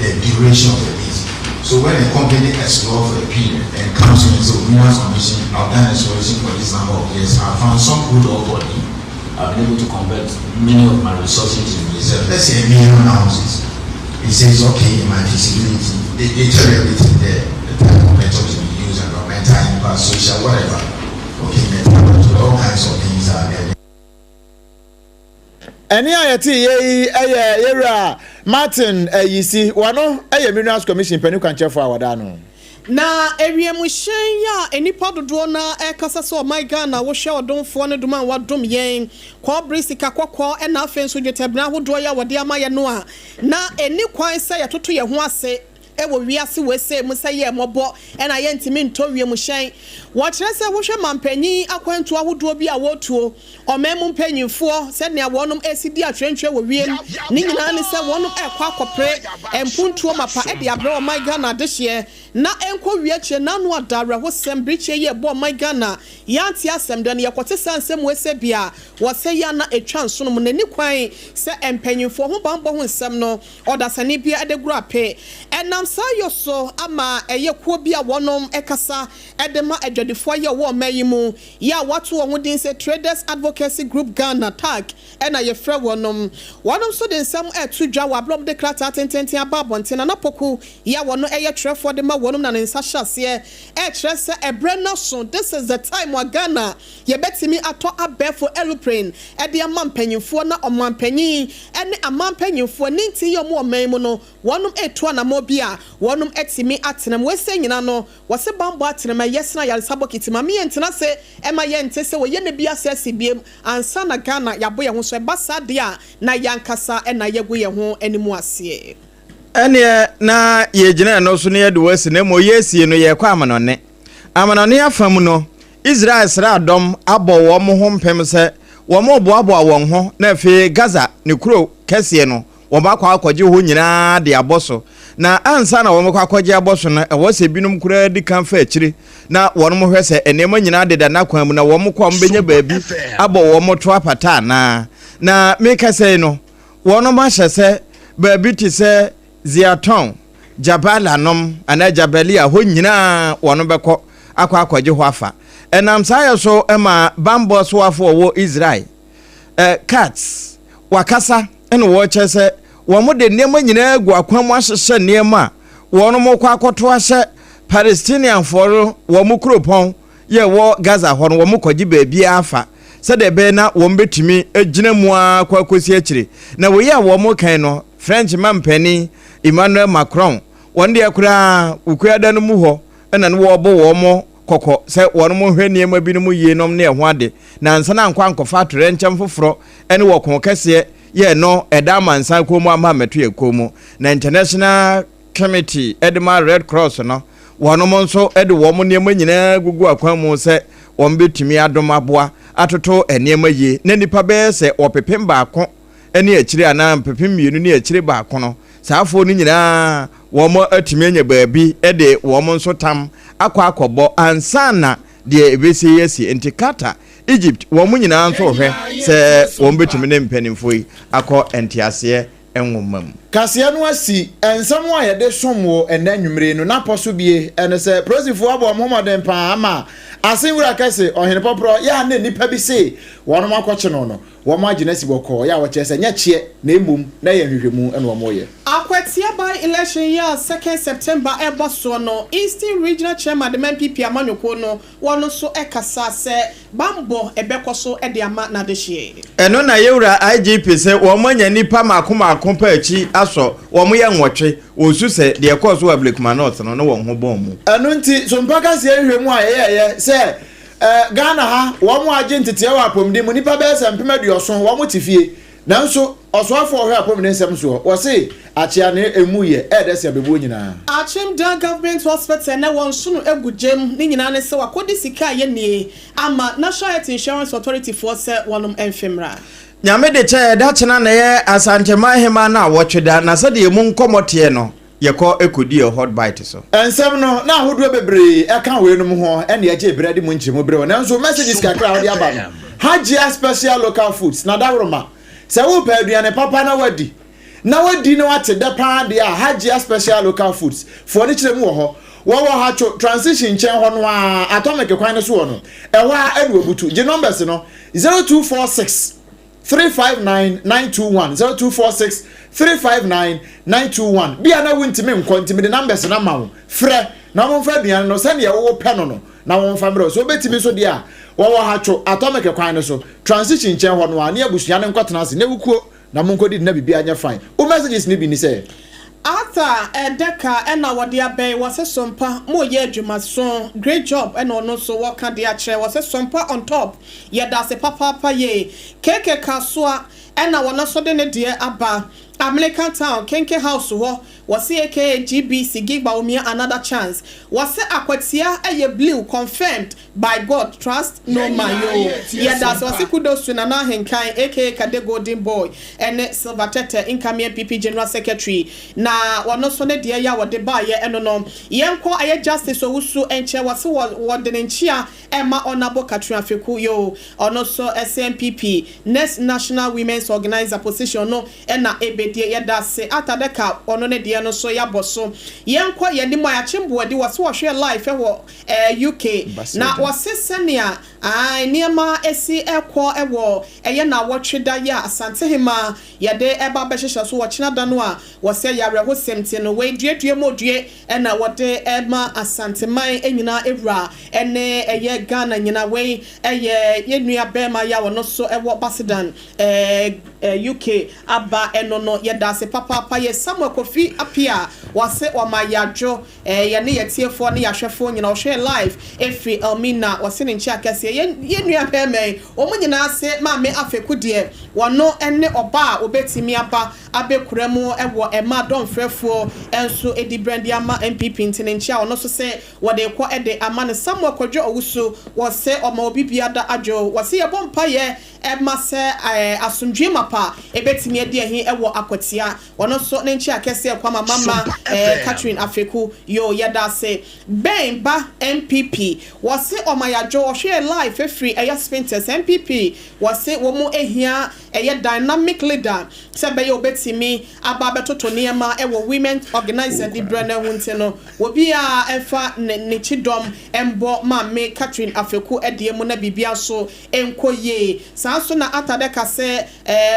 the duration of the lease. So when a company explores for a period and comes in and says, Minerals Commission, I've done exploration for this number of years, I've found some good ore body, I've been able to convert many of my resources into reserve. Let's say 1 million ounces. He says, okay, in my feasibility, they tell you everything there, the type of method to be used, environmental impact, social, whatever. Okay, method, all kinds of things are there. Ɛnne a yɛtee yɛ yi yɛ Yɛwura Martin Ayisi, wɔno yɛ Minerals Commission panin kwankyerɛfoɔ a wɔda ano. Na ewiemhyɛn yi a nnipa dodoɔ no ara rekasa sɛ ɔman Ghana wohwɛ ɔdomfoɔ no dom a wadom yɛn, kɔɔbere sika kɔkɔɔ ɛna afei nso dwetɛbena ahodoɔ yi a wɔde ama yɛn no a, na ɛnni kwan sɛ yɛtoto yɛn ho ase wɔ wiase wesei mu sɛ yɛ mmɔbɔ na yɛntumi ntɔ wiemhyɛn. Wɔkyerɛ sɛ wohwɛ mampanyin akwantuo ahodoɔ bi a wɔretuo, ɔman mu mpanyinfoɔ sɛnea wɔnom resi di atwerɛntwerɛ wɔ wiem, ne nyinaa ne sɛ wɔnom rekɔ akɔpere mpuntuo mapa de abrɛ ɔman Ghana adehyeɛ na ɛnkɔ wie akyire n'ano ada awerɛhosɛm birikyie yi ɛbɔ ɔman Ghana yɛante asɛm dɛ no yɛkɔte saa nsɛm wesei bi a wɔsɛ yɛ a na ɛtwa nsono mu na ɛni kwan sɛ mpanyinfoɔ ho banbɔ ho nsɛm no Ɔdasani biara de goro ape. Ɛnam saa yɔ so ama ɛyɛ kuo bi a wɔnom kasa de ma adwadifoɔ yɛ wɔ ɔman yi mu yi a wɔato wɔn ho din sɛ Traders Advocacy Group Ghana, tag, na yɛfrɛ wɔnom. Wɔnom nso de nsɛm reto dwa wɔ aberɛ a wɔde krataa tententen aba abɔnten. Nana Poku yi a wɔno yɛ twerɛfoɔ de ma wɔnom na ne nsa hyɛ aseɛ rekyerɛ sɛ ɛberɛ no aso, this is the time a Ghana yɛbɛtumi atɔ abɛɛfo aeroplane de ama mpanyinfoɔ na ɔmanpanyin ne aman mpanyinfoɔ ne nti yɛ ɔmo ɔman mu no wɔnom retu anamɔ bi a wɔnom atumi atena mu. Wei sɛ nyina no wɔse banbɔ atena mu ɛyɛ sene ayaresa bokiti ma me yɛntena ase ɛma yɛnte sɛ wɔyɛ ne bi ase asi biem ansa na Ghana yɛabɔ yɛn ho so ɛba saa deɛ a na yɛankasa na yɛagu yɛn ho anim aseɛ. Ɛnneɛ na yɛgyina ɛno so na yɛde wo asi, na mmom yɛresie no, yɛrekɔ amanɔne. Amanɔne afa mu no, Israel sraadɔm abɔ wɔn ho mpem sɛ wɔreboaboa wɔn ho na afei Gaza, ne kuro kɛseɛ no, wɔakɔ akɔgye hɔ nyinaa de abɔ so. Na ansa na wɔbɛkɔ akɔgye abɔ so no, ɛwɔ sɛ binom koraa di kan fa akyire na wɔhwɛ sɛ nneɛma nyinaa deda n'akwan mu na wɔkɔ a wɔbɛnya baabi abɔ wɔn to apata anaa. Na mekasa yi no, Wɔnom ahyɛ sɛ baabi te sɛ Ziaton, Jabala nom anaa Jabalia hɔ nyinaa wɔnom bɛkɔ akɔ akɔgye hɔ afa. Ɛnam saa yɛ so ma banbɔ soafo ɔwɔ Israel, Katz, wakasa na wɔkyerɛ sɛ wɔn de nneɛma nyinaa agu akwan mu ahyehyɛ nneɛma a wɔnom kɔ akɔto ahyɛ Palestinianfoɔ no wɔn kuropɔn yɛ wɔ Gaza hɔ no, wɔkɔgye baabiara fa sɛdeɛ ɛbɛyɛ na wɔbɛtumi agyina mu ara kɔ akɔsi akyire. Na wei a wɔreka yi no, French mampanin Emmanuel Macron, wɔn deɛ koraa Wukuada no mu hɔ na ne wɔrebɔ wɔn kɔkɔ sɛ wɔn nhwɛ nneɛma binom yie nom ne ɛho ade na ansa na ankɔ ankɔfa atoyerɛnkyɛm foforɔ ne wɔko kɛseɛ yɛ no ɛda amansan kɔn mu ama ammɛto yɛn kɔn mu. Na International Committee de ma Red Cross no, wɔnom nso de wɔn nneɛma nyinaa gugu akwan mu sɛ wɔn bɛtumi adom aboa atoto nneɛma yie na nnipa bɛyɛ sɛ ɔpepem baako ne akyire anaa mpepem mmienu ne akyire baako no, saa afoɔ no nyinaa wɔn atumi anya baabi de wɔn nso tam akɔ akɔbɔ ansa na deɛ ɛbɛsie asi. Nti Qatar, Egypt, wɔn nyinaa nso rehwɛ sɛ wɔn bɛtumi ne mpanimfoɔ yi akɔ nteaseɛ nwoma mu. Kaseɛ no asi. Nsɛm a yɛde som wo ɛnnɛ anwummere yi no n'apɔ so bie ne sɛ, Polisifoɔ abɔ wɔn ho mmɔden pa ara ama Asen Wura Kɛse, Ɔhene Pɔporɔ, yɛ a na nnipa bi se wɔnom akɔkye no no, wɔn agye no asi bɔkɔɔ, yɛ a wɔkyerɛ sɛ nyɛ kyeɛ na mmom na ɛyɛ nhwehwɛmu na wɔreyɛ. Akwatia by-election yi a second September ɛrebɔ soɔ no, Eastern Regional Chairman de ma NPP amanyɔkuo no, Wɔn nso kasaa sɛ bammɔ bɛkɔ so de ama n'adehyeɛ. Ɛno na yɛwura IGP sɛ wɔn anya nnipa mmaako mmaako pa akyi asɔ wɔn yɛ nwɔtwe, wɔsu sɛ deɛ ɛkɔɔ so wɔ Ablekuma North no ne wɔn ho bɔn mu. Ɛno nti, Sompa kaseɛ nhwehwɛmu a yɛyɛeɛ sɛ Ghana ha wɔn a agye nteteɛ wɔ apɔmuden mu nnipa bɛyɛ sɛ 70,000 wɔn te fie nanso. Ɔsoafoɔ a ɔhwɛ apɔmuden nsɛm soɔ, wɔse akyea ne emu yɛ ɛɛdɛ sen abɛbuo nyinaa. Akyem Dan Government Hospital nɛ wɔn nsono agu gyam, ne nyinaa ne sɛ wakɔdi sika a yɛnnie ama National Health Insurance Authority foɔ sɛ wɔnom mfe mmra. Nyame de kyɛ da kyena na ɛyɛ Asanteman Hemaa no awɔtwe da, na sɛdeɛ emu nkɔmmɔ teɛ no, yɛkɔ kɔdi yɛ hot bite so. Nsɛm no, na ahodoɔ bebree ɛka weinom ho ɛna ɛgyee berɛ de mu nkyerɛmu berɛ wo, nanso messages kakra a wode aba no, Hajia Special Local Foods, Nadaworoma, sɛ worepɛ aduane papa na woadi, na woadi na woate dɛ paa deɛ a, Hajia Special Local Foods foɔ no kyerɛ mu wɔ hɔ. Wɔwɔ Hatcho Transition nkyɛn hɔ no ara, Atomic kwan no soɔ no, ɛhɔ ara ɛna wɔbutu. Gye numbers no, 0246 359 921, 0246 359 921. Bia na wontumi nkɔ nti mede numbers no ama wo. Frɛ na wɔmfa aduane no sɛdeɛ wopɛ no no na wɔmfa mmerɛ wo. Sɛ wobɛtumi nso deɛ a, wɔwɔ Hatcho Atomic kwan no so, Transition nkyɛn hɔ no ara, ne abusua no nkɔtena ase na wukuo Na monkɔdidi na biribiara nyɛ fine. Wo messages no bi ne sɛ. Arthur Deka ɛna wɔde abɛn wɔse Sompa mo yɛ adwuma so great job ɛna ɔno nso wɔka de akyerɛ wɔse Sompa on top yɛdase papaapa yie KK Kasoa ɛna wɔno nso de ne deɛ aba American town Kenke house hɔ Wɔse aka GBC give Bawumia another chance Wɔse Akwatia yɛ blue confirmed by God trust no man yoo Yɛdase Wɔse kudos to Nana Ahenkan aka Kade Golden Boy ɛne Silver Tɛtɛ incoming NPP General Secretary na wɔno nso ne deɛ yɛ a wɔde baayɛ ɛno no Yɛnkɔ ɛyɛ Justice Owusu nkyɛn Wɔse wɔde ne nkyea ɛma Honourable Katrina Feku yoo Ɔno nso ɛse NPP next National Women's Organiser position no na ebedie yɛdase Arthur Deka ɔno ne deɛ no nso yabɔ so yɛnkɔ yɛnim a yakye mboadi wɔse wɔhwɛɛ live wɔ eh UK na wɔse sɛnea aah nneɛma esi ɛkɔ wɔ ɛyɛ naawɔtwe da yi a Asantehemaa yɛde ɛba abɛhyehyɛ so wɔ kyena da no a wɔse ɛyɛ awerɛhosɛm nti no wei duadua mu odue na wɔde ɛma Asanteman nyinaa ewura ɛne ɛyɛ Ghana nyinaa wei ɛyɛ yɛn nua bɛɛma yi a ɔno nso ɛwɔ Basidan eh UK aba ɛno no yɛdaase papaapa yɛ Samuel Kofi Appiah wɔse wɔma yadwo eh yɛne yɛtiefoɔ ne yɛahwɛfoɔ nyina ɔhwɛɛ live ɛfiri Elmina wɔse ne nkyea kɛseɛ yɛ yɛ nua bɛɛma yi wɔn nyinaa se Maame Afeku deɛ wɔno ne ɔba a wɔbɛtumi aba abɛkura mu wɔ ɛma dɔmfrɛfoɔ nso ɛdi brɛ de ama NPP nti ne nkyea ɔno nso se wɔde rekɔ de ama no Samuel Kwadwo Owusu wɔse ɔma obi bia da adwo wɔse yɛbɔ mpaeɛ Ɛma sɛ asomdwoe mapa ebetumi adi ahi wɔ Akwatia. Ɔno nso ne nkyea kɛseɛ kɔ ama mama Catherine Afeku. Yoo yɛdase. Bɛn ba NPP wɔse ɔma yadwo ɔhwɛ yɛ live firi ɛyɛ Spintex NPP wɔse wɔn hia ɛyɛ dynamic leader sɛ ɛbɛyɛ obetumi aba abɛtoto nneɛma wɔ women organiser di brɛ no ho nti no obiara mfa ne kyidɔm mbɔ maame Catherine Afeku deɛ mu na biribiara nso nkɔ yie. Saa nso na Arthur ka sɛ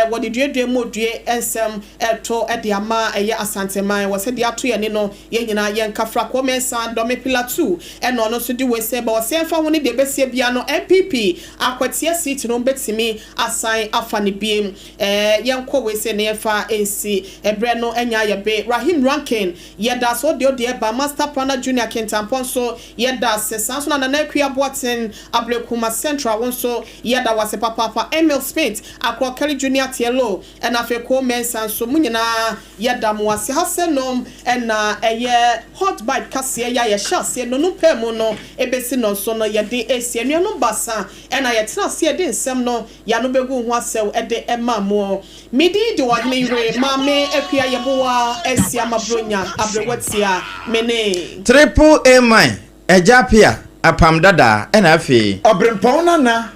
wɔde duadua mu due nsɛm reto de ama ɛyɛ Asanteman. Wɔ sɛ deɛ ato yɛn ani no, yɛn nyinaa yɛnka fra. Kwame Mensah, Dome Pillar 2 ɛna ɔno nso de wei sɛ ba. Ɔsɛ ɛmfa ho ne deɛ ɛbɛsie biara no, NPP akwatia seat no wɔbɛtumi asan afa no biem. Yɛnkɔ wei sɛ na yɛmfa nsi ɛberɛ no anya ayɛ be. Rahim Rankin, yɛda so wode wodeɛ ba. Master Planner Junior Kintampɔ nso Yɛda ase. Saa nso na Nana Akua Boateng, Ablekuma Central, wo nso yɛda wo ase papaapa. Emil Smith, Akorɔ Kelly Junior Tielo, ɛna afei Koo Mensah nso, mo nyinaa yɛda mo ase. Ha sɛ nom na ɛyɛ Hot Bite kaseɛ yi a yɛhyɛ aseɛ nnɔnum pɛɛ mu no ɛbɛsi nnɔnson no yɛde resi. Anuanom baasa na yɛtena ase yɛde nsɛm no yɛn ano bɛgu ho asɛw de ma mo. Me din de Ɔhene Yere Maame Akua Yeboah Asiama Bronya Aberewa Tia me ne. Triple A man, Agya Appiah, Apam Dadaa, ɛna afei. Ɔbrempɔn Nana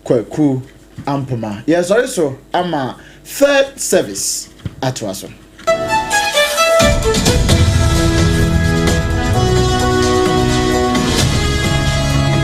Kwaku Ampoma. Yɛresɔre so ama third service atoa so.